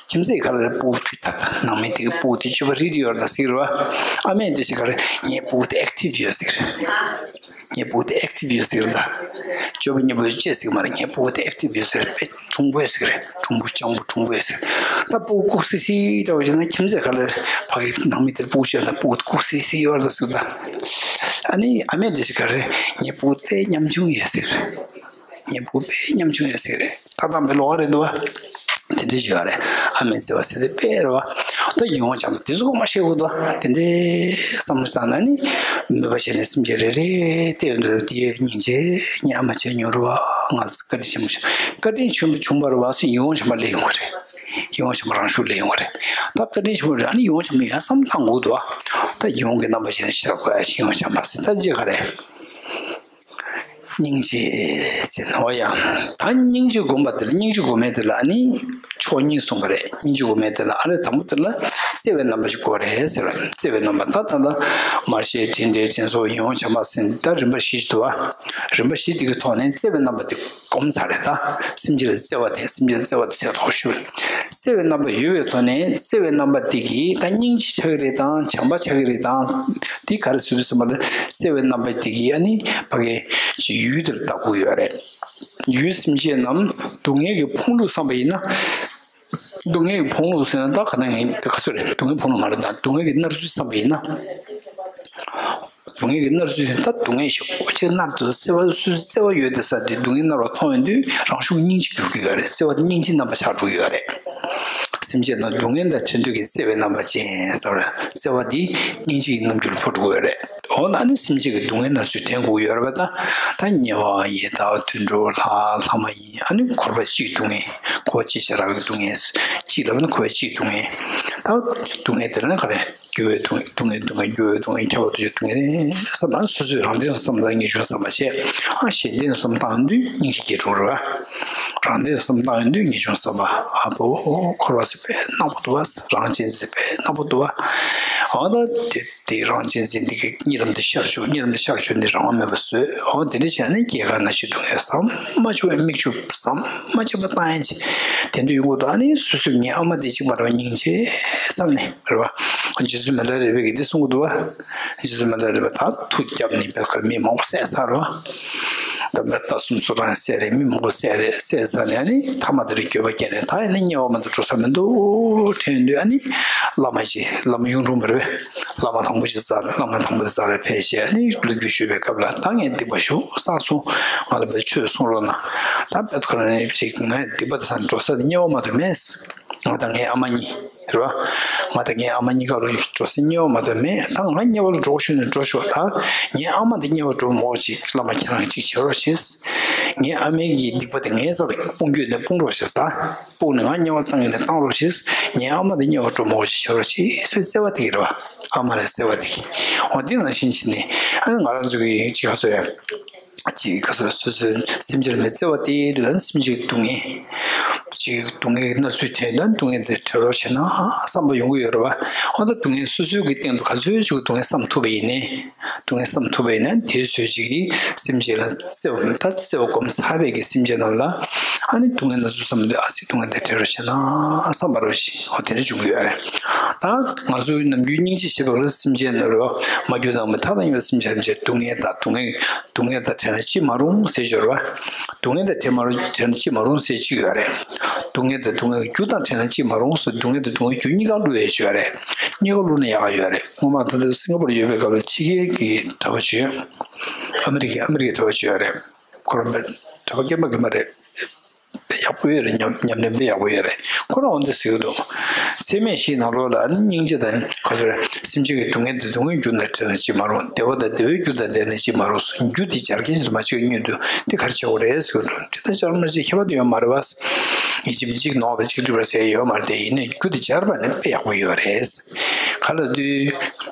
ཁྱིམ་མཚེས་ག་རེ་སྤུ་གུ་དེ་ད་ད་ནང་མི་དེ་གི་སྤུ་གུ་དེ་སྤྱོད་པ་རིག་རིག་ཡོད་རེད་ད་ཟེར་བ། ཨ་མས་འདི་ཞིག་ག་རེ་ངའི་སྤུ་གུ་དེ་ཨེག་ཊིབ་ཡོད་ཟེར། ངའི་སྤུ་གུ་དེ་ཨེག་ཊིབ་ཡོད་ཟེར་ད། སྤྱོད་པ་སྙོམས་པོ་ཡོད་ཅེས་ཟེར་གི་མ་རེད། ངའི་སྤུ་གུ་དེ་ཨེག་ཊིབ་ཡོད་ཟེར། དཔེ་གྲུང་པོ་ཡོད་ཟེར་གི་རེད། གྲུང་པོ་སྤྱང་པོ་གྲུང་པོ་ཡོད་ཟེར། ད་སྤུ་གུ་ལྐུགས་སི་སི་འདྲ་བོ་བྱས་ན་ཁྱིམ་མཚེས་ཁ་ལ་ཕ་གི་ནང་མི་དེར་སྤུ་གུ་བཤད་ན་སྤུ་གུ་ལྐུགས་སི་སི་ཡོད་རེད་ཟེར་ད། ཨ་ནི་ཨ་མས་འདྲི་ཞིག་ག་རེ། ངའི་སྤུ་གུ་དཔེ་ཉམ་ཆུང་ཡོད་ཟེར། ངའི་སྤུ་གུ་དཔེ་ཉམ་ཆུང་ཡོད་ཟེར་རེད། ཏག་ཏག་པའི་ལོག་རེད་འདུག་བ། དེ་འདྲའི་བརྗོད་ཡ་རེད། ཨ་མའི་བརྩེ་བ་ཟེར་དེ་དཔེ་རེད་བ། ད་ཡིད་འོང་བྱམས་པ་དེ་ཚོ་ཁོ་མ་ཤེས་དགོས་འདུག་བ། དེ་འདྲའི་བསམ་བློ་བཏང་ན་ནི་མོས་པ་བྱས་ནས་སེམས་ཅན་རེ་རེ་བལྟས་ཡོང་དུས་དེའི་སྙིང་རྗེ་ངའི་ཨ་མ་བྱས་མྱོང་རེད་བ། ང་ལ་བཀའ་དྲིན་ཆེན་པོ་བྱུང་། བཀའ་དྲིན་ཆེན་པོ་བྱུང་བ་རེད་བ་ཟེར་ཡིད་འོང་བྱམས་པ་སླེབས་ཡོང་གི་རེད། ཡིད་འོང་བྱམས་པ་རང་ཤུགས་སླེབས་ཡོང་གི་རེད། ད་བཀའ་དྲིན་ཆེན་པོ་རེད། ཨ་ནི་ཡིད་འོང་བྱམས་པ་ཡང་བསམ་བློ་བཏང་དགོས་འདུག་བ། ད་ཡིད་འོང་གི་རྣམ་པ་བྱས་ནས་ཤར་དགོས། ཡིད་འོང་བྱམས་པ་ཟེར་ད་ཅི་ག་རེད། སྙིང་རྗེ་ཟེར་ནོ་ཡ། ད་སྙིང་རྗེ་སྒོམ་པ་དེ་ལ་སྙིང་རྗེ་སྒོམ་མཁན་དེ་ལ་ཨ་ནི་ཕྱོགས་གཉིས་གསུངས་པ་རེད། སྙིང་རྗེ་སྒོམ་མཁན་དེ་ལ་ཨ་རེ་དང་པོ་དེ་ལ་བརྩེ་བའི་རྣམ་པ་ཞིག་དགོས་རེད་ཟེར་བ། བརྩེ་བའི་རྣམ་པ་ད་ད་ལྟ་མར་ཤེས་དྲིན་དྲན་དྲིན་གཟོ་ཡིད་འོང་བྱམས་པ་ཟེར་ད་རིམ་པ་བཞི་ཞིག་འདུག་བ། རིམ་པ་བཞི་དེ་གི་ཐོག་ནས་བརྩེ་བའི་རྣམ་པ་དེ་སྒོམ་ཚར་རེད་ད། སེམས་ཅན་ལ་བརྩེ་བ་དེ་སེམས་ཅན་ལ་བརྩེ་བ་དེ་ཚད་དོག་ཞུ། བརྩེ་བའི་རྣམ་པ་ཡོད་པའི་ཐོག་ནས་བརྩེ་བའི་རྣམ་པ་དེ་གིས་ད་སྙིང་རྗེ་ཆགས་ཀྱི་རེད་དང་བྱམས་པ་ཆགས་ཀྱི་རེད་དང་། དེ་ག་རེ་བཟོས་པ་ཟེར་བ་ལ་བརྩེ་བའི་རྣམ་པ་དེ་གིས་ཨ་ནི་ཕ་གི་ཅིག་ཡུལ་དེར་ལྟ་དགོས་ཡོད་རེད། ཡུལ་སེམས་ཅན་རྣམས་སྡུག་བསྔལ་གྱི་ཕུང་ལུགས་བསམ་པ་ཡིན་ན། སྡུག་བསྔལ་གྱི་ཕུང་ལུགས་ཟེར་ན་ད་ག་ནང་ཡིན་ད་ག་ཚོད་རེད། སྡུག་བསྔལ་ཕུང་ལུགས་མ་རེད་ད། སྡུག་བསྔལ་གྱི་མནར་ཚུལ་བསམ་པ་ཡིན་ན། སྡུག་བསྔལ་གྱི་མནར་ཚུལ་ད་སྡུག་བསྔལ་ཞོག་ཅིག་མནར་དུས་བརྩེ་བ་སུ་བརྩེ་བ་ཡོད་དེ་ས་དེ་སྡུག་བསྔལ་མནར་བ་མཐོང་ཡོང་དུས་རང་ཤུགས་སྙིང་རྗེ་འགྱུར་གྱི་ཡོད་རེད། བརྩེ་བ་དེ་སྙིང་རྗེའི་རྣམ་པ་ཆགས་འགྲོ་གི་ཡོད་རེད། སེམས་ཅན་རྣམས་སྡུག་བསྔལ་དང་བྲལ་འདོད་ཀྱི་བརྩེ་བའི་རྣམ་པ་ཅན་ཟེར་བ་རེད། བརྩེ་བ་དེ་སྙིང་རྗེའི་རྣམ་འགྱུར་འཕོ་འགྲོ་གི་ཡོད་རེད། འོ་ན་ཨ་ནི་སེམས་ཅན་གྱི་སྡུག་བསྔལ་མནར་ཚུལ་དྲན་དགོས་ཀྱི་ཡོད་རེད་པ། ད་ད་དམྱལ་བ་ཡི་དྭགས་དུད་འགྲོ་ལྷ་ལྷ་མ་ཡིན་ཨ་ནི་འཁོར་བ་སྤྱིའི་སྡུག་བསྔལ། འཁོར་བ་སྤྱིའི་བྱ་རག་གི་སྡུག་བསྔལ། སྤྱི་ལབ་ན་འཁོར་བ་སྤྱིའི་སྡུག་བསྔལ། ད་སྡུག་བསྔལ་དེ་ལ་ནི་ག་རེ། འགྱུར་བའི་སྡུག་བསྔལ། སྡུག་བསྔལ་སྡུག་བསྔལ། འགྱུར་བའི་སྡུག་བསྔལ། ཁྱབ་པ་འདུ་བྱེད་སྡུག་བསྔལ་བསམ་ན་སོ་སོས་རང་དོན་བསམ་དང་ངེས་འབྱུང་བསམ་པ་བྱས། ཨ་གཞན་དོན་བསམ་བཏང་དུས་སྙིང་རྗེ་སྐྱེ་འགྲོ་རེད་བ། རང་དོན་བསམ་བཏང་དུས་ངེས་འབྱུང་བསམ་པ། ཨ་ཕོ་འཁོར་བ་ཟེར་དཔེ་སྣང་པོ་འདུག་བ། རང་གཅེས་ཟེར་དཔེ་སྣང་པོ་འདུག་བ། འོ་ད་དེ་དེ་རང་གཅེས་འཛིན་འདི་གི་གཉིད་ལམ་དུ་ཤར་བཅུག་གཉིད་ལམ་དུ་ཤར་བཅུག་ནས་རང་དབང་མེད་པ་བཟོས། འོ་དེ་འདྲ་བྱས་ནས་སྐྱེ་རྒ་ན་འཆི་སྡུག་བསྔལ་བསམ་མ་བཅུག་པའི་མིག་ཆུ་བསམ་མ་བཅད་པ་བཏང་ཡང་ཅི། དེ་འདྲ་ཡོང་གི་འདུག་ཨ་ནི་སོ་སོའི་ངའི་ཨ་མ་དེ་གཅིག་པ་རེད་བ། སྙིང་རྗེ་བསམ་ནས་རེད་བ། རྗེ་བཙུན་མི་ལ་རས་པས་གི་འདི་གསུང་གི་འདུག་བ། རྗེ་བཙུན་མི་ལ་རས་པས་ད་མཐུ་བརྒྱབ་ནས་བེད་ཁར་མི་མང་པོ་བསད་ཚར་རེད་བ། ད་མི་རྟ་གསུམ་སུ་རང་བསད་རེད། མི་མང་པོ་བསད་རེད། བསད་ཚར་ནས་ཨ་ནི་ཐ་མ་དེ་རུ་འགྱོད་པ་སྐྱེས་ནས་ད་ཡིན་ན་དམྱལ་བ་མ་གཏོགས་འགྲོ་ས་མི་འདུག་དྲན་དུས་ཨ་ནི་བླ་མ་ཅིག་བླ་མ་གཡུང་དྲུང་མ་རེད་པས། བླ་མ་དང་པོ་ཅིག་བཙལ། བླ་མ་དང་པོ་དེ་བཙལ་རེ་ཕེབས་བྱས་ཨ་ནི་ལོ་རྒྱུས་ཞུས་པའི་སྐབས་ལ་ད་ངས་སྡིག་པ་ཞེ་པོ་བསགས་སོང་། ང་ལ་བས་ཆོས་གསུང་རོགས་གནང་། ད་བེད་ཁར་ནས་ཅིག་ངས་སྡིག་པ་དེ་བསགས་འགྲོ་ས་དེ་དམྱལ་བ་མ་གཏོགས་མེད། ང་དང་ངའི་ཨ་མ་གཉིས་རེད་བ། ང་དང་ངའི་ཨ་མ་གཉིས་ཀ་རུ་འགྲོ་ས་དམྱལ་བ་མ་གཏོགས་མེད། ད་ང་དམྱལ་བ་ལ་འགྲོ་ཞུ་ནས་འགྲོ་ཤོག་ད་ངའི་ཨ་མ་འདི་དམྱལ་བ་འགྲོ་མ་དགོས་ཅིག་བླ་མ་ཁྱེད་རང་ཅིག་བྱེད་རོགས་བྱེད། ངའི་ཨ་མའི་གི་སྡིག་པ་དེ་ངའི་རྩ་ལ་སྤུངས་རྒྱུ་ནས་སྤུངས་རོགས་བྱེད་ད། སྤུངས་ནས་ང་དམྱལ་བ་བཏང་ཡོད་ནས་བཏང་རོགས་བྱེད། ངའི་ཨ་མ་འདི་དམྱལ་བ་འགྲོ་མ་དགོས་ཅིག་བྱེད་རོགས་བྱེད་ཟེར་བརྩེ་བ་དེ་གི་རེད་བ། ཨ་མ་ལ་བརྩེ་བ་དེ་གི། འོ་དེ་ནང་བཞིན་བྱས་ནས་ཨ་ནི་ང་རང་ཚོ་གི་ཅིག་ག་ཚོད་རེད། ཅིག་ག་ཚོད་སོ་སོའི་སེམས་ཅན་མི་བརྩེ་བ་དེ་དུས་ཨ་ནི་སེམས་ཅན་གྱི་སྡུག་བསྔལ། ཅིག་སྡུག་བསྔལ་གྱི་མནར་ཚུལ་དྲན་ན་སྡུག་བསྔལ་དེ་བྲལ་བར་བྱེད་ན་བསམ་པ་ཡོང་གི་ཡོད་རེད་བ། འོ་ད་སྡུག་བསྔལ་སོ་སོའི་གི་སྟེང་དུ་ག་ཚོད་ཅིག་སྡུག་བསྔལ་བསམ་ཐུབ་པ་ཡིན་ནའི། སྡུག་བསྔལ་བསམ་ཐུབ་པ་ཡིན་ན་དེའི་ཚོད་ཅིག་གིས་སེམས་ཅན་ལ་བརྩེ་བ་ད་བརྩེ་བ་སྒོམ་ཚར་བའི་གི་སེམས་ཅན་རྣམས་ལ་ཨ་ནི་སྡུག་བསྔལ་སྣ་ཚོགས་བསམ་དུས་ཨ་ཙི་སྡུག་བསྔལ་དེ་བྲལ་བར་བྱེད་ན་བསམ་པ་རོ་ཞིག་འོ་དེ་འདྲ་བྱུང་གི་ཡོད་རེད། ད་ང་ཚོའི་ནམ་རྒྱུན་སྙིང་རྗེ་བྱེད་པ་ལ་སེམས་ཅན་ནི་རོ་མ་གྱུར་ནའང་མི་མཐའ་དང་མཉམ་པའི་སེམས་ཅན་ཐམས་ཅད་སྡུག་བསྔལ་དང་སྡུག་བསྔལ་སྡུག་བསྔལ་དང་བྲལ་ན་ཅི་མ་རུང་ཟེར་སྦྱོར་བ། སྡུག་བསྔལ་དང་བྲལ་མ་རུང་བྲལ་ན་ཅི་མ་རུང་ཟེར་གཅིག་ཡོད་རེད། སྡུག་བསྔལ་དང་སྡུག་བསྔལ་གྱི་རྒྱུ་དང་བྲལ་ན་ཅི་མ་རུང་ཟེར་སྡུག་བསྔལ་དང་སྡུག་བསྔལ་གྱི་རྒྱུ་གཉིས་ཀ་བསླུ་ཡས་ཡོད་རེད། གཉིས་ཀ་བསླུ་ན་ཡག་ག་ཡོད་རེད། སྔོན་མ་ད་ལྟ་སིང་ག་པོར་ཡོད་པའི་སྐབས་ལ་ཕྱི་རྒྱལ་གྱི་གྲྭ་པ་བྱོས། ཨ་མི་རི་ཀའི་ཨ་མི་རི་ཀའི་གྲྭ་པ་བྱོས་ཡོད་རེད། ཁོ་རང་པའི་གྲྭ་པ་སྐྱེས་པ་རྒན་པ་རེད། དཔེ་ཡག་པོ་ཡོད་རེད། ཉམས་ཉམས་ལེན་དཔེ་ཡག་པོ་ཡོད་རེད། ཁོ་རང་འོ་འདི་ཟེར་གྱི་འདུག་ཚད་མེད་བཞིའི་ནང་ལོགས་ལ་ཨ་ནི་སྙིང་རྗེ་དང་ག་ཚོད་རེད། སེམས་ཅན་གྱི་སྡུག་བསྔལ་དེ་སྡུག་བསྔལ་རྒྱུ་དང་བྲལ་ན་ཅི་མ་རུང་། བདེ་བ་དང་བདེ་བའི་རྒྱུ་དང་ལྡན་ན་ཅི་མ་རུང་། རྒྱུ་དེ་སྦྱར་མཁན་ཞིག་མ་བྱེད་མྱོང་དུས་དེ་ག་རེ་བྱེད་དགོས་རེད་ཟེར་གྱི་འདུག་དེ་ལྟར་སྦྱར་མ་བྱེད་ཁྱད་པར་དུ་ཡོད་མ་རེད་བ། ཡིན་གཅིག་མིན་གཅིག་ནོར་བ་གཅིག་སྒྲིབ་པར་ཟེར་ཡོད་མ་རེད། དེ་ཡིན་ནའི་རྒྱུ་དེ་སྦྱར་བ་ནི་དཔེ་ཡག་པོ་ཡོད་རེད། ག་ལ་དུས་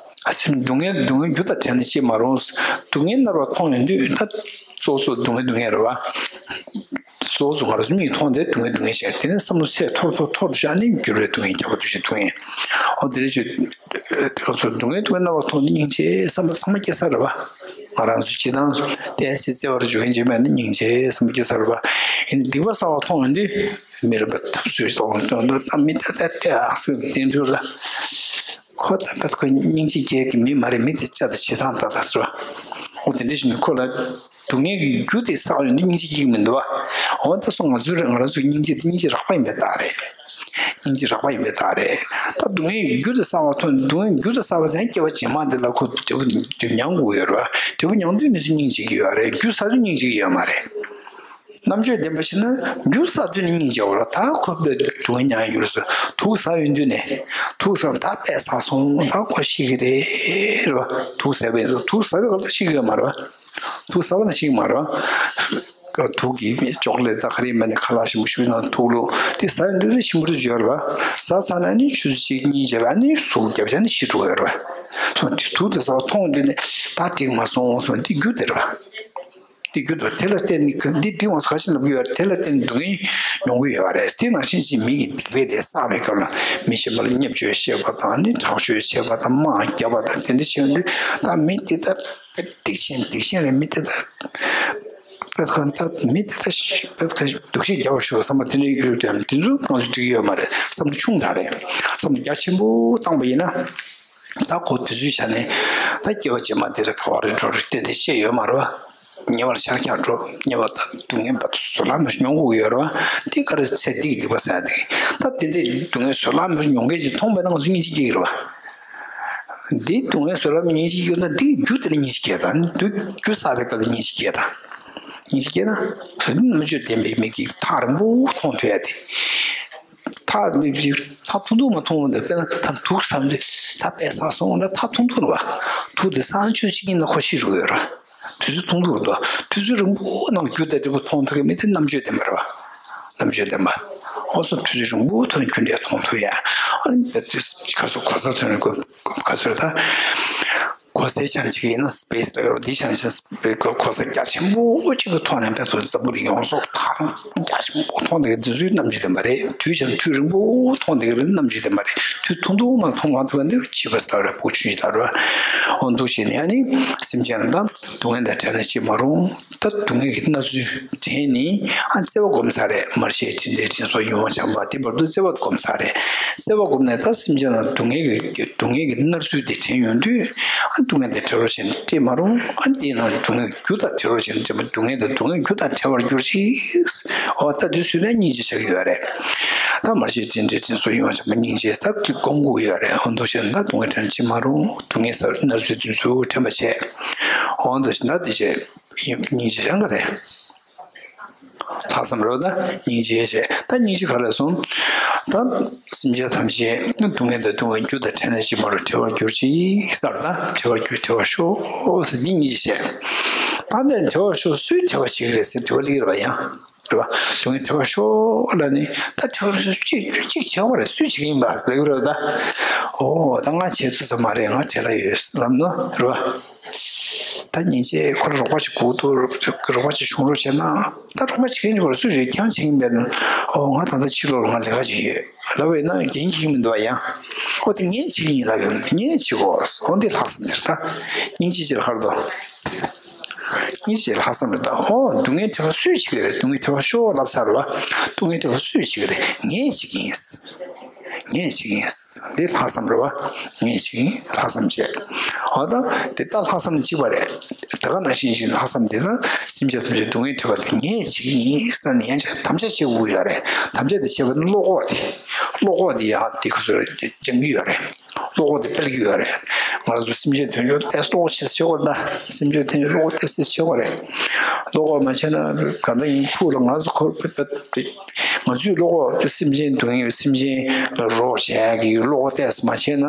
སེམས་སྡུག་བསྔལ་སྡུག་བསྔལ་རྒྱུ་དང་བྲལ་ན་ཅི་མ་རུང་། སྡུག་བསྔལ་མནར་བ་མཐོང་ཡོང་དུས་ད་གཙོ་གཙོ་སྡུག་བསྔལ་སྡུག་བསྔལ་རེད་བ། གཙོ་བོ་ང་རང་ཚོ་མིག་མཐོང་དེ་སྡུག་བསྔལ་སྡུག་བསྔལ་བྱས། དེ་ནས་བསམ་བློ་ཚད་མཐོར་མཐོར་མཐོར་བཞག་ནས་འགྱུར་བའི་སྡུག་བསྔལ། ཁྱབ་པ་འདུ་བྱེད་སྡུག་བསྔལ། འོ་དེ་རེད་ཅེས། དེ་ག་ཚོད་སྡུག་བསྔལ་སྡུག་བསྔལ་སྣང་བ་མཐོང་དུས་སྙིང་རྗེ་བསམ་པ་ཚང་མ་སྐྱེ་ས་རེད་བ། ང་རང་ཚོ་སྤྱིར་བཏང་བསྟན་སྲིད་བརྩེ་བར་འཇུག་མཁན་ཅིག་མེད་ན་སྙིང་རྗེ་བསམ་པ་སྐྱེ་ས་རེད་བ། ཡིན་ནའི་སྡིག་པ་བསགས་པ་མཐོང་ཡོང་དུས་མི་རབས་པ་ཐབས་ཚུལ་སོགས་དོན་དུ་ད་མི་ད་ལྟ་ལྟ་ཨ་ཟེར་དེ་འདྲ་ལ། ཁོ་ད་ལྟ་ཁོ་སྙིང་རྗེ་སྐྱེ་གི་མི་མ་རེད། མི་དེ་ལྕགས་དང་བྱེ་ཐང་ད་ད་ཟེར་བ། ཁོ་དེ་འདྲ་ཞིག་ནི་ཁོ་ལ་སྡུག་བསྔལ་གྱི་རྒྱུ་དེ་བསགས་ཡོང་དུས་སྙིང་རྗེ་སྐྱེ་གི་མི་འདུག་བ། འོ་ད་སོང་ང་ཚོའི་རེ་ང་རང་ཚོའི་སྙིང་རྗེ་སྙིང་རྗེ་རགས་པ་ཡིན་པའི་རྟགས་རེད། སྙིང་རྗེ་རགས་པ་ཡིན་པའི་རྟགས་རེད། ད་སྡུག་བསྔལ་གྱི་རྒྱུ་དེ་བསགས་པ་ཐོན། སྡུག་བསྔལ་གྱི་རྒྱུ་དེ་བསགས་པ་ཙང་སྐྱེ་བ་རྗེས་མ་དེ་ལ་ཁོ་འབྲས་བུ་དེ་མྱང་དགོས་ཡོད་རེད་བ། འབྲས་བུ་མྱང་དུས་ནི་སྙིང་རྗེ་གི་ཡོད་རེད། རྒྱུ་བསགས་དུས་སྙིང་རྗེ་གི་ཡོད་མ་རེད། རྣམ་དཔྱོད་ལྡན་པ་ཞིག་ན་རྒྱུ་བསགས་དུས་ནི་སྙིང་རྗེ་བ་རེད། ད་ཁོ་དཔེ་སྡུག་བསྔལ་མྱང་ཡོད་རེད་ཟེར། དུག་བཟས་ཡོང་དུས་ནས་དུག་བཟས་ད་དཔེ་བཟས་སོང་། ད་ཁོ་ཤི་གི་རེད་བ། དུག་བཟས་པ་ཡིན་ཙང་དུག་བཟས་པའི་སྐབས་ལ་ཤི་གི་ཡོད་མ་རེད་བ། དུག་བཟས་པ་ན་ཤི་གི་མ་རེད་བ། དུག་གི་ཅོག་ལེ་ད་ག་རེ་མེད་ནས་ཁ་ལག་ཞིམ་པོ་ཞིག་ན་དུག་ལོ་དེ་བཟས་ཡོང་དུས་ནས་ཞིམ་པོ་འཇོག་རེད་བ། བཟས་ཚར་ན་ནི་ཆུ་ཚོད་གཅིག་གཉིས་རྗེས་ལ་ནི་ཟུག་བརྒྱབ་བྱས་ནས་ཤི་འགྲོ་གི་ཡོད་རེད་བ། སོང་དུས་དུག་དེ་བཟས་པ་མཐོང་དུས་ནས་ད་འགྲིག་མ་སོང་སོང་། འདི་རྒྱུ་དེ་རེད་བ། དེ་རྒྱུ་དང་དེ་ལ་བརྟེན་ནས་འདི་འགྲིག་མ་སོང་ག་ཅི་ལབ་ཀྱི་ཡོད་རེད། དེ་ལ་བརྟེན་ནས་སྡུག་བསྔལ་མྱོང་གི་ཡོད་རེད། དེ་ནང་བཞིན་གྱི་མི་གི་སྡིག་པ་དེ་བསགས་པའི་སྐབས་ལ་མི་གཞན་པ་ལ་བརྙས་བཅོས་བཤད་པ་དང་ནི་དྲག་སྤྱོད་བྱེད་པ་དང་དམག་རྒྱབ་པ་དང་དེ་འདྲ་བྱས་ཡོང་དུས་ད་མི་དེ་ད་སྡིག་ཆེན་སྡིག་ཆེན་རེད། མི་དེ་ད་དཔེ་ཁང་ད་མི་དེ་ད་དཔེ་ཁང་སྡུག་ཤེས་རྒྱབ་པ་ཞུ་བསམ་པ་དེ་འདྲ་ཡོད་དུས་དེ་ཚོ་ང་ཚོ་འགྲིག་གི་ཡོད་མ་རེད། བསམ་བློ་ཆུང་དྲགས་རེད། བསམ་བློ་རྒྱ་ཆེན་པོ་བཏང་པ་ཡིན་ན། ད་ཁོ་དུས་ཚོད་ཆ་ནས་ད་སྐྱེ་བ་རྗེས་མ་དེ་ལ་ག་བ་རེ་འགྲོ་རེ་ཏན་ཏན་བཤད་ཡོད་མ་རེད་བ། ཉེ་བར་ཆར་ཁྱག་འགྲོ་ཉེ་བར་ད་སྡུག་བསྔལ་བ་བཟོད་གླགས་མེད་མྱོང་དགོས་ཡོད་རེད་བ། དེ་ག་རེ་ཚེ་འདི་གི་སྡིག་པ་བསགས་དེ་ད་དེ་འདྲའི་སྡུག་བསྔལ་བཟོད་གླགས་མེད་མྱོང་མཁན་ཅིག་མཐོང་པ་ན་ང་ཚོ་སྙིང་རྗེ་སྐྱེ་གི་རེད་བ། འདི་སྡུག་བསྔལ་བཟོད་གླགས་མེད་སྙིང་རྗེ་སྐྱེ་ན་འདི་རྒྱུ་དེ་ལ་སྙིང་རྗེ་སྐྱེ་དང་འདི་རྒྱུ་བསགས་པའི་སྐབས་ལ་སྙིང་རྗེ་སྐྱེ་དང་། སྙིང་རྗེ་སྐྱེ་ན་ག་དུས་རྣམ་དཔྱོད་ལྡན་པའི་མི་གིས་ཐག་རིང་པོ་མཐོང་ཐུབ་ཡ་དེ། ཐག་མི་ཐག་ཐུང་ཐུང་མ་མཐོང་བ་འདི་དཔེར་ན་ད་དུག་བསམ་དུས་ད་དཔེ་བསགས་སོང་ན་ཐག་ཐུང་ཐུང་རེད་བ། དུག་དེ་བསགས་ཆོད་ཅིག་ཡིན་ན་ཁོ་ཤི་འགྲོ་གི་ཡོད་རེད། དུས་ཚོད་ཐུང་ཐུང་རེད་དོ། དུས་ཚོད་རིང་པོ་ནང་རྒྱུ་དང་འབྲས་བུ་མཐོང་ཐུབ་མཁན་མི་དེ་རྣམ་དཔྱོད་ལྡན་པ་རེད་བ། རྣམ་དཔྱོད་ལྡན་པ། འོ་སོ་དུས་ཚོད་རིང་པོ་ཐོག་ནས་རྒྱུ་འབྲས་མཐོང་ཐུབ་ཡ། ཨ་ནི་དཔེ་དུས་ཁ་སོ་གོ་ས་ཐོན་ནས་གོ་ག་ཚོད་ད། གོ་སའི་ཆ་ནས་ཅིག་ཡིན་ན་སི་པེ་སི་ལ་ཡོད་རེད། འདི་ཆ་ནས་ཅིག་གོ་ས་རྒྱ་ཆེན་པོ་ཅིག་གི་ཐོག་ནས་དཔེ་ཚོ་འཛམ་བུ་གླིང་ཡོངས་རྫོགས་ཐག་རིང་རྒྱ་ཆེན་པོ་མཐོང་བསྡད་མཁན་དེ་ཚོའི་རྣམ་དཔྱོད་ལྡན་པ་རེད། དུས་ཆ་ནས་དུས་རིང་པོ་མཐོང་བསྡད་མཁན་རྣམ་དཔྱོད་ལྡན་པ་རེད། དུས་ཐུང་ཐུང་མ་མཐོང་གང་ཐུབ་པ་འདི་བྱིས་པ་ཟེར་བ་རེད། ཕྲུ་གུ་ཆུང་ཆུང་ལ་རེད། འོ་འདུག་བྱས་ནས་ཨ་ནི་སེམས་ཅན་ལ་ད་སྡུག་བསྔལ་དང་བྲལ་ན་ཅི་མ་རུང་། ད་སྡུག་བསྔལ་གྱི་མནར་ཚུལ་དྲན་ནས་ཨ་བརྩེ་བ་སྒོམ་ཚར་རེད། མར་ཤེས་དྲིན་དྲན་དྲིན་གཟོ་ཡིད་འོང་བྱམས་པ་དེ་བར་དུ་བརྩེ་བ་སྒོམ་ཚར་རེད། བརྩེ་བ་སྒོམ་ནས་ད་སེམས་ཅན་ལ་སྡུག་བསྔལ་གྱི་སྡུག་བསྔལ་གྱི་མནར་ཚུལ་དེ་དྲན་ཡོང་དུས་ཨ་སྡུག་བསྔལ་དེ་བྲལ་རོགས་བྱས་ནས་སྤྲད་མ་རུང་། ཨ་དེའི་ནང་སྡུག་བསྔལ་རྒྱུ་དང་བྲལ་རོགས་བྱས་ནས་སྤྲད་མ་སྡུག་བསྔལ་དང་སྡུག་བསྔལ་རྒྱུ་དང་བྲལ་བར་གྱུར་ཅིག་འོ་ད་དུས་ཚོད་ནས་སྙིང་རྗེ་ཆགས་ཀྱི་ཡོད་རེད། ད་མར་ཤེས་དྲིན་དྲན་དྲིན་གཟོ་ཡིད་འོང་བྱམས་པ་སྙིང་རྗེ་ད་སྒོམ་དགོས་ཀྱི་ཡོད་རེད། འོ་འདུག་བྱས་ན་ད་སྡུག་བསྔལ་དྲན་ཅི་མ་རུང་། སྡུག་བསྔལ་ཟེར་མནར་ཚུལ་དེ་ཚོ་དྲན་པ་བྱས། འོ་འདུག་བྱས་ན་དེ་བྱས། སྙིང་རྗེ་སྦྱང་གི་རེད། ལྷག་བསམ་རེད་ད། སྙིང་རྗེ་བྱས། ད་སྙིང་རྗེ་ག་རེ་གསུངས། ད་སེམས་ཅན་ཐམས་ཅད་སྡུག་བསྔལ་དང་སྡུག་བསྔལ་རྒྱུ་དང་བྲལ་ན་ཅི་མ་རུང་བྲལ་བར་གྱུར་ཅིག་ཟེར། ད་བྲལ་བར་གྱུར་བྲལ་བར་ཤོག་ཟེར་འདི་སྙིང་རྗེ་བྱས། ད་འདིར་བྲལ་བར་ཤོག་སུས་བྲལ་བར་བྱེད་ཀྱི་རེད་ཟེར་དྲི་བ་སླེབས་ཀྱི་རེད་བ། ཡང་རེད་བ། སྡུག་བསྔལ་བྲལ་བར་ཤོག་ལབ་ནས་ད་བྲལ་བར་ཤོག་གཅིག་གཅིག་བྱེད་པ་རེད། སུས་བྱེད་ཀྱི་ཡིན་པ་ཟེར་ལབ་ཀྱི་རེད་ད། ཨོ་ད་ང་བྱེད་ཐུབ་ས་མ་རེད། ང་བྲེལ་བ་ཡོད་ལབ་ན་རེད་བ། ད་སྙིང་རྗེ་ཁོ་ལ་རོགས་པ་ཅིག་དགོས་འདུག་རོགས་པ་ཅིག་བྱུང་རོགས་བྱས་ན། ད་རོགས་པ་བྱེད་མཁན་ཅིག་བར་སུ་རེད། ཁྱང་བྱེད་ཀྱིན་པས་ན། ཨོ་ང་ད་ལྟ་ཕྱི་ལོགས་ལ་ང་ལས་ཀ་ཅིག་ཡོད་ལབ་པས་ན་འགན་འཁྱེར་གྱི་མི་འདུག་བ། ཡང་ཁོ་དེ་ངས་བྱེད་ཀྱི་ཡིན་ལབ་ཡོད། ངས་བྱེད་དགོས། འོ་འདི་ལྷག་བསམ་ཟེར། ད་སྙིང་རྗེ་ཅེས་ཁར་དོ། སྙིང་རྗེ་ལྷག་བསམ་རེད་ད། ཨོ་སྡུག་བསྔལ་བྲལ་བ་སུས་བྱེད་ཀྱི་རེད། སྡུག་བསྔལ་བྲལ་བར་ཤོག་ལབ་ཚར་བ། སྡུག་བསྔལ་བྲལ་བ་སུས་བྱེད་ཀྱི་རེད། ངས་བྱེད་ཀྱི་ཡིན། ངས་བྱེད་ཀྱི་ཡིན། འདི་ལྷག་བསམ་རེད་བ། ངས་བྱེད་ཀྱི་ཡིན། ལྷག་བསམ་བྱས། འོ་ད་དེ་ལྟ་ལྷག་བསམ་ནི་གཅིག་པ་རེད། དེ་ག་ནང་བཞིན་བཞིན་ལྷག་བསམ་དེ་ད་སེམས་ཅན་ཐམས་ཅད་སྡུག་བསྔལ་བྲལ་བ་དེ་ངས་བྱེད་ཀྱི་ཡིན་ཟེར་ནས་ཡང་བསྐྱར་དམ་བཅའ་བྱེད་དགོས་ཡོད་རེད། དམ་བཅའ་དེ་བྱེད་པ་ནི་བློ་ཁོག་དེ། བློ་ཁོག་དེ་ཡང་དེ་ཁོ་ཚོས་སྦྱང་གི་ཡོད་རེད། བློ་ཁོག་དེ་སྤེལ་གྱི་ཡོད་རེད། ང་རང་ཚོ་སེམས་ཅན་དོན་ཡོད་ཏེ་བློ་ཁོག་ཆེ་ཆེ་བར་ད། སེམས་ཅན་དོན་ཡོད་བློ་ཁོག་ཏེ་སེ་ཆེ་བ་རེད། བློ་ཁོག་མ་ཆེ་ན་ག་འདྲ་ཡིན། ཁུག་ལ་ང་ཚོ་ཁོར་ང་ཚོའི་བློ་ཁོག་སེམས་ཅན་དོན་ཡོད་སེམས་ཅན་ལ་རོགས་བྱེད་ཡག་གི་བློ་ཁོག་ཏེ་མ་ཆེ་ན།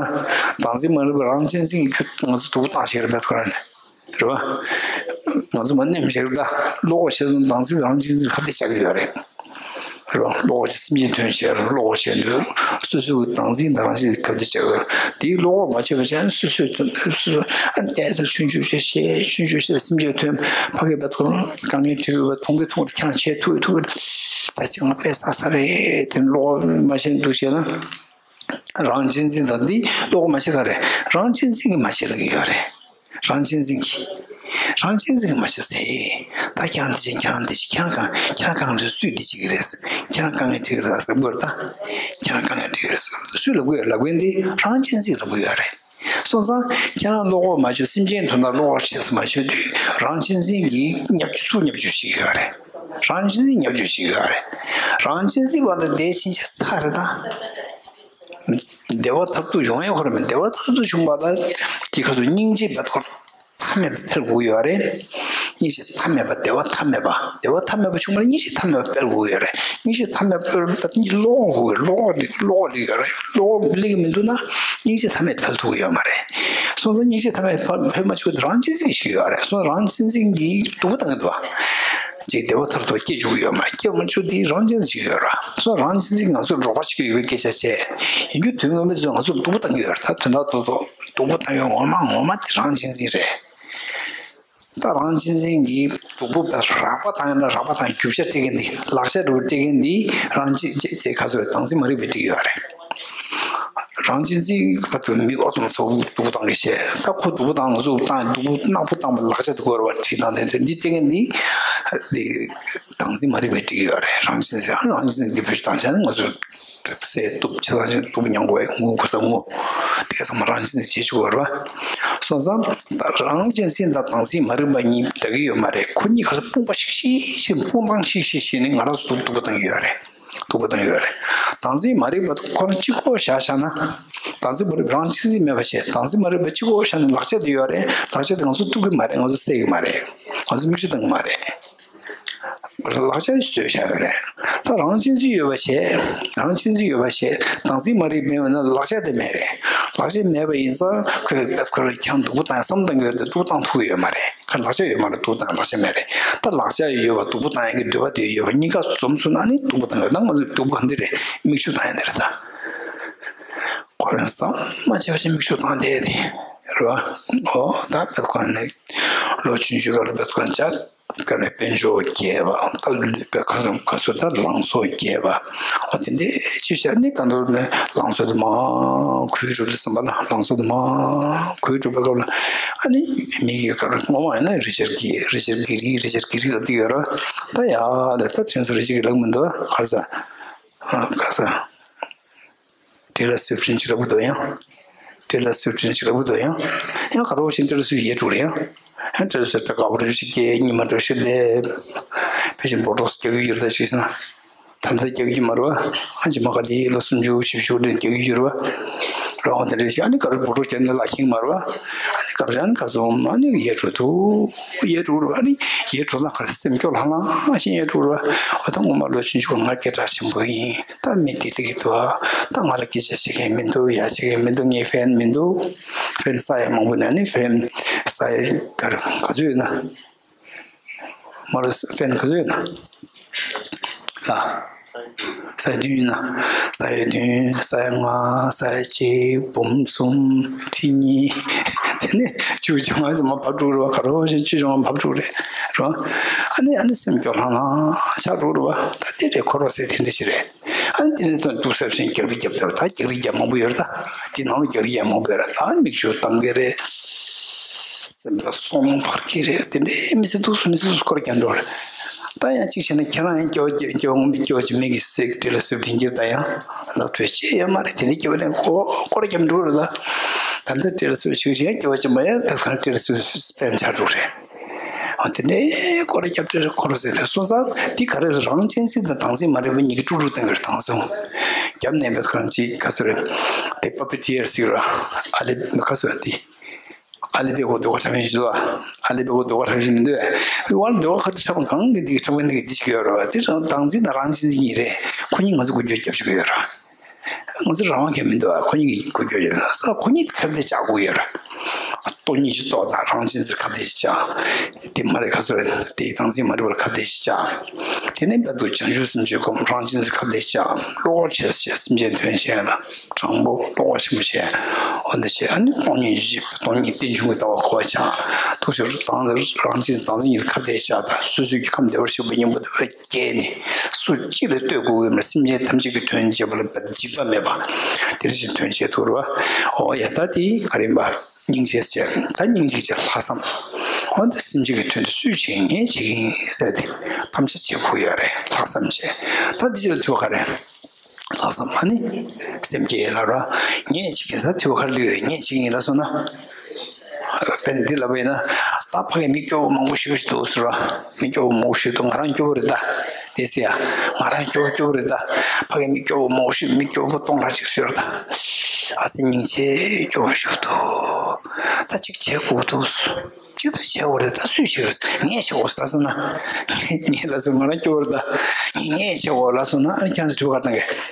བདག་འཛིན་མ་རིག་པ་རང་གཅེས་འཛིན་གྱི་ཁྱོད་ང་ཚོ་སྡུག་པོ་བཏང་བྱེད་རེད་པས་ཁོ་རང་ནས། རེད་བ། ང་ཚོ་མ་ནེམ་བྱེད་རེད་ད། བློ་ཁོག་ཆེ་སོང་བདག་འཛིན་རང་གཅེས་འཛིན་ཁ་གཏད་བཅག་གི་ཡོད་རེད། རེད་བ། བློ་ཁོག་ཆེ་སེམས་ཅན་དོན་བྱེད་རེད། བློ་ཁོག་ཆེ་འདུག་སོ་སོའི་བདག་འཛིན་དང་རང་གཅེས་ཁ་གཏད་བཅག་གི་ཡོད་རེད། དེའི་བློ་ཁོག་མ་ཆེ་བ་བྱས་ན་སོ་སོའི་དོན་སོ་སོ་ཨ་ཏོག་ཙམ་ཆུང་ཆུང་བྱས་བཤད་ཆུང་ཆུང་བཤད་སེམས་ཅན་དོན་ཕ་གིའི་བར་དུ་དཀའ་ངལ་འཕྲད་ཡོད་པ་མཐོང་གི་མཐོང་གི་ཁྱང་བྱས་ཐུག་གི་ཐུག་གི་ད་ཅི་ང་དཔེ་བསགས་ས་རེད་དེ་བློ་ཁོག་མ་ཆེ་འདུག་བྱས་ན། རང་གཅེས་འཛིན་དང་འདི་བློ་ཁོག་མ་ཆེ་ག་རེད། རང་གཅེས་འཛིན་གྱིས་མ་ཆེ་ལབ་ཀྱི་ཡོད་རེད། རང་གཅེས་འཛིན་གྱིས། རང་གཅེས་འཛིན་གྱིས་མ་ཆེ་ཟེར། ད་ཁྱེད་རང་འདི་བྱེད། ཁྱེད་རང་འདི་བྱེད། ཁྱེད་རང་གང་ཁྱེད་རང་གང་རེད། སུས་འདི་བྱེད་ཀྱི་རེད། ཁྱེད་རང་དཀའ་ངལ་འཕྲད་ཀྱི་རེད་ཟེར་དགོས་རེད་ད། ཁྱེད་རང་དཀའ་ངལ་འཕྲད་ཀྱི་རེད་ཟེར། སུས་ལབ་དགོས་ལབ་དགོས་འདི་རང་གཅེས་འཛིན་ལབ་དགོས་ཡོད་རེད། སོང་ཙང་ཁྱེད་རང་བློ་ཁོག་མ་ཆོད། སེམས་ཅན་དོན་དག་བློ་ཁོག་ཆེ་ཙམ་མ་ཆོད་དུས་རང་གཅེས་འཛིན་གྱི་བརྙས་བཅོས་ཚུར་བརྙས་བཅོས་བྱེད་ཀྱི་ཡོད་རེད། རང་གཅེས་འཛིན་བརྙས་བཅོས་བྱེད་ཀྱི་ཡོད་རེད། རང་གཅེས་འཛིན་བར་དུ་བསྡད་ཕྱིན་ཆད་ཚར་རེད་ད། བདེ་བ་མཐར་ཐུག་ཡོང་ཡ་ཁོ་རང་མིན། བདེ་བ་མཐར་ཐུག་བྱུང་བ་ལ་དེ་ཁ་སོ་སྙིང་རྗེ་བར་དུ་མཐའ་མེད་པ་འཕེལ་དགོས་ཡོད་རེད། སྙིང་རྗེ་མཐའ་མེད་པ། བདེ་བ་མཐའ་མེད་པ། བདེ་བ་མཐའ་མེད་པ་བྱུང་བ་ལ་སྙིང་རྗེ་མཐའ་མེད་པ་སྤེལ་དགོས་ཡོད་རེད། སྙིང་རྗེ་མཐའ་མེད་པ་སྤེལ་བ་ད་སྙིང་རྗེ་བློ་ཁོག་དགོས་ཡོད། བློ་ཁོག་དེ་བློ་ཁོག་སླེབས་ཀྱི་མི་འདུག་ན། བློ་ཁོག་སླེབས་ཀྱི་མི་འདུག་ན་སྙིང་རྗེ་མཐའ་མེད་འཕེལ་ཐུབ་ཀྱི་ཡོད་མ་རེད། སོང་ཙང་སྙིང་རྗེ་མཐའ་མེད་འཕེལ་མ་བཅུག་རང་གཅེས་འཛིན་ཞིག་ཡོད་རེད། སོང་རང་གཅེས་འཛིན་གྱིས་སྡུག་པོ་བཏང་གི་འདུག་ཨ། ཅིག་བདེ་བ་མཐར་ཐུག་སྐྱེ་བཅུག་གི་ཡོད་མ་རེད། སྐྱེ་མ་བཅུག་དེ་རང་གཅེས་འཛིན་ཞིག་ཡོད་རེད། སོང་རང་གཅེས་འཛིན་ང་ཚོར་རོགས་པ་བྱེད་ཀྱི་ཡོད་པའི་སྐད་ཆ་བྱས། ཡིན་རྒྱུ་དོན་ངོ་མའི་ཚོ་ང་ཚོར་སྡུག་པོ་བཏང་གི་ཡོད་རེད། ད་དོན་དག་ཏུ་ཏུ་སྡུག་པོ་བཏང་ཡོད་ངོ་མ་ངོ་མ་དེ་རང་གཅེས་འཛིན་རེད། ད་རང་གཅེས་འཛིན་གྱིས་སྡུག་པོ་རགས་པ་བཏང་ཡོད་ན་རགས་པ་བཏང་། རྒྱུ་ཆ་སྤྲད་མཁན་འདི། ལག་ཆ་རུ་སྤྲད་མཁན་འདི་རང་གཅེས་གཅེས་གཅེས་ཁ་སོ་བདག་འཛིན་མ་རིག་པས་སྤྲད་ཀྱི་ཡོད་རེད། རང་གཅེས་འཛིན་བར་དུ་མི་ཨོ་ཏོང་ཚོ་སྡུག་པོ་བཏང་གི་བྱས། ད་ཁོ་སྡུག་པོ་བཏང་། ང་ཚོ་བཏང་། སྡུག་པོ་ནག་པོ་བཏང་བ་ལག་ཆ་དེ་དགོས་རེད་བ། བྲིས་བཏང་དེ་འདྲ་འདི་སྤྲད་མཁན་འདི་འདི་བདག་འཛིན་མ་རིག་པས་སྤྲད་ཀྱི་ཡོད་རེད། རང་གཅེས་འཛིན། རང་གཅེས་འཛིན་འདི་བེད་སྤྱོད་བཏང་བྱས་ན་ང་ཚོ་བསད་གཏུབ་ཆ་ཚང་ཆ་སྡུག་པོ་མྱོང་དགོས། ངུ་ཁུ་ས་ངུ་དེ་ཚང་མ་རང་གཅེས་འཛིན་བྱེད་ཆོག་གི་རེད་བ། སོང་ཙང་ད་རང་གཅེས་འཛིན་དང་བདག་འཛིན་མ་རིག་པ་གཉིས་འདྲ་གི་ཡོད་མ་རེད། ཁོ་གཉིས་ཁ་ལ་དཔུང་པ་ཤིག་ཤིག་ཤིག་དཔུང་ཐང་ཤིག་ཤིག་བྱས་ནས་ང་རང་ཚོ་སྡུག་པོ་བཏང་གི་ཡོད་རེད། སྡུག་པོ་བཏང་ཡོད་རེད། བདག་འཛིན་མ་རིག་པ་ཁོ་རང་གཅིག་པོ་བཞག་བཞག་ན། བདག་འཛིན་མ་རིག་པ་རང་གཅེས་འཛིན་མེད་པ་བྱས། བདག་འཛིན་མ་རིག་པ་གཅིག་པོ་བཞག་ན་ལག་ཆ་དེ་ཡོད་རེད། ལག་ཆ་དེ་ང་ཚོ་གཏུབ་ཀྱི་མ་རེད། ང་ཚོ་བསད་ཀྱི་མ་རེད། ང་ཚོ་མིག་ཆུ་བཏང་གི་མ་རེད། ལག་ཆ་བཟོས་བཞག་ཡོད་རེད། ད་རང་གཅེས་འཛིན་ཡོད་པ་བྱས། རང་གཅེས་འཛིན་ཡོད་པ་བྱས། བདག་འཛིན་མ་རིག་པ་མེད་པ་ན་ལག་ཆ་དེ་མེད་རེད། ལག་ཆ་མེད་པ་ཡིན་ཙང་ཁོས་ཁོ་ལ་ཁྱང་སྡུག་པོ་བཏང་བསམ་བཏང་གི་ཡོད་རེད། སྡུག་པོ་བཏང་ཐུབ་ཀྱི་ཡོད་མ་རེད། ཁ་ལག་ཆ་ཡོད་མ་རེད། སྡུག་པོ་བཏང་ལག་ཆ་མེད་རེད། ད་ལག་ཆ་ཡོད་པ་སྡུག་པོ་བཏང་ཡག་གི་འདོད་པ་དེ་ཡོད་པ་གཉིས་ཀ་འཛོམས་སོང་ན་ནི་སྡུག་པོ་བཏང་ཡོད། ད་ང་ཚོས་སྡུག་པོ་ག་འདི་རེད། མིག་ཆུ་བཏང་ཡག་འདི་རེད་ད། ཁོ་རང་བསམ་མ་བྱས་པ་ཞིག་མིག་ཆུ་བཏང་བསྡད་དེ་རེད་བ། ཨོ་ད་བེད་ཁོ་ནས་ལོ་ཆུང་ཆུང་སྐབས་ལ་བེད་ཁོ་ནས་ཅག་ག་ནས་དཔལ་འབྱོར་རྒྱས་པ། ད་ལུས་པའི་ཁ་སང་ཁ་སོ་ད་ལང་ཚོ་རྒྱས་པ། ཨོ་དེ་འདྲའི་ཅི་བྱས་ནི་ག་འདོར་ནས་ལང་ཚོ་དེ་མར་ཁུར་འགྲོ་དུས་ཙམ་པ་ལ། ལང་ཚོ་དེ་མར་ཁུར་འགྲོ་བའི་སྐབས་ལ་ཨ་ནི་མི་གི་ག་རེ་ངོ་མ་ཡིན་ན་རི་ཆར་གི་རི་ཆར་གི་རི་རི་ཆར་གི་རི་ལབ་དེ་ཡོད་ར། ད་ཡ་ད་ད་དེ་ཚོ་རི་ཆར་གི་ལབ་མི་འདུག་ག་རེ་ཟ། ཨ་ག་ས། ཊེ་ལར་སུའིཕ་ཊི་ཅིག་ལབ་གི་འདུག་ཡང་། ཊེ་ལར་སུའིཕ་ཊི་ཅིག་ལབ་གི་འདུག་ཡང་། ཡང་ག་དོ་ཞིག་ཊེ་ལར་སུའིཕ་ཊི་ཡལ་འགྲོ་རེད་ཡང་། ཡང་ཊེ་ལར་སུའིཕ་ཊི་ད་དགའ་པོ་རེ་ཞིག་སྐྱེས། ཉི་མ་འགྲོ་ཞིག་སླེབས། ཕལ་ཆེར་བོ་ཊོག་སི་རྒྱག་གི་ཡོད་རེད་ད་ཅིག་ཟེར་ན། ད་ལྟ་རྒྱག་གི་མ་རེད་བ། ཨ་ཅེ་མ་ག་ལི་ལོ་སུམ་ཅུ་བཞི་བཅུ་ལོན་རྒྱག་གི་ཡོད་རེད་བ། རང་དེ་འདྲ་ཞིག་ཨ་ནི་ག་རེ་བོ་ཊོག་སི་རྒྱག་ནས་ལག་ཁེངས་མ་རེད་བ། ཨ་ནི་ག་རེ་ཨ་ནི་ག་ཚོད་ཨ་ནི་ཡལ་འགྲོ་འདུག་ཡལ་འགྲོ་རེད་བ། ཨ་ནི་ཡལ་འགྲོ་ན་ག་རེ་སེམས་སྐྱོ་ལྷང་ལྷང་ཞིག་ཡལ་འགྲོ་རེད་བ། འོ་ད་ངོ་མ་ལོ་ཆུང་ཆུང་ང་སྐད་གྲགས་ཆེན་པོ་ཡིན། ད་མི་དེ་ལས་ཀྱི་དུ་བ། ད་ང་ལ་སྐད་ཆ་བྱེད་མཁན་མི་འདུག་ཡ་བྱེད་མཁན་མི་འདུག་ངའི་ཕེན་མི་འདུག་ཕེན་ས་ཡ་མང་པོ་ནས་ནི་ཕེན་ས་ཡ་ག་རེ་ག་ཚོད་ཡོད་ན། མ་རེད། ཕེན་ག་ཚོད་ཡོད་ན། ལ། ས་ཡ་བདུན་ཡིན་ན། ས་ཡ་བདུན། ས་ཡ་ལྔ། ས་ཡ་གཅིག་འབུམ་གསུམ། ཁྲི་གཉིས། དེ་ནས་བཅུ་བཅོ་ལྔ་ཙམ་མར་བབས་འགྲོ་རེད་བ། ག་རེ་བྱས་བཅུ་བཅོ་ལྔ་བབས་འགྲོ་རེད་རེད་བ། ཨ་ནི་ཨ་ནི་སེམས་སྐྱོ་ལྷང་ལྷང་ཆགས་འགྲོ་རེད་བ། ད་དེ་རེད། ཁོ་རང་ཟེར་དེ་འདྲ་ཞིག་རེད། ཨ་ནི་དེ་ནས་ད་འདུག་ཟེར་བཞིན་རྒྱག་རེས་རྒྱབ་འདུག་ད་རྒྱག་རེས་རྒྱག་མང་པོ་ཡོད་རེད་ད། དེ་ནང་ལ་རྒྱག་རེས་རྒྱག་མང་པོ་ཡོད་རེད། ད་མིག་ཆུ་བཏང་གི་རེད། སེམས་པ་སོང་བར་གྱི་རེད། དེ་འདྲའི་མི་ཚེ་འདུག་སེ་མི་ཚེ་འདུག་སེ་སྐོར་རྒྱག་འགྲོ་རེད། ད་ཡང་གཅིག་བྱས་ན་ཁྱེད་རང་ཡང་སྐྱོ་སྐྱོ་སྐྱོ་སྐྱོ་ཅིག་མིག་གིས་སེ་ཊེ་ལར་སུའིཕ་ཊི་འདི་འགྱུར་ད་ཡང་ལབ་ཐུབ་ཅི་ཡོད་མ་རེད། དེ་འདྲའི་སྐྱོ་བ་ལེན་སྐོར་སྐོར་རྒྱག་འགྲོ་རེད་ད། ད་ལྟ་ཊེ་ལར་སུའིཕ་ཊི་ཆུ་ཆེན་སྐྱོ་བ་ཅིག་མ་ཡང་ད་གང་ཊེ་ལར་སུའིཕ་ཊི་ཕེན་ཆགས་འགྲོ་རེད། ཨ་དེ་ནས་སྐོར་ར་རྒྱབ་སྤྲད་རེ་འཁོར་ཟེར་ཏེ་སོང་ཙང་དེ་ག་རེ་རང་གཅེས་འཛིན་དང་བདག་འཛིན་མ་རིག་པ་གཉིས་ཀྱི་དཀྲུག་དཀྲུག་བཏང་གི་རེད། དང་སོང་རྒྱབ་ནས་བེད་ཁོ་རང་ཅིག་ག་ཚོད་རེད། དེ་པ་པེ་ཊི་ཡར་ཟེར་གི་ར། ཨ་ལེ་ག་ཚོད་དེ། ཨ་ལེ་པེ་ཁོ་ཟློས་གར་འཁྲབ་མཁན་ཞིག་འདུག་ཨ་ལེ་པེ་ཁོ་ཟློས་གར་འཁྲབ་བཞིན་མི་འདུག་བ། དབང་ཟློས་གར་འཁྲབ་མཁན་གང་གི་འདི་གི་འཁྲབ་མཁན་འདི་གི་འདི་ཞིག་ཡོད་རེད་བ། དེ་རང་བདག་འཛིན་དང་རང་གཅེས་འཛིན་གཉིས་རེད། ཁོ་གཉིས་ང་ཚོ་འགུལ་སྐྱོད་རྒྱབ་བཅུག་གི་ཡོད་རེད། ང་ཚོ་རང་དབང་གང་ཡང་མི་འདུག་ཨ། ཁོ་གཉིས་ཀྱིས་འགུལ་སྐྱོད་ཡོད་ན་ས་ཁོ་གཉིས་ཁ་གཏད་བཅག་དགོས་ཡོད་ར། སྟོང་ཉིད་ཀྱི་ལྟོ་དང་རང་གཅེས་འཛིན་ཁ་གཏད་བཅག་དེ་མ་རེད། ཁ་སོ་རེད། དེ་བདག་འཛིན་མ་རིག་པར་ཁ་གཏད་བཅག་དེ་ནས་བར་དུ་བྱང་ཆུབ་སེམས་མཆོག་སྒོམ། རང་གཅེས་འཛིན་ཁ་གཏད་བཅག་བློ་ཁོག་ཆེ་ས་བྱས། སེམས་ཅན་དོན་བྱས་ལ་དྲང་པོ་བློ་ཁོག་ཆེན་པོ་བྱས། འོ་འདི་བྱས། ཨ་ནི་སྟོང་ཉིད་ཀྱི་སྟོང་ཉིད་རྟེན་འབྱུང་གི་ལྟ་བ་གོ་བ་ཆགས། ཐུགས་ཆེ་རུ་བཏང་། རང་གཅེས་འཛིན་བདག་འཛིན་གཉིས་ཁ་གཏད་བཅག་དང་སོ་སོའི་གི་ཁམས་བདེ་བར་གཤེགས་པ་སྙིང་པོ་དེ་བས། བསྐྱལ་ནས་སུ་གཅིག་ལ་ལྟོས་དགོས་ཀྱི་མེད། སེམས་ཅན་ཐམས་ཅད་ཀྱི་དོན་བྱེད་པ་ལ་འཇིགས་པ་མེད་པ་དེ་རེ་བཞིན་དོན་བྱེད་ཐུབ་རེད་བ། འོ་ཡ་ད་དེ་ག་རེ་ཡིན་པ། སྙིང་རྗེ་བྱས། ད་སྙིང་རྗེ་བྱས་ལྷག་བསམ། འོ་ད་སེམས་ཅན་གྱི་དོན་དུ་སུས་བྱེད་ངས་བྱེད་ཀྱི་ཡིན་ཟེར་ཏེ་དམ་བཅའ་བྱེད་དགོས་ཡོད་རེད། ལྷག་བསམ་བྱས། ད་འདི་ཕྱིར་ཐུག་ག་རེ། ལྷག་ ལྷག་བསམ་ཨ་ནི་སེམས་བསྐྱེད་ལ་ར། ངས་བྱེད་ཀྱིན་ས་ཐུ་བ་ཁར་ལིག་རེད། ངས་བྱེད་ཀྱིན་ལ་སོང་ན། དཔེར་ན་འདི་ལབ་པ་ཡིན་ན། ད་ཕ་གི་མི་སྐྱོ་བོ་མང་པོ་ཞིག་འདུག་ཟེར་བ། མི་སྐྱོ་བོ་མང་པོ་ཞིག་འདུག་ང་རང་སྐྱོ་བོ་རེད་ད། དེ་སི་ཡ། ང་རང་སྐྱོ་བོ་སྐྱོ་བོ་རེད་ད། ཕ་གི་མི་སྐྱོ་བོ་མང་པོ་ཞིག་མི་སྐྱོ་བོ་སྟོང་ཕྲག་ཅིག་ཟེར་ད། ཨ་ཙི་སྙིང་རྗེ་སྐྱོ་བོ་ཞིག་འདུག་ད་ཅིག་བྱེད་དགོས་འདུག་ཅི་ལྟར་བྱེད་དགོས་རེད། ད་སུས་བྱེད་དགོས་རེད། ངས་བྱེད་དགོས་ཟེར་ལབ་སོང་ན། ངས་ལབ་སོང་། ང་རང་སྐྱོ་བོ་རེད་ད། ངས་ངས་བྱེད་དགོས་ལབ་སོང་ན། ཨ་ནི་ཁྱེད་རང་ཚོ་དྲི་བ་ག་རེ་བཏང་གི།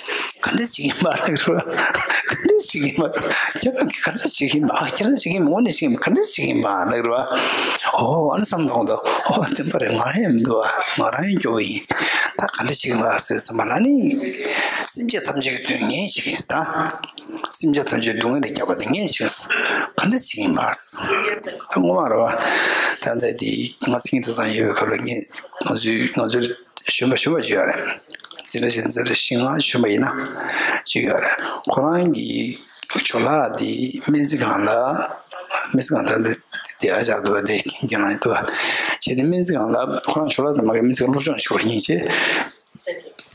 ག་འདྲ་བྱེད་ཀྱིན་པ་ལབ་རེད་བ། ག་འདྲ་བྱེད་ཀྱིན་པ། ཁྱེད་རང་གིས་ག་འདྲ་བྱེད་ཀྱིན་པ། ཨ་ཁྱེད་རང་བྱེད་ཀྱིན་པ། དངོས་གནས་བྱེད་ཀྱིན་པ། ག་འདྲ་བྱེད་ཀྱིན་པ་ལབ་རེད་བ། ཨོ་ཨ་ནི་བསམ་བློ་གཏོང་དང་། ཨོ་བདེན་པ་རེད། ང་ཡང་མི་འདུག་ཨ། ང་རང་ཡང་སྐྱོ་བོ་ཡིན། ད་ག་འདྲ་བྱེད་ཀྱིན་པ་ཟེར་སོང་བ་ལ་ནི། སེམས་ཅན་ཐམས་ཅད་ཀྱི་དོན་ངས་བྱེད་ཀྱིན་ཟེར་ད། སེམས་ཅན་ཐམས་ཅད་སྡུག་བསྔལ་ལས་སྐྱོབ་པ་དེ་ངས་བྱེད་ཀྱིན་ཟེར། ག་འདྲ་བྱེད་ཀྱིན་པ་ཟེར། ད་ངོ་མ་རེད་བ། ད་ལྟ་དེ་ང་ཚོ་ངའི་དེང་སང་ཡོད་པའི་སྐབས་ལ་ངས་ང་ཚོའི་ང་ཚོའི་གཞོན་པ་གཞོན་པ་ཅིག་ཡོད་རེད། འཛིན་གྲྭ་བཞི་འཛིན་གྲྭ་བཞི་ལྔ་གཞོན་པ་ཡིན་ན་ཅིག་ཡོད་རེད། ཁོ་རང་གི་ཇོ་ལགས་དེ་སྨན་རྩིས་ཁང་ལ། སྨན་རྩིས་ཁང་ད་འདི་དེ་ཨ་ཅག་འདུག་པ། དེ་རྒན་ལགས་འདུག་པ། བྱས་ཏེ་སྨན་རྩིས་ཁང་ལ་ཁོ་རང་ཇོ་ལགས་དེ་མ་གི་སྨན་རྩིས་ཁང་སློབ་སྦྱོང་བྱེད་པར་ཡིན་བྱས།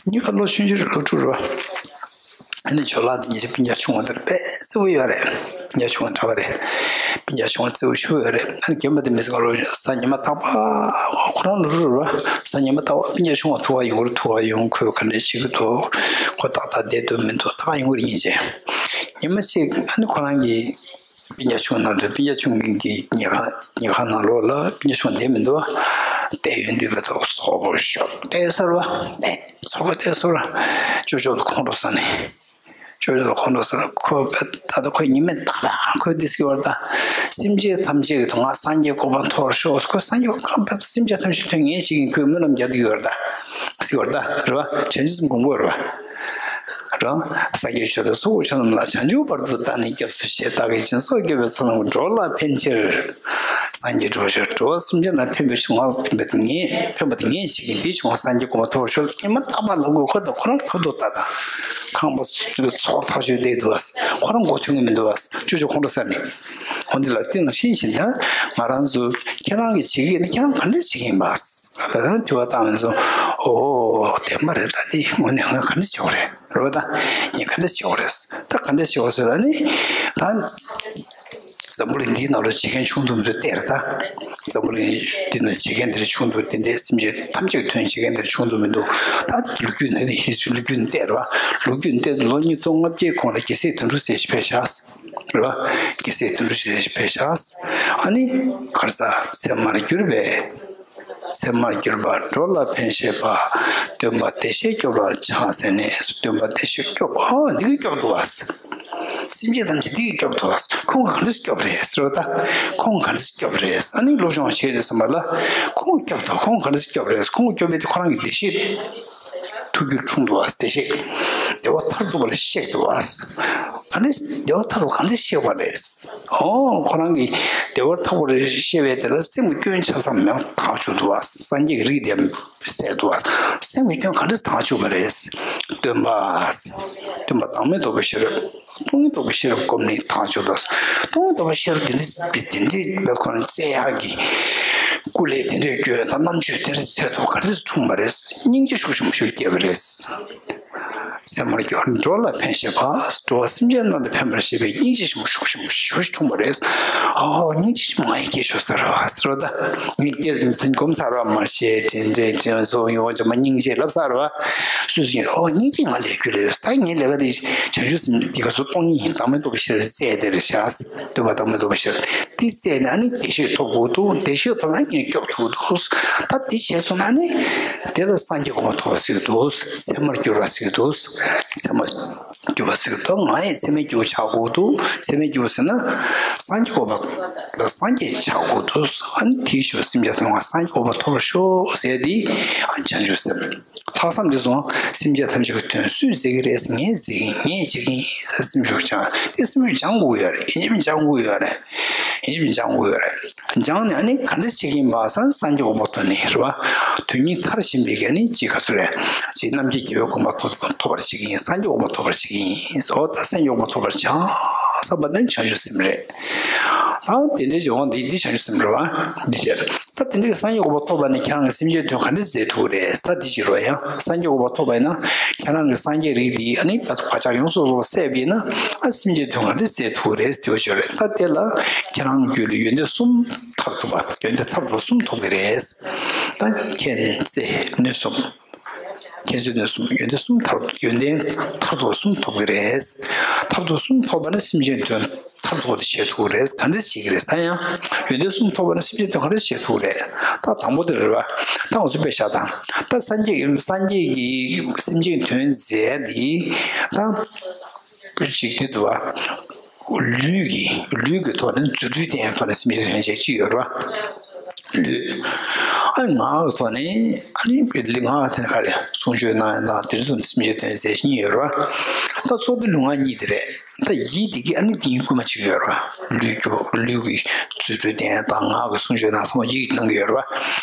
གཉིས་ཀ་ལོ་ཆུང་ཆུང་རེད། ལོ་དྲུག་རེད་བ། ཨ་ནི་ཇོ་ལགས་དེ་ཉེ་ཆར་སྤུན་ཀྱག་ཆུང་བ་དེར་དཔེ་བརྩེ་བོ་ཡོད་རེད། སྤུན་ཀྱག་ཆུང་བ་གྲྭ་པ་རེད། སྤུན་ཀྱག་ཆུང་བ་བརྩེ་བོ་ཞེ་པོ་ཡོད་རེད། ཨ་ནི་རྒན་པ་དེ་མི་ཚེ་གང་རུང་གཟའ་ཉི་མ་རྟག་པར། ཁོ་རང་ལོ་དྲུག་རེད་བ། གཟའ་ཉི་མ་རྟག་པར་སྤུན་ཀྱག་ཆུང་བ་ཐུག་ག་ཡོང་གི་རེད། ཐུག་ག་ཡོང་། ཁོས་ག་འདྲས་བྱེད་ཀྱི་འདུག་ཁོ་ཏག་ཏག་བསྡད་འདུག་མི་འདུག་ལྟ་ག་ཡོང་གི་རེད། ཉིན་བྱེད། ཉི་མ་གཅིག་ཨ་ནི་ཁོ་རང་གི་སྤུན་ཀྱག་ཆུང་ནང་དུ། སྤུན་ཀྱག་ཆུང་གི་ཉལ་ཁང་ཉལ་ཁང་ནང་ལོགས་ལ་སྤུན་ཀྱག་ཆུང་བསྡད་མི་འདུག་བ། བསྡད་ཡོང་དུས་བས་ཐོག་ཚོགས་པ་ཤོག་བལྟས་ཚར་བ། བས་ཚོགས་པ་བལྟས་ཚར་བ། ཅོ་ཅོ་ལ་ཁོང་ཁྲོ་ཟ་ནས། ཅོ་ཅོ་ལ་ཁོང་ཁྲོ་ཟ་ནས། ཁོ་བས་ད་ལྟ་ཁོས་ཉི་མ་རྟག་པར་ཁོས་འདི་ཟེར་གྱི་ཡོད་རེད་ད། སེམས་ཅན་ཐམས་ཅད་ཀྱི་དོན་ང་སངས་རྒྱས་གོ་འཕང་ཐོབ་པར་ཤོག་ཁོས་སངས་རྒྱས་གོ་འཕང་། སེམས་ཅན་ཐམས་ཅད་དོན་ངས་བྱེད་ཀྱིན། ཁོས་སྨོན་ལམ་རྒྱག་བསྡད་ཀྱི་ཡོད་རེད་ད། ཟེར་གྱི་ཡོད་རེད་ད། རེད་བ། བྱང་ཆུབ་སེམས་སྒོམ་གྱི་ཡོད་རེད་བ། རང་སངས་རྒྱས་ཆོས་དང་ཚོགས་ཀྱི་མཆོག་རྣམས་ལ། བྱང་ཆུབ་བར་དུ་བདག་ནི་སྐྱབས་སུ་མཆི། བདག་གིས་སྦྱིན་སོགས་བགྱིས་པའི་ཚོགས་རྣམས་ཀྱིས། འགྲོ་ལ་ཕན་ཕྱིར་སངས་རྒྱས་འགྲུབ་པར་ཤོག་འགྲོ་བ་སེམས་ཅན་ལ་ཕན་པའི་ཕྱིར་ང་ཕན་པ་ངས་ཕན་པ་དེ་ངས་བྱེད་ཀྱིན། དེའི་ཕྱིར་ང་སངས་རྒྱས་གོ་འཕང་ཐོབ་པར་ཤོག་ཉི་མ་རྟག་པར་ལབ་དགོས། ཁོ་དང་ཁོ་རང་ཁོ་ཐོག་ལྟ་དང་། ཁང་པ་ཚོགས་ཐག་ཆོད་བསྡད་འདུག་བ། ཁོ་རང་མགོ་ཐོན་གྱི་མི་འདུག་བ། ཅོ་ཅོ་ཁོང་ཁྲོ་ཟ་ནས། འོ་འདི་ལ་བསྟན་ནས་ཤེས་བཞིན་ད། ང་རང་ཚོ་ཁྱེད་རང་གིས་བྱེད་ཀྱི་ཡིན་ན་ཁྱེད་རང་ག་འདྲས་བྱེད་ཀྱི་ཡིན་པ། ལ་དྲི་བ་བཏང་ནས་ཚོ། ཨོ་བདེན་པ་རེད། ད་འདི་དངོས་གནས་ང་ག་འདྲས་བྱེད་དགོས་རེད། རེད་བ། ད་ངས་ག་འདྲས་བྱེད་དགོས་རེད། ད་ག་འདྲས་བྱེད་དགོས་ཟེར་ན་ནི། ད་འཛམ་བུ་གླིང་འདིའི་ནང་ལ་བྱེད་མཁན་ཆུང་དུ་མི་འདུག་བལྟས་རེད་ད། འཛམ་བུ་གླིང་འདི་ནང་བྱེད་མཁན་དེ་འདྲ་ཆུང་དུ། དེ་འདྲའི་སེམས་ཅན་ཐམས་ཅད་ཀྱི་དོན་བྱེད་མཁན་དེ་འདྲ་ཆུང་དུ་མི་འདུག་ད་ལོ་རྒྱུས་ནང་དེ་ཧི་ལོ་རྒྱུས་ནང་བལྟས་རེད་བ། ལོ་རྒྱུས་ནང་བལྟས་ལོ་ཉིས་སྟོང་ལྔ་བརྒྱའི་གོང་ལ་རྒྱལ་སྲས་དོན་གྲུབ་ཟེར་ཞིག་ཕེབས་ཤག་རེད་བ། རྒྱལ་སྲས་དོན་གྲུབ་ཟེར་ཞིག་ཕེབས་ཤག་ཨ་ནི་ག་རེ་ཟ། ཚད་མར་གྱུར་པའི། ཚད་མར་གྱུར་པ་འགྲོ་ལ་ཕན་བཞེད་པ། སྟོན་པ་བདེ་གཤེགས་སྐྱོབ་པར་བྱ་ཟེར་ནས། སྟོན་པ་བདེ་གཤེགས་སྐྱོབ། ཨོ་འདི་གིས་སྐྱོབ་འདུག་བ། སེམས་ཅན་ཐམས་ཅད་འདི་གིས་སྐྱོབ་འདུག་བ། ཁོང་གིས་ག་འདྲས་སྐྱོབ་རེད་ཟེར་བ་ད། ཁོང་གིས་ག་འདྲས་སྐྱོབ་རེད། ཨ་ནི་སློབ་སྦྱོང་བྱས་ནས་སོང་བ་ལ། ཁོང་སྐྱོབ་འདུག་ཁོང་གིས་ག་འདྲས་སྐྱོབ་རེད། ཁོང་གིས་སྐྱོབ་པ་དེ་ཁོ་རང་གི་བདེ་གཤེགས། ཐུགས་རྒྱུད་འཁྲུངས་འདུག་བ། བདེ་གཤེགས། བདེ་བ་མཐར་ཐུག་པ་ལ་གཤེགས་འདུག་བ། ག་འདྲས་བདེ་བ་མཐར་ཐུག་ག་འདྲས་གཤེགས་པ་རེད། ཨོ་ཁོ་རང་གིས་བདེ་བ་མཐར་ཐུག་པ་རེད་གཤེགས་པའི་དེ་ལ་སེམས་ཀྱི་སྐྱོན་ཆ་ཚང་མེད་པ་དག་བཅུག་འདུག་བ། སངས་རྒྱས་ཀྱི་རིགས་དེ་བསལ་འདུག་བ། སེམས་ཀྱི་སྐྱོན་ག་འདྲས་དག་བཅུག་པ་རེད། སྟོན་པ། སྟོན་པ་བདག་མེད་རྟོགས་པའི་ཤེས་རབ། སྟོང་ཉིད་རྟོགས་པའི་ཤེས་རབ་བསྒོམས་ནས་དག་བཅུག་འདུག་སྟོང་ཉིད་རྟོགས་པའི་ཤེས་རབ་དེ་འདྲས་དེ་འདྲས་བས་ཁོ་རང་བཙལ་ཡག་གི་སྐུ་ལས་དེ་འདྲས་སྐྱོན་དང་རྣམ་དཔྱོད་དེ་འདྲས་འཚོལ་དུས་ག་འདྲས་སྐྱེས་པ་རེད། སྙིང་རྗེ་ཤུགས་ཆེན་པོ་ཞིག་སྐྱེས་པ་རེད། ཚད་མར་གྱུར་འགྲོ་ལ་ཕན་བཞེད་པ། འགྲོ་བ་སེམས་ཅན་རྣམས་ལ་ཕན་པར་བྱེད་པའི་སྙིང་རྗེ་ཆེན་པོ་ཤུགས་ཆེན་པོ་ཞེ་པོ་ཞིག་འཁྲུངས་པ་རེད། ཨོ་སྙིང་རྗེ་ཆེན་པོ་ང་ཡིས་སྐྱེས་ཆོག་ཟེར་བ་ཟེར་བ་ད། ངས་སྐྱེས་ཟིན་ཚུན་སྒོམ་ཚར་བ་མ་བྱས། དྲན་དྲན་དྲན་སོང་ཡོང་བ་ཅན་མ་སྙིང་རྗེ་ལབ་ཚར་བ། སུས་ཟིན་ཨོ་སྙིང་རྗེ་ང་ལས་རྒྱུ་རེད། ད་ངའི་ལས་ཀ་དེ་བྱང་ཆུབ་སེམས་འདི་ག་སོ་སྟོང་ཉིད་བདག་མེད་རྟོགས་པའི་ཤེས་རབ་བཙལ་དེ་རེད་ཤག་སྟོན་པ་བདག་མེད་རྟོགས་པའི་ཤེས་རབ་དེ་བཙལ་ནས་ཨ་ནི་བདེ་གཤེགས་ཐོབ་དགོས་འདུག་བདེ་གཤེགས་ཐོབ་ན་ངས་སྐྱོབ་ཐུབ་འདུག་ད་འདི་བྱས་སོང་ན་ནི་དེ་ལ་སངས་རྒྱས་གོ་འཕང་ཐོབ་པ་ཟེར་གྱི་འདུག་ཚད་མར་གྱུར་པ་ཟེར་གྱི་འདུག་ཚད་མར་གྱུར་པ་ཟེར་གྱི་འདུག་ང་ཡི་ཚད་མར་གྱུར་པ་ཆགས་དགོས་འདུག་ཚད་མར་གྱུར་པ་ཟེར་ན་སངས་རྒྱས་གོ་འཕང་ལ་སངས་རྒྱས་ཆགས་དགོས་འདུག་ཨ་ནི་དེའི་ཕྱིར་སེམས་ཅན་ཐམས་ཅད་སངས་རྒྱས་གོ་འཕང་ཐོབ་པར་ཤོག་ཟེར་དེ་ཨ་བྱང་ཆུབ་སེམས། ལྷག་བསམ་དེ་སོང་སེམས་ཅན་ཐམས་ཅད་ཀྱི་དོན་སུས་མཛད་ཀྱི་རེད། ངས་མཛད་ཀྱི་ཡིན། ངས་བྱེད་ཀྱི་ཡིན་ཟེར་སེམས་ཤུགས་སྦྱང་། དེ་སེམས་ཤུགས་སྦྱང་དགོས་ཡོད་རེད། ཡིན་གཅིག་མིན་གཅིག་སྦྱང་དགོས་ཡོད་རེད། ཡིན་གཅིག་མིན་གཅིག་སྦྱང་དགོས་ཡོད་རེད། སྦྱངས་ནས་ཨ་ནི་ག་འདྲ་བྱེད་ཀྱི་ཡིན་པ་སང་སངས་རྒྱས་གོ་འཕང་ཐོབ་ནས་རེད་བ། དོན་གཉིས་མཐར་ཕྱིན་པའི་ག་ནི་ཅིག་ག་ཚོད་རེད། ཅིག་རྣམ་མཁྱེན་རྒྱལ་བའི་གོ་འཕང་ཐོབ་ཐོབ་པར་བྱེད་ཀྱི་ཡིན། སངས་རྒྱས་གོ་འཕང་ཐོབ་པར་བྱེད་ཀྱི་ཡིན་ཟེར། ད་སངས་རྒྱས་གོ་འཕང་ཐོབ་པར་བྱ་བསམ་པ་ནི་བྱང་ཆུབ་སེམས་རེད། ད་དེ་འདྲའི་འབྱུང་བ་འདི་འདི་བྱང་ཆུབ་སེམས་རེད་བ། འདི་བྱས། ད་དེ་འདྲའི་སངས་རྒྱས་གོ་འཕང་ཐོབ་པ་ནི་ཁྱེད་རང་གི་སེམས་ཅན་དོན་ག་འདྲ་མཛད་ཐུབ་རེད། ད་འདི་བྱེད་རོགས་ཡང་སངས་རྒྱས་གོ་འཕང་ཐོབ་པ་ཡིན་ན་ཁྱེད་རང་གི་སངས་རྒྱས་རིགས་འདི་ཨ་ནི་བ་བག་ཆགས་ཡོངས་སུ་རྫོགས་པ་སད་པ་ཡིན་ན་ཨ་སེམས་ཅན་དོན་ག་འདྲ་མཛད་ཐུབ་རེད་དེ་བ་བྱེད་རེད། ད་དེ་ལ་ཁྱེད་རང་རྒྱུད་ལ་ཡོན་ཏན་གསུམ་མཐར་ཐུག་པ་ཡོན་ཏན་མཐར་ཐུག་གསུམ་ཐོབ་ཀྱི་རེད། ད་མཁྱེན་བརྩེ་ནུས་གསུམ། མཁྱེན་བརྩེ་ནུས་གསུམ་ཡོན་ཏན་གསུམ་མཐར་ཡོན་ཏན་མཐར་ཐུག་གསུམ་ཐོབ་ཀྱི་རེད། མཐར་ཐུག་གསུམ་ཐོབ་པ་ན་སེམས་ཅན་དོན་མཐར་ཐུག་དེ་བྱེད་ཐུབ་ཀྱི་རེད། ག་འདྲ་བྱེད་ཀྱི་རེད། ད་ཡང་ཡོན་ཏན་གསུམ་ཐོབ་པ་ན་སེམས་ཅན་དོན་ག་འདྲ་བྱེད་ཐུབ་ཀྱི་རེད། ད་དང་པོ་དེ་རེད་བ། ད་ང་ཚོ་དཔེ་བཞག་དང་། ད་སངས་རྒྱས་ཀྱི་སངས་རྒྱས་ཀྱི་སེམས་ཅན་དོན་མཛད་འདི་ད། ཅིག་དེ་འདུག་བ། ལུས་ཀྱི་ལུས་ཀྱི་ཐོག་ནས་རྫུ་འཕྲུལ་བསྟན་ཡག་ཐོག་ནས་སེམས་ཅན་དོན་བྱེད་ཅིག་ཡོད་རེད་བ། ལུས། ཨ་ངག་གི་ཐོག་ནས་ཨ་ནི་ལུས་ངག་གི་ཐོག་ནས་ག་རེ་གསུང་ཆོས་གནང་ཡག་དང་དེ་ཚོ་སེམས་ཅན་དོན་མཛད་གཉིས་ཡོད་རེད་བ། ད་ཚོགས་འདུ་ལུས་ངག་གཉིས་དེ་རེད། ད་ཡིད་དེ་གི་ཨ་ནི་དེ་ཡིན་སྐུལ་མ་ཅིག་ཡོད་རེད་བ། ལུས་ཀྱི་ལུས་ཀྱི་རྫུ་འཕྲུལ་བསྟན་ཡག་དང་ངག་གི་གསུང་ཆོས་གནང་ཚང་མ་ཡིད་ཀྱི་གནང་གི་ཡོད་རེད་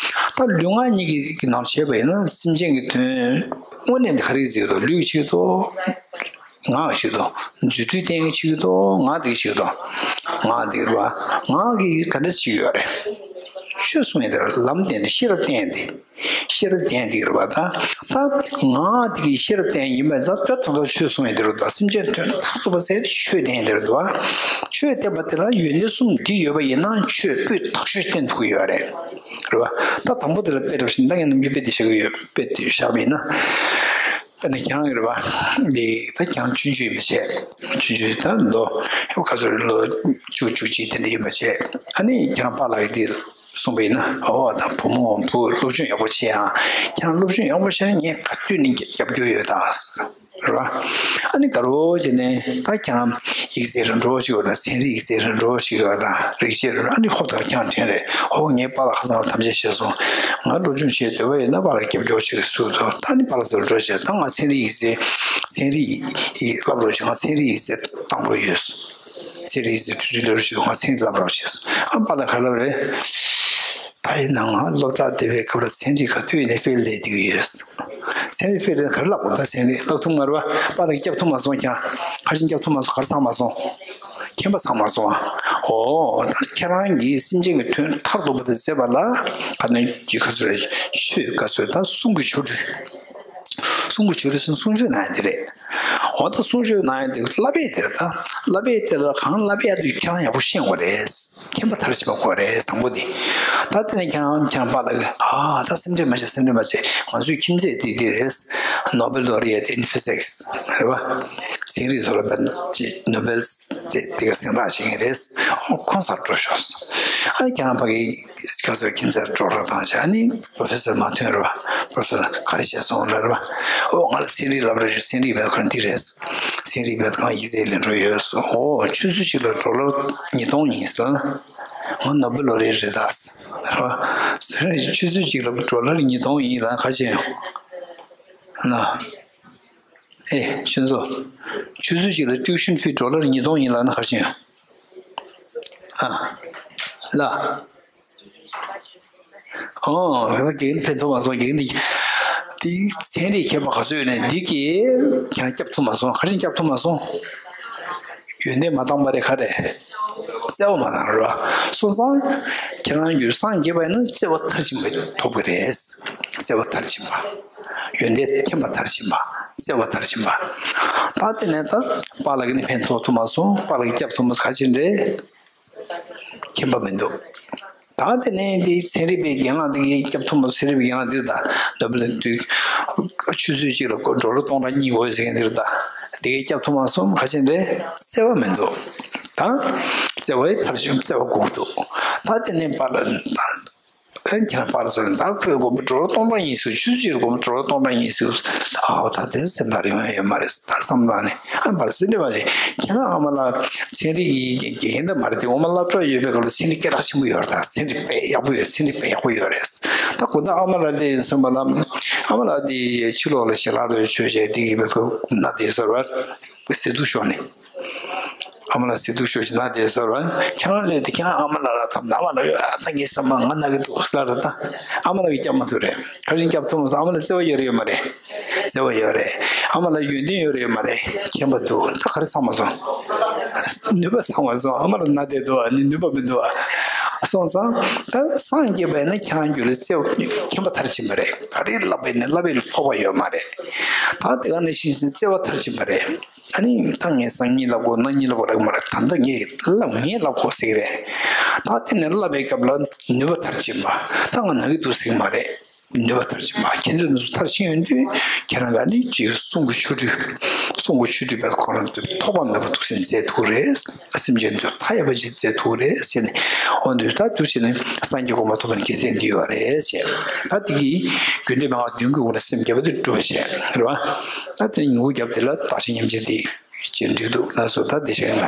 བ། ད་ལུས་ངག་གཉིས་ཀྱི་ནང་བྱས་པ་ཡིན་ན་སེམས་ཅན་གྱི་དོན་དངོས་གནས་འདི་ག་རེ་བྱེད་ཀྱི་འདུག་ལུས་ཀྱི་བྱེད་ཀྱི་འདུག་ངག་གིས་བྱེད་ཀྱི་འདུག་རྫུ་འཕྲུལ་བསྟན་ཡག་བྱེད་ཀྱི་འདུག་ངག་དེ་གིས་བྱེད་ཀྱི་འདུག་ངག་དེ་རེད་བ། ངག་གིས་ག་འདྲ་བྱེད་ཀྱི་ཡོད་རེད། ཆོས་གསུང་ཡག་དེ་ལམ་བསྟན་ཏེ་ཤེས་རབ་བསྟན་ཏེ། ཤེས་རབ་བསྟན་ཏེ་རེད་བ། ད་ད་ངག་དེ་གིས་ཤེས་རབ་བསྟན་ཡིན་པ་ཙང་ད་ད་ལྟ་ཆོས་གསུང་ཡག་དེ་རེད་བ། སེམས་ཅན་དོན་མཐར་ཐུག་པ་ཟེར་ཏེ་ཆོས་བསྟན་ཡག་དེ་རེད་བ། ཆོས་བསྟན་པ་དེ་ལ་ཡོན་ཏན་གསུམ་འདི་ཡོད་པ་ཡིན་ན་ཆོས་སྤུས་དག་ཤོས་བསྟན་ཐུབ་ཀྱི་ཡོད་རེད། རེད་བ། ད་དང་པོ་དེ་ལ་དཔེ་འདྲ་བཞིན་ད་ངས་ནམ་རྒྱུན་དཔེ་དེ་བཞག་གི་ཡོད། དཔེ་དེ་བཞག་པ་ཡིན་ན། དཔེར་ན་ཁྱེད་རང་ཡོད་རེད་བ། འདི་ད་ཁྱེད་རང་ཆུང་ཆུང་ཡིན་པ་བྱས། ཆུང་ཆུང་ད་ལོ་ཁ་ཚོད་ལོ་བཅུ་བཅུ་གཅིག་དེ་འདྲ་ཡིན་པ་བྱས། ཨ་ནི་ཁྱེད་རང་པཱ་ལགས་ཀྱིས་འདི་གསུངས་པ་ཡིན་ན། ཨོ་ད་བུ་མོ་བུ་སློབ་སྦྱོང་ཡག་པོ་བྱེད་ཨ། ཁྱེད་རང་སློབ་སྦྱོང་ཡག་པོ་བྱས་ན་ངས་ག་དུས་ནས་རྒྱབ་སྐྱོར་ཡོད་ད། རེད་བ། ཨ་ནི་དགའ་རོགས་བྱས་ནས་ད་ཁྱེད་རང་ཡིག་ཚད་རིམ་གྲོ་ཞིག་ཡོད་ད། ཚན་རིག་ཡིག་ཚད་རིམ་གྲོ་ཞིག་ཡོད་ད། རིག་བྱེད་རིམ་ཨ་ནི་ཧོབ་ད་ཁྱེད་རང་དྲན་རེད། ཨོ་ངའི་པཱ་ལགས་ཁ་སང་ལ་དམ་བཅའ་བཞེས་སོང་། ང་སློབ་སྦྱོང་བྱེད་འདོད་པ་ཡོད་ན་པཱ་ལགས་རྒྱབ་སྐྱོར་བྱེད་ཟེར་དུས་ད་ནི་པཱ་ལགས་ཚོ་ལ་འགྲོ་བྱས། ད་ང་ཚན་རིག་ཡིག་ཚད་ཚན་རིག་ཡིག་བསླབ་རོགས་བྱེད། ང་ཚན་རིག་ཡིག་ཚད་བཏང་རོགས་ཡོད། ཚན་རིག་ཡིག་ཚད་དུས་ཚོད་སླེབས་རོགས་བྱེད། ང་ཚན་རིག་བསླབ་རོགས་བྱེད། ཨ་པཱ་ལགས་ག་ལབ་རེད། ད་ཡིན་ན་ང་སློབ་གྲྭ་བསྡད་པའི་སྐབས་ལ་ཚན་རིག་ག་དུས་ཡིན་ནའི་ཧྥེལ་བསྡད་བསྡད་ཀྱི་ཡོད། ཚན་རིག་ཧྥེལ་ལ་ག་རེ་བསླབ་དགོས། ད་ཚན་རིག་བསླབ་ཐུབ་མ་རེད་བ། པཱ་ལགས་ཀྱིས་སྐྱོབ་ཐུབ་མ་སོང་། ཁྱེད་རང་ག་རེ་བྱས་ནས་སྐྱོབ་ཐུབ་མ་སོང་། ག་རེ་ཚང་མ་སོང་། མཁྱེན་པ་ཚང་མ་སོང་ཨ། ཨོ་ད་ཁྱེད་རང་གིས་སེམས་ཅན་གྱི་དོན་མཐར་ཐུག་པ་དེ་མཛད་པ་ལ་ག་ནས་ཀྱི་ག་ཚོད་རེད། ཆོས་ག་ཚོད་ད་གསུང་གི་ཆོ་འཕྲུལ། གསུང་གི་ཆོ་འཕྲུལ་ཟེར་གསུང་ཆོས་གནང་ཡག་དེ་རེད། འོ་ད་གསུང་ཆོས་གནང་ཡག་དེ་བསླབ་པའི་དེ་རེད། ད་བསླབ་པའི་དེ་ལ་གང་བསླབ་ཡག་དེ་ཁྱེད་རང་ཡག་པོ་ཤེས་དགོས་རེད། མཁྱེན་པ་མཐར་ཕྱིན་པ་དགོས་རེད། དང་པོ་དེ། ད་དེ་ནས་ཁྱེད་རང་ཁྱེད་རང་པཱ་ལགས་ཀྱིས་ཨ་ད་སེམས་ཁྲལ་མ་བྱེད། སེམས་ཁྲལ་མ་བྱེད། ང་ཚོའི་ཁྱིམ་མཚེས་དེ་དེ་རེད། Nobel laureate in physics རེད་བ། ཚན་རིག་སོགས་ལ་དཔེ་ནོ་སྦེལ་རྩེ་དེ་ག་གཟེངས་རྟགས་བྱེད་མཁན་རེད། ཨོ་ཁོང་སར་འགྲོ་ཤོག་ཨ་ནི་ཁྱེད་རང་ཕ་གི་ཁྱེད་ཚོའི་ཁྱིམ་མཚེས་འགྲོ་རོགས་བཏང་བྱས། ཨ་ནི་པོ་རོ་ཕེ་སར་མ་ཐོན་རེད་བ། པོ་རོ་ཕེ་སར་ག་རེ་བྱས་སོང་ལབ་རེད་བ། ཨོ་ང་ལ་ཚན་རིག་བསླབ་རོགས་བྱེད། ཚན་རིག་བསླབ་ཁང་འདི་རེད། ཚན་རིག་བསླབ་ཁང་ཡིག་ཚད་ལེན་འགྲོ་ཡོད་སོང་། ཨོ་ཆུ་ཚོད་གཅིག་ལ་ཌོ་ལར་ཉིས་སྟོང་ཡིན་ཟེར་ན། ང་ནོ་སྦེལ་ལོ་རེ་རེད་ད་ཟེར་བ། ཆུ་ཚོད་གཅིག་ལ་ཌོ་ལར་ཉིས་སྟོང་ཡིན་ལབ་ན་ག་རེ་བྱས་ཡོང་། ན། ཨེ་ཁྱོད་ཚོ། ཆུ་ཚོད་གཅིག་ལ་ཊིའུ་ཤན་ཕི་ཌོ་ལར་ཉིས་སྟོང་ཡིན་ལབ་ན་ག་རེ་བྱས་ཡོང་། ཨ། ལ། ཨོ། ད་དགེ་རྒན་ཕན་ཐོགས་མ་སོང་། དགེ་རྒན་འདི། འདི་ཚན་རིག་མཁས་པ་ག་ཚོད་ཡོད་ནའི་འདི་གིས་ཁྱེད་རང་སྐྱོབ་ཐུབ་མ་སོང་། ག་རེ་བྱས་ནས་སྐྱོབ་ཐུབ་མ་སོང་། ཡོན་ཏན་མ་བཏང་བ་རེད། ག་རེ། བརྩེ་བ་མ་བཏང་རེད་བ། སོང་ཙང་། ཁྱེད་རང་རྒྱུད་སངས་རྒྱས་པ་ཡིན་ན་བརྩེ་བ་མཐར་ཕྱིན་པ་ཐོབ་ཀྱི་རེད། བརྩེ་བ་མཐར་ཕྱིན་པ། ཡོན་ཏན་མཁྱེན་པ་མཐར་ཕྱིན་པ། བརྩེ་བ་མཐར་ཕྱིན་པ། ད་དེ་ནས་ད་པཱ་ལགས་ཀྱིས་ནི་ཕན་ཐོགས་ཐུབ་མ་སོང་། པཱ་ལགས་ཀྱིས་སྐྱོབ་ཐུབ་མ་སོང་། ག་རེ་བྱས་ནས་རེད། མཁྱེན་པ་མི་འདུག་ད་དེ་ནས་འདི་ཚན་རིག་པའི་རྒན་ལགས་འདི་གིས་སྐྱོབ་ཐུབ་མ་སོང་། ཚན་རིག་པའི་རྒན་ལགས་འདི་ད་ནོ་སྦེལ་འདི་ཆུ་ཚོད་གཅིག་ལ་ཌོ་ལར་སྟོང་ཕྲག་གཉིས་དགོས་ཟེར་མཁན་འདི་རེད་ད། འདི་གིས་སྐྱོབ་ཐུབ་མ་སོང་། ག་རེ་བྱས་ནས་རེད། བརྩེ་བ་མི་འདུག་ད་བརྩེ་བ་ཡི་མཐར་ཕྱིན། བརྩེ་བ་དགོས་འདུག་ད་དེ་ནས་པཱ་ལགས་ད། ཨ་ནི་ཁྱེད་རང་པཱ་ལགས་ཚོ་ནི་ད་ཁོས་དགོས་པ་ཌོ་ལར་སྟོང་ཕྲག་གཉིས་ཟེར། ཆུ་ཚོད་གཅིག་ལ་དགོས་པ་ཌོ་ལར་སྟོང་ཕྲག་གཉིས་ཟེར། ཨའོ་ད་དེ་སེམས་ཐག་རིང་བ་ཡོད་མ་རེད། ད་བསམ་བློ་ནི་ཨ་པཱ་ལགས་སེམས་ཁྲལ་མ་བྱེད། ཁྱེད་རང་ཨ་མ་ལགས་ཚན་རིག་གི་དགེ་རྒན་ད་མ་རེད་དེ། འོ་མ་སློབ་གྲྭ་ཡོད་པའི་སྐབས་ལ་ཚན་རིག་སྐད་གྲགས་ཆེན་པོ་ཡོད་རེད། ད་ཚན་རིག་དཔེ་ཡག་པོ་ཡོད། ཚན་རིག་དཔེ་ཡག་པོ་ཡོད་རེད། ད་དགོང་དག་ཨ་མ་ལགས་སླེབས་ཡིན་བསམ་པ་ལ། ཨ་མ་ལགས་འདི་ཕྱི་ལོགས་ལ་ཞལ་ལག་རེ་མཆོད་བྱས་འདི་གི་བེད་ཁོ་ན་བསྡད་ས་རེད། ཟས་དུག་ཤོར་ནས། ཨ་མ་ལགས་ཟས་དུག་ཤོར་ཞིག་ན་བསྡད་ས་རེད། ཁྱེད་རང་སླེབས་དུས་ཁྱེད་རང་ཨ་མ་ལགས་ལ་ཐམས་ན། ཨ་མ་ལགས་ཡོད་ཨ། ད་ངའི་བསམ་པ་ང་ན་གི་འདུག་ཟེར་ལབ་རེད་ད། ཨ་མ་ལགས་ཀྱིས་སྐྱོབ་མ་ཐུབ་རེད། ག་རེ་བྱས་ནས་སྐྱོབ་ཐུབ་མ་སོང་། ཨ་མ་ལགས་བརྩེ་བ་ཡོད་རེད་ཡོད་མ་རེད། བརྩེ་བ་ཡོད་རེད། ཨ་མ་ལགས་ཡོན་ཏན་ཡོད་རེད་ཡོད་མ་རེད། མཁྱེན་པ་འདུག་ད་ག་རེ་ཚང་མ་སོང་། ནུས་པ་ཚང་བ་སོང་། ཨ་མར་ན་དེ་འདུག་ཨ་ནི་ནུས་པ་མི་འདུག་ཨ། སོང་ཙང་ད་སངས་རྒྱས་པ་ཡིན་ན་ཁྱེད་རང་རྒྱུད་ལ་བརྩེ་བ་མཁྱེན་པ་མཐར་ཕྱིན་པ་རེད། ག་རེ་བསླབ་པ་ཡིན་ན་བསླབ་པའི་ཐོགས་པ་ཡོད་མ་རེད། ད་དེ་ག་ནས་ཤེས་ཟིན་བརྩེ་བ་མཐར་ཕྱིན་པ་རེད། ཨ་ནི་ད་ངས་སང་ཉིན་བསླབ་དགོས། གནངས་ཉིན་བསླབ་དགོས་ལབ་མ་རེད། ད་ལྟ་ངས་བསླབ་ངས་བསླབ་དགོས་ཟེར་གི་རེད། ད་དེ་ནས་བསླབ་པའི་སྐབས་ལ་ནུས་པ་མཐར་ཕྱིན་པ། ད་ང་ན་གི་འདུག་ཟེར་གི་མ་རེད། ནུས་པ་མཐར་ཕྱིན་པ། ཁྱེད་ཚོས་ནུས་པ་མཐར་ཕྱིན་ཡོང་དུས་ཁྱེད་རང་ག་ནི་ཅིག་གསུང་གི་ཆུ་ཁྲུས། གསུང་གི་ཆུ་ཁྲུས་པའི་ཁོ་རང་ཚོས་ཐོགས་པ་མེད་པ་འདུག་ཟེར་མཛད་ཐུབ་རེད། སེམས་ཅན་ཚོ་མཐའ་ཡས་པ་ཅིག་མཛད་ཐུབ་རེད་ཟེར་ནས། འོ་འདུག་ད་འདུག་བྱས་ནས་སངས་རྒྱས་གོ་འཕང་ཐོབ་པའི་དགེ་མཚན་འདི་ཡོད་རེད་ཟེར། ད་དེ་གིས་རྒྱུ་འབྲས་མན་ངག་བདུན་གྱི་སྒོ་ནས་སེམས་བསྐྱེད་པ་དེ་སྒྲུབ་བྱས་རེད་བ། ད་དེ་ནས་ཉིན་གུང་རྒྱབ་དེ་ལ་བདག་གཞན་མཉམ་བརྗེ་དེ་ཅེས་འགྲིག་འདུག་ལགས་སོ། ད་དེ་བྱས་ན།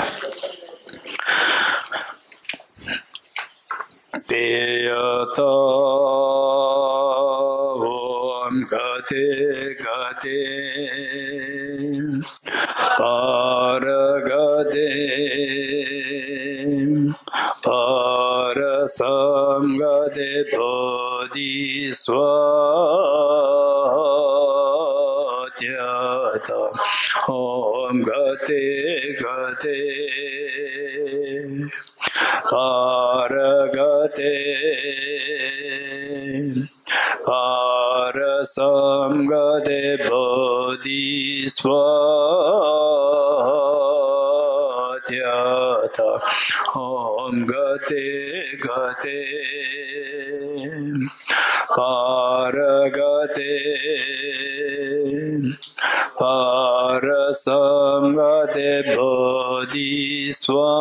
དེ་ཡ་ཐ་ཨོཾ་ག་ཏེ་ག་ཏེ་པཱ་ར་ག་ཏེ་པཱ་ར་སཾ་ག་ཏེ་བོ་དྷི་སྭཱ་ཧཱ། ཨོཾ་ག་ཏེ་ག་ཏེ་པཱ་ར་ག་ཏེ་པཱ་ར་སཾ་ག་ཏེ་བོ་དྷི་སྭཱ་ཧཱ། ཨོཾ་ག་ཏེ་ག་ཏེ་པཱ་ར་ག་ཏེ་པཱ་ར་སཾ་ག་ཏེ་བོ་དྷི་སྭཱ་